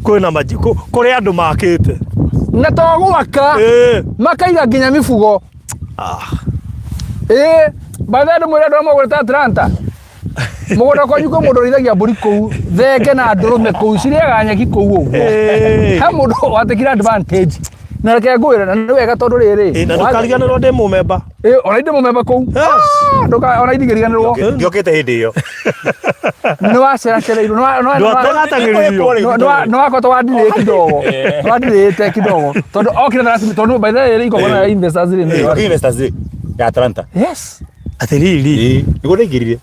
kwĩna maji, kũrĩ andũ makĩte. Na to gwaka Ĩĩ. makaiga nginya mibugo. Ĩĩ, by the way ndĩmwĩre andũ arĩa magũrĩte Atlanta. Mũgũnda kwanyu kwĩ mũndũ ũrĩithagia mbũri kũu, thenge na ndũrũme kũu, cirĩaga nyeki kũu ũguo. Ĩĩ. He mũndũ watekire advantage. Na reke ngwĩre na nĩ wega tondũ rĩrĩ. Ĩ, na ndũkariganĩrwo ndĩ mũmemba. Ĩ, ona indĩ mũmemba kũu. Yes. Ah, ndũka ona indigĩriganĩrwo. Ndiokĩte hĩndĩ ĩyo. Nĩ waceracereirwo. Ndwategatagĩrĩrio. Nĩ wakoto wandirĩĩ kidogo. Wandirĩĩte kidogo. Tondũ okire na rasmi tondũ by the way rĩ igongona rĩa investors rĩ nĩ. Ĩ, Investors Day ya Atlanta. Yes. Atĩrĩrĩ. Ĩ, nĩguo ndaingĩrire.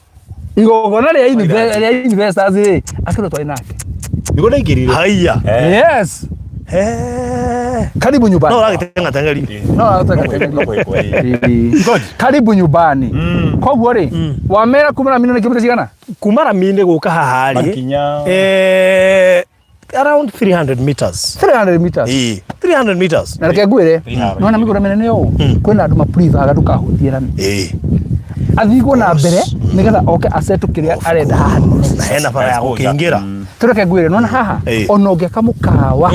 Igongona rĩa rĩa investors rĩ akĩrwo twarĩ nake. Nĩguo ndaingĩrire. Haiya. Yes. Karibu nyumbani. No ũragĩteng'ateng'eri. No ũragĩteng'ateng'eri. Karibu nyumbani. Koguo rĩ, wamera kuma rami-inĩ nĩ kilomita cigana? Kuma rami-inĩ gũka haha rĩ. Makinya. Around 300 meters. 300 meters. Ĩĩ, 300 meters. Na reke ngwĩre, 300. nĩwona mĩgũnda mĩnene ũũ, kwĩna andũ mapreferga ndũkahutie rami. Athigwo na mbere nĩgetha oke asettle kĩrĩa arenda haha. Na hena bara ya gũkĩingĩra. Tũreke ngwĩre, nĩwona haha, ona ũngĩaka mũkawa,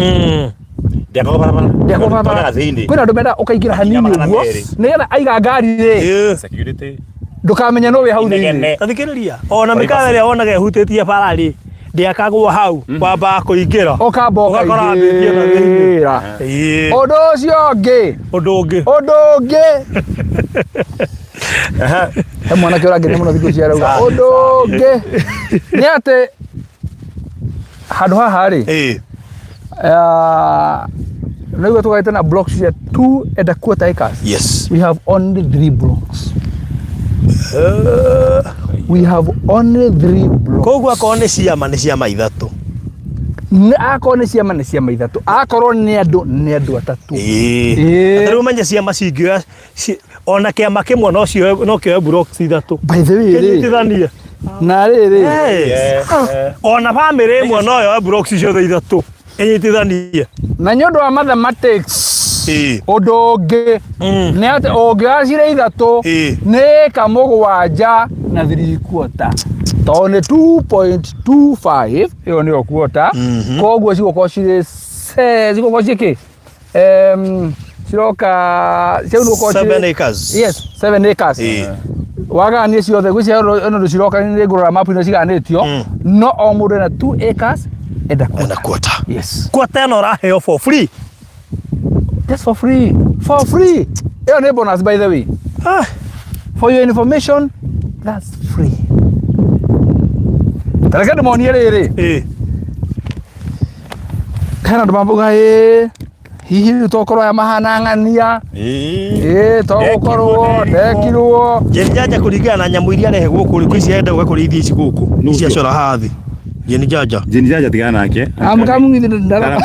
Ndĩakaga barabara. ndĩakwo barabara. Tonyaga thĩinĩ. Kwĩna andũ menda ũkaingĩra hanini Makinya magana ũguo, merĩ. nĩgetha aiga ngari rĩ, Security. ndũkamenye nũ wĩ hau thĩinĩ. Inegene. Ta thikĩrĩria, ona mĩkawa ĩrĩa wonaga ĩhutĩtie bara rĩ, ndĩakagwo hau, wambaga kũingĩra. Ũkamba Ũgakora wambĩtie na thĩinĩ. ũkaingĩra. Ũndũ ũcio ũngĩ, Ũndũ ũngĩ. Ũndũ ũngĩ. He mwanake ũrangenia mũno thikũ ici arauga ũndũ ũngĩ nĩ atĩ handũ haha rĩ nĩguo tũgaĩte na blocks cia 2 and a quarter acres. Yes. We have only 3 blocks. We have only 3 blocks. Koguo akorwo nĩ ciama nĩ ciama ithatũ. Akorwo nĩ ciama nĩ ciama ithatũ. Akorwo nĩ andũ nĩ andũ atatũ. Ĩĩ. Rĩu ũmenye ciama cingĩoya ona kĩama kĩmwe no cioe no kĩoe blocks ithatũ. By the way rĩ. Kĩnyitithanie. Na rĩrĩ. Yes. Ona bamĩrĩ ĩmwe no yoe blocks ciothe ithatũ ĩnyitithanie. Na nĩ ũndũ wa mathematics ũndũ ũngĩ nĩ atĩ ũngĩoya cirĩ ithatũ nĩ ĩka mũgwanja na 3 quarter tondũ nĩ 2.25 ĩyo nĩyo quarter koguo cigũkorwo cirĩ cigũkorwo cirĩ kĩ ciroka ciau nĩ gũkorwo 7 acres. Yes, 7 acres. Wagayanie ciothe gwĩciria ĩno ndũ ciroka nĩ ngũrora mapu ĩno cigayanĩtio no o mũndũ ena 2 acres and a quarter. And a quarter. Yes. Quarter ĩno ũraheo for free. Just for free. For free. Ĩyo nĩ bonus by the way. For your information, that's free. Ta reke ndĩmonie rĩrĩ. Hena andũ mauga ĩĩ hihi rĩu tokorwo aya mahana ng'ania ĩĩ togũkorwo ndekirwo. Jane Janja kũringana na nyamũ iria arehe gũkũ rĩ, kwĩ ici arenda gũka kũrĩithia ici gũkũ ici acora haha thĩ. Jane Janja. Jane Janja tigana nake. I'm coming with the ndarama.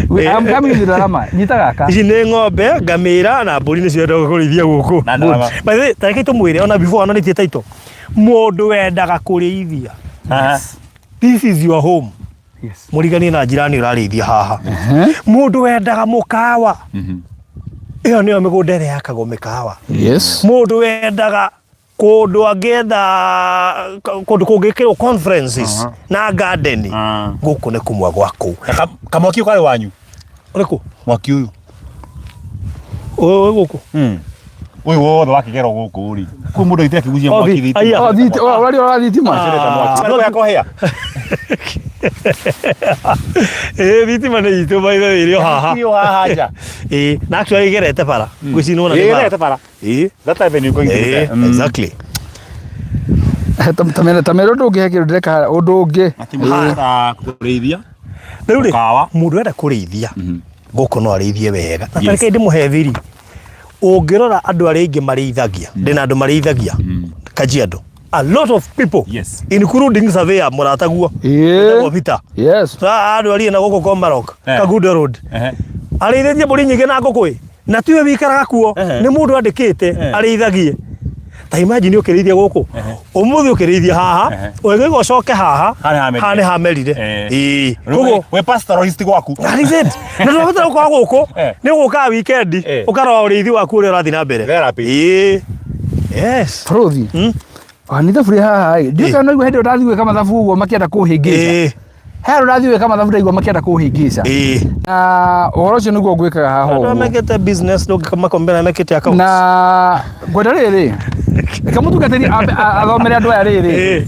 I'm coming with the ndarama. Nyita gaka. Ici nĩ ng'ombe, ngamĩra na mbũri nĩcio arenda gũka kũrĩithia gũkũ. Na ndarama. By the way, ta reke tũmwĩre ona before onanĩtie title. Mũndũ wendaga kũrĩithia. This is your home. Yes. Mũriganie na jirani ũrarĩithia haha. Mũndũ wendaga mũkawa. Ĩyo nĩyo mĩgũnda ĩrĩa yakagwo mĩkawa. Yes. Mũndũ wendaga kũndũ angĩetha kũndũ kũngĩkĩrwo conferences na garden. Gũkũ nĩ kũmwe gwa kũu. Kamwaki ũyũ karĩ wanyu? Ũrĩkũ? Mwaki ũyũ. Ũyũ gũkũ? Ũyũ wothe wakĩgerwo gũkũ rĩ. Kwĩ mũndũ aitire akĩgucia Oh, mwaki thitima. thitima. Oh, thitima. Oh, ũraria wa thitima. Kũhĩa. Ĩĩ thitima nĩ itũ by the way ĩrĩ o haha. Ĩrĩ o haha nja. Ĩĩ, na actually ĩgerete bara. Ngwĩciria nĩwona nĩ bara. Ĩgerete bara. Ĩĩ. That avenue going to Ĩĩ, exactly. Tamera ũndũ ũngĩ he kĩndũ ndĩreka haha, ũndũ ũngĩ. Kũrĩithia. Rĩu rĩ, Mũkawa. mũndũ enda kũrĩithia gũkũ no arĩithie wega. Na tareke ndĩmũhe thiri. Ũngĩrora andũ arĩa aingĩ marĩithagia, ndĩna andũ marĩithagia Kajiado. A lot of people. Yes. Including surveyor mũrataguo. Ĩĩ. Peter. Yes. Andũ arĩa na gũkũ Komarok, Kagundo Road. Arĩithĩtie mbũri nyingĩ na ngũkũ ĩ. Na tiwe wikaraga kuo, nĩ mũndũ andĩkĩte arĩithagie. Ta imagine ũkĩrĩithia gũkũ. Ũmũthĩ ũkĩrĩithia haha, ũgĩũka ũcoke haha, Haha haha nĩ hamerire. Ĩĩ. Koguo We pastoralist gwaku. That is it. Na ndũrabatara gũkorwo gũkũ. Nĩ ũgũkaga weekend, ũkarora ũrĩithi waku ũrĩa ũrathiĩ na mbere. Therapy. Ĩĩ. Yes. Bũrũthi. Ona ithabu rĩ haha ĩ. Ndiũĩ kana naigua hĩndĩ ĩyo ndathiĩ gwĩka mathabu ũguo makĩenda kũhĩngĩca. He handũ ndathiĩ gwĩka mathabu ndaigua makĩenda kũhĩngĩca. Na ũhoro ũcio nĩguo ngwĩkaga haha Andũ ũguo. mekĩte business ndũngĩmakombera mekĩte accounts. Na ngwenda rĩrĩ reke mũtungatĩri ambe athomere andũ aya rĩrĩ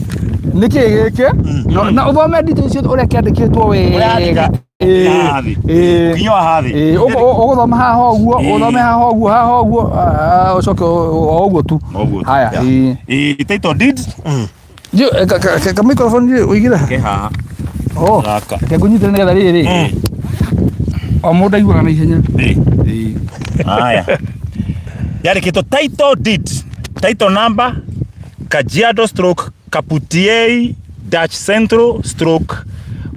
nĩkĩ gĩkĩ na ũthome details ciothe ũrĩa kĩandĩkĩtwo wega. Haha thĩ. Ĩĩ. Ũkinyo wa haha thĩ. Ĩĩ, ũgũthoma haha ũguo, Ĩĩ. ũthome haha ũguo, haha ũguo, ah, ũcoke o ũguo tu. O ũguo tu. Haya, ĩĩ. Ĩĩ, title deed Ndiũ, eh, ka microphone rĩ, ũigĩre ha? ke haha. Oh, Gaka. reke ngũnyitĩre nĩgetha rĩrĩ. O mũndũ aiguaga na ihenya. Ĩĩ. Haya. Yandĩkĩtwo title deed. Title number Kajiado stroke Kaputiei dash Central stroke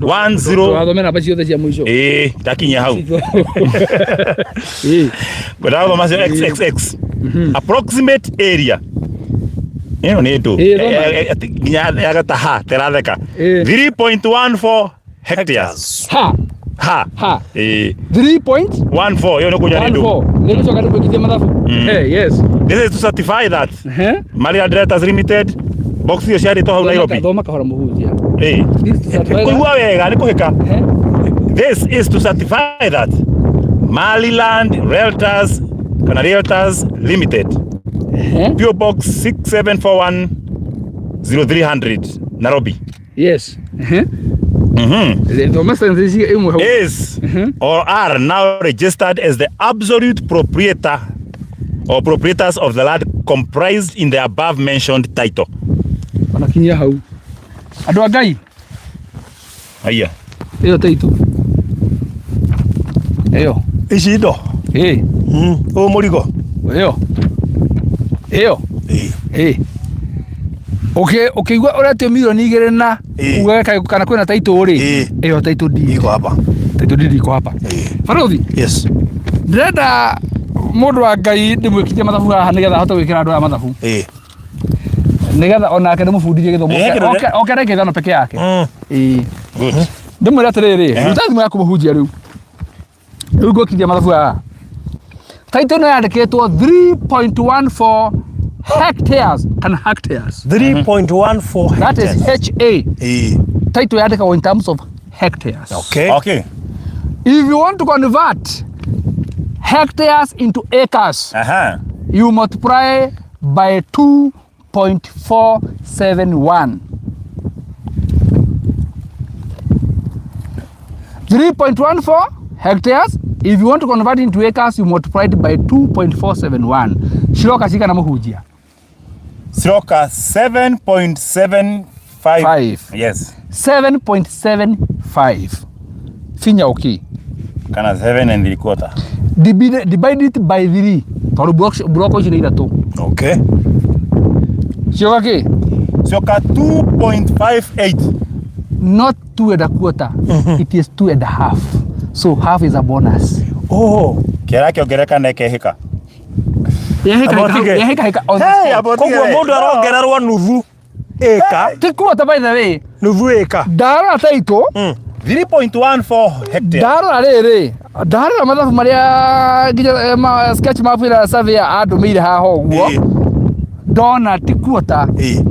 10 Ndũgathome namba ciothe cia mũico. Ĩĩ, ndakinyia hau. Ĩĩ. Ngwendaga gũthoma cio XXX. Approximate area. Ĩno nĩ ndũ. Ĩĩ, thoma. Nginya yagata ha, teratheka. Ĩĩ. 3.14 hectares. Ha. Ha. Ha. Ĩĩ. 3.14. 14 ĩyo nĩ kũnyua nĩ ndũ. Nĩ gũcoka nĩ gwĩkithia mathabu. Eh, yes. This is to certify that Ehe. Maria Directors Limited box icio ciarĩtwo hau Nairobi. Thoma kahora mũhunjia. Ĩĩ. This is to certify that- Kũigua wega nĩ kũhĩka. Ehe. This is to certify that Maliland Realtors kana Realtors Limited Ehe. PO Box 6741 0300 Nairobi. Yes. Ehe. Thoma sentence ici ĩmwe hau. Is or are now registered as the absolute proprietor or proprietors of the land comprised in the above mentioned title. Ona kinyia hau. Andũ a Ngai, Haya. ĩyo taitũ. Ĩyo. Ici indo. Ĩĩ. Ũyũ mũrigo. Ĩyo. Ĩyo. Ĩĩ. Ĩĩ. Ũkĩ ũkĩigua ũretio milioni igĩrĩ na Ĩĩ. uge kana kwĩna taitũ rĩ. Ĩĩ. Ĩyo title deed. Iko hapa. Title deed iko hapa. Ĩĩ. Barothi. Yes. Ndĩrenda mũndũ wa Ngai ndĩmwĩkithie mathabu haha nĩgetha ahote gwĩkĩra andũ aya mathabu. Ĩĩ. Nĩgetha onake ndĩmũbundithie gĩthomo. Ĩĩ, kĩndũ Oke oke ndagĩka ithano peke yake. Ĩĩ. Good. Ndĩmwĩre atĩrĩrĩ, ruta thimũ yaku mũhunjia rĩu. Rĩu ngwĩkithia mathabu haha. Title ĩno yandĩkĩtwo 3.14 hectares kana hectares. 3.14 That is hectares. HA. Ĩĩ. Title yandĩkagwo in terms of hectares. Okay. Okay. If you want to convert hectares into acres, Aha. you multiply by 2.471. 3.14 hectares. If you want to convert into acres, you multiply it by 2.471. Ciroka cigana mũhunjia? Ciroka 7.75. Five. Yes. 7.75. Finya okay. Kana 7 and 3 quarter. Divide, divide it by 3. Tondũ block ici nĩ ithatũ. Okay. Cioka kĩ? Cioka 2.58. Not two and a quarter. It is two and a half. So half is a bonus. Oh. Kĩara kĩongerereka na ĩkehĩka. Abotige. Yahĩkahĩka on the Hey, spot. abotige. Koguo mũndũ arongererwo nuthu ĩka, Ti quarter by the way. nuthu ĩka. Ndarora taitũ, 3.14 hectares. ndarora rĩrĩ, ndarora mathabu marĩa nginya sketch map ĩrĩa surveyor andũmĩire haha ũguo, Ĩĩ. ndona ti quarter. Ĩĩ.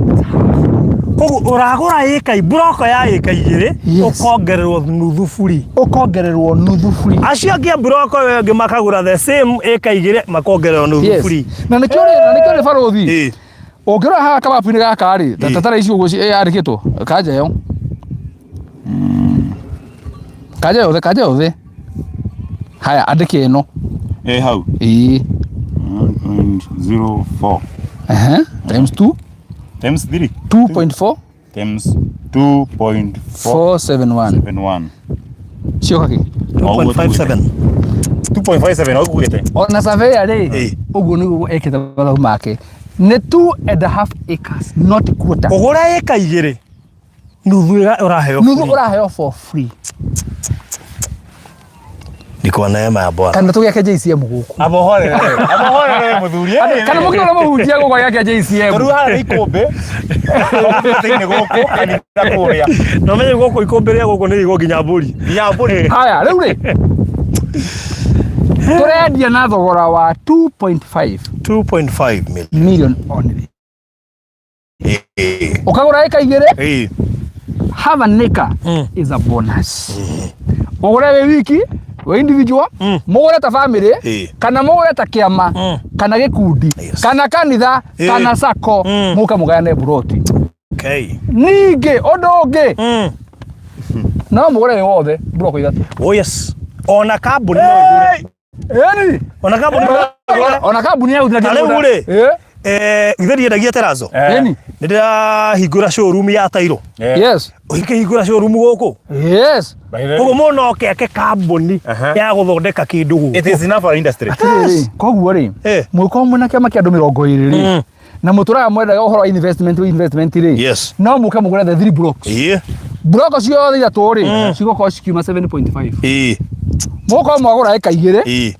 Koguo ũragũra ĩka mburoko ya ĩka igĩrĩ Yes. ũkongererwo nuthu buri. Ũkongererwo nuthu buri. Acio angĩ a mburoko ĩyo ĩngĩ makagũra the same ĩka igĩrĩ makongererwo nuthu Yes. buri. Na nĩkĩo rĩ, na nĩkĩo rĩ barũthi. Ĩĩ. Ũngĩrora haha kamapu-inĩ gaka rĩ, ta tatara ici ũguo yandĩkĩtwo, kanja ĩyo. Kanja yothe, kanja yothe. Haya, andĩke ĩno. Ĩ hau. Ĩĩ. 1.04 Ehe, times 2, times 3 2.4, times 2.471. 471. Cioka kĩ? 2.57. 2.57 ũguĩte. Ona surveyor rĩ, Ĩĩ. ũguo nĩguo ekĩte mathabu make. Nĩ 2 and a half acres, not quarter. Ũgũra ĩka igĩrĩ nuthu ũraheo Nuthu free. ũraheo for free. Ni kwa neema ya Bwana. Kana tũgĩake JCM gũkũ. Abohorere. Abohorere mũthuri. Kana mũkĩona mũhunjia gũkũ agĩake JCM. Tondũ haha nĩ ikũmbĩ. Thĩinĩ gũkũ kanitha kũrĩa. Na menye gũkũ ikũmbĩ rĩa gũkũ nĩ igwo nginya mbũri. Nginya mbũri. Haya, rĩu rĩ tũrendia na thogora wa 2.5 2.5 million. million only. Ĩĩ. Ũkagũra ĩka igĩrĩ, Ĩĩ. have an acre is a bonus. Ũgũre wĩ wiki, wĩ individual, mũgũre ta family, Ĩĩ. kana mũgũre ta kĩama, kana gĩkundi, Yes. kana kanitha, Ĩĩ. kana sacco, mũke mũgayane mburoti. Okay. Ningĩ ũndũ ũngĩ, No mũgũre wĩ wothe mburoko ithatũ. Oh yes. Ona kambuni no ĩgũre. Ĩni. Ona kambuni no ĩgũre. Ona kambuni ya gũtinagia Na rĩu mũgũnda. rĩ, Ĩ. Githĩ ndiendagia terazo? Ĩni. Nĩ ndĩrahingũra showroom ya tairo. Yes. Ũkĩhingũra showroom gũkũ? Yes. Koguo mũndũ no oke ake kambuni ya gũthondeka kĩndũ gũkũ. It is enough for industry. Atĩrĩrĩ, koguo rĩ, Eh. mũngĩkorwo mwĩna kĩama kĩa andũ 20 rĩ, na mũtũraga mwendaga ũhoro wa investment wa investment rĩ, Yes. no mũke mũgũre the three blocks. Ĩĩ. Block ciothe ithatũ rĩ, cigũkorwo cikiuma 7.5. Ĩĩ. Mũgũkorwo mwagũra ĩka igĩrĩ, Ĩĩ.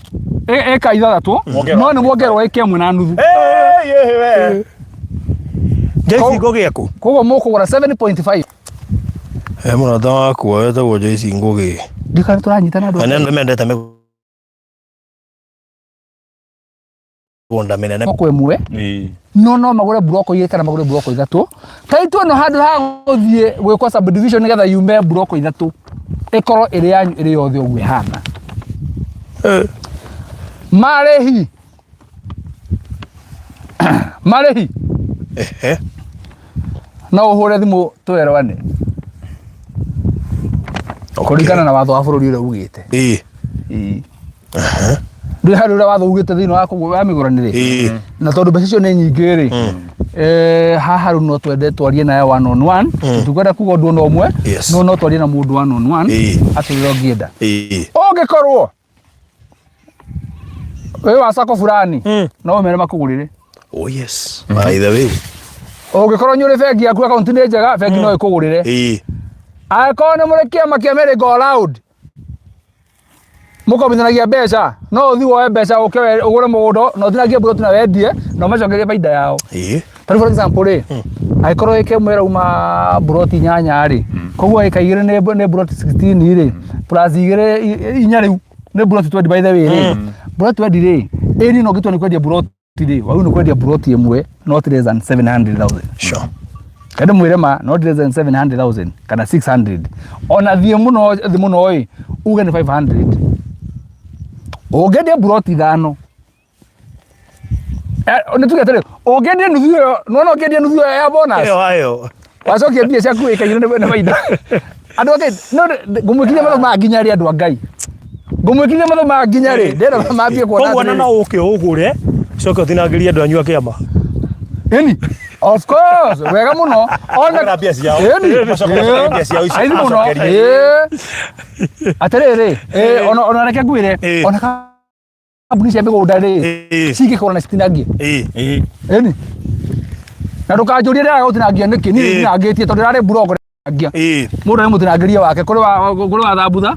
ĩka ithathatũ, Mwongerwo no nĩ mwongerwo ĩka ĩmwe na nuthu. Joyce Ngũgĩ ekũ? Koguo mũkũgũra 7.5. He mũrata wakwa wetagwo Joyce Ngũgĩ. Ndikana tũranyitana andũ. Na nĩ mendete mĩgũnda mĩnene. Moko ĩmwe no no magũre mburoko igĩrĩ kana magũre mburoko ithatũ. Taitũ ĩno handũ ha gũthiĩ gwĩkwo subdivision nĩgetha yume mburoko ithatũ ĩkorwo ĩrĩ yanyu ĩrĩ yothe ũguo ĩhana. Marĩhi marĩhi Ehe. No ũhũre thimũ twerwane kũringana na watho wa bũrũri ũrĩa ugĩte. Ĩĩ. Ndũĩ harĩ ũrĩa watho ugĩte thĩinĩ wa kũgũ- wa mĩgũranĩre na tondũ mbeca icio nĩ nyingĩ rĩ, haha rĩu no twende twarie nawe one on one. Tũtikwenda kuga ũndũ ona ũmwe. No no twarie na mũndũ one on one atwĩre ũngĩenda ũngĩkorwo wĩ wa sako fulani, no ũmere makũgũrĩre. Oh yes. By the way. Ũngĩkorwo nĩ ũrĩ bengi yaku akaunti nĩ njega, bengi no ĩkũgũrĩre. Angĩkorwo nĩ mũrĩ kĩama kĩa merry go round mũkombithanagia mbeca, no ũthiĩ woe mbeca ũke ũgũre mũgũnda na ũtinagie mburoti na wendie na ũmacokerie baida yao. Tarĩu for example rĩ, angĩkorwo ĩka ĩmwe ĩrauma mburoti 8 rĩ, koguo ĩka igĩrĩ nĩ mburoti 16 rĩ, plus igĩrĩ inya rĩu nĩ mburoti 20 by the way rĩ, mburoti 20 rĩ, ĩni no ũngĩtua nĩ kwendia mburoti rĩ, wagĩrĩirwo nĩ kwendia mburoti ĩmwe not less than 700,000. Kende mwĩre ma not less than 700,000 kana 600, ona thiĩ mũno thĩ mũno ĩ uge nĩ 500 ũngĩendia mburoti ithano. Nĩ tuge atĩrĩ, ũngĩendia nuthu ĩyo, nĩwona ũngĩendia nuthu ĩyo ya bonus Ĩyo ayo. Wacokia mbia ciaku ĩkaire nĩ baida. Andũ a Ngai, no ngũmwĩkithia matho ma nginya rĩ? Andũ a Ngai, ngũmwĩkithia matho ma nginya rĩ? Ndĩrenda mambie kuona. Koguo ona Atĩrĩrĩ. no ũke ũgũre coke ũtinangĩrie andũ anyu a kĩama. Ĩni, of course, wega mũno. Ona Kũgũra mbia ciao. Ĩni. Macoke macokerie mbia ciao icio, Aithi mũno. macokerie. Ĩĩ. Atĩrĩrĩ, ona reke ngwĩre, ona kambuni cia mĩgũnda rĩ, cingĩkorwo na citinangie. Ĩni, na ndũkanjũrie ndĩraga gũtinangia nĩkĩ niĩ. Ndinangĩtie tondũ ĩrarĩ mburoko ngia mũndũ nĩ mũtinangĩrie wake, kũrĩ wa thambutha,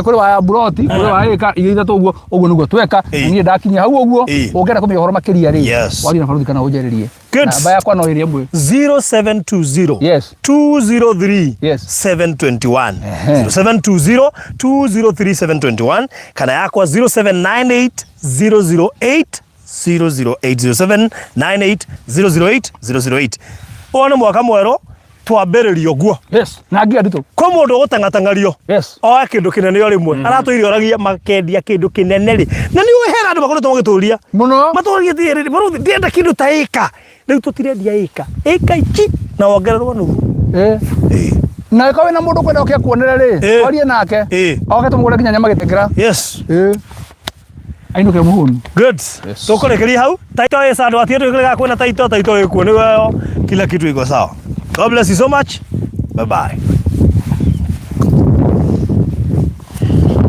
kũrĩ wa mburoti, kũrĩ wa ĩka igĩrĩ ithatũ ũguo. Ũguo nĩguo tweka. Na niĩ ndakinyia hau ũguo. Ũngĩenda kũmenya ũhoro makĩria rĩ, warie na baruthi kana ũnjarĩrie. Namba yakwa no ĩrĩ ĩmwe. 0720 203 721. 0720 203 721, kana yakwa 0798 008 008, 0798 008 008. Ũyũ nĩ mwaka mwerũ, twambĩrĩria ũguo. Yes, na ngia nditũ. Kwĩ mũndũ ũgũtang'atang'ario Yes. Oe kĩndũ kĩnene o rĩmwe, aratũire oragia makendia kĩndũ kĩnene rĩ, na nĩ ũĩ hena andũ makoretwo magĩtũria Mũno. Matũragia atĩrĩrĩ, barũthi, ndĩrenda kĩndũ ta ĩka rĩu, tũtirendia ĩka ĩka iki na wongererwo nuthu. Na ĩkorwo wĩna mũndũ ũkwenda ũke kuonere rĩ, twarie nake. Oke tũmũgũre nginya nyama gĩtengera. Ainũke mũhũnu. Good. Tũkũrĩkĩria hau. Taito ĩ sando atie twĩkĩrĩga kwĩna taito, taito ĩkuo nĩguo kila kitu iko sawa. God bless you so much. Bye bye.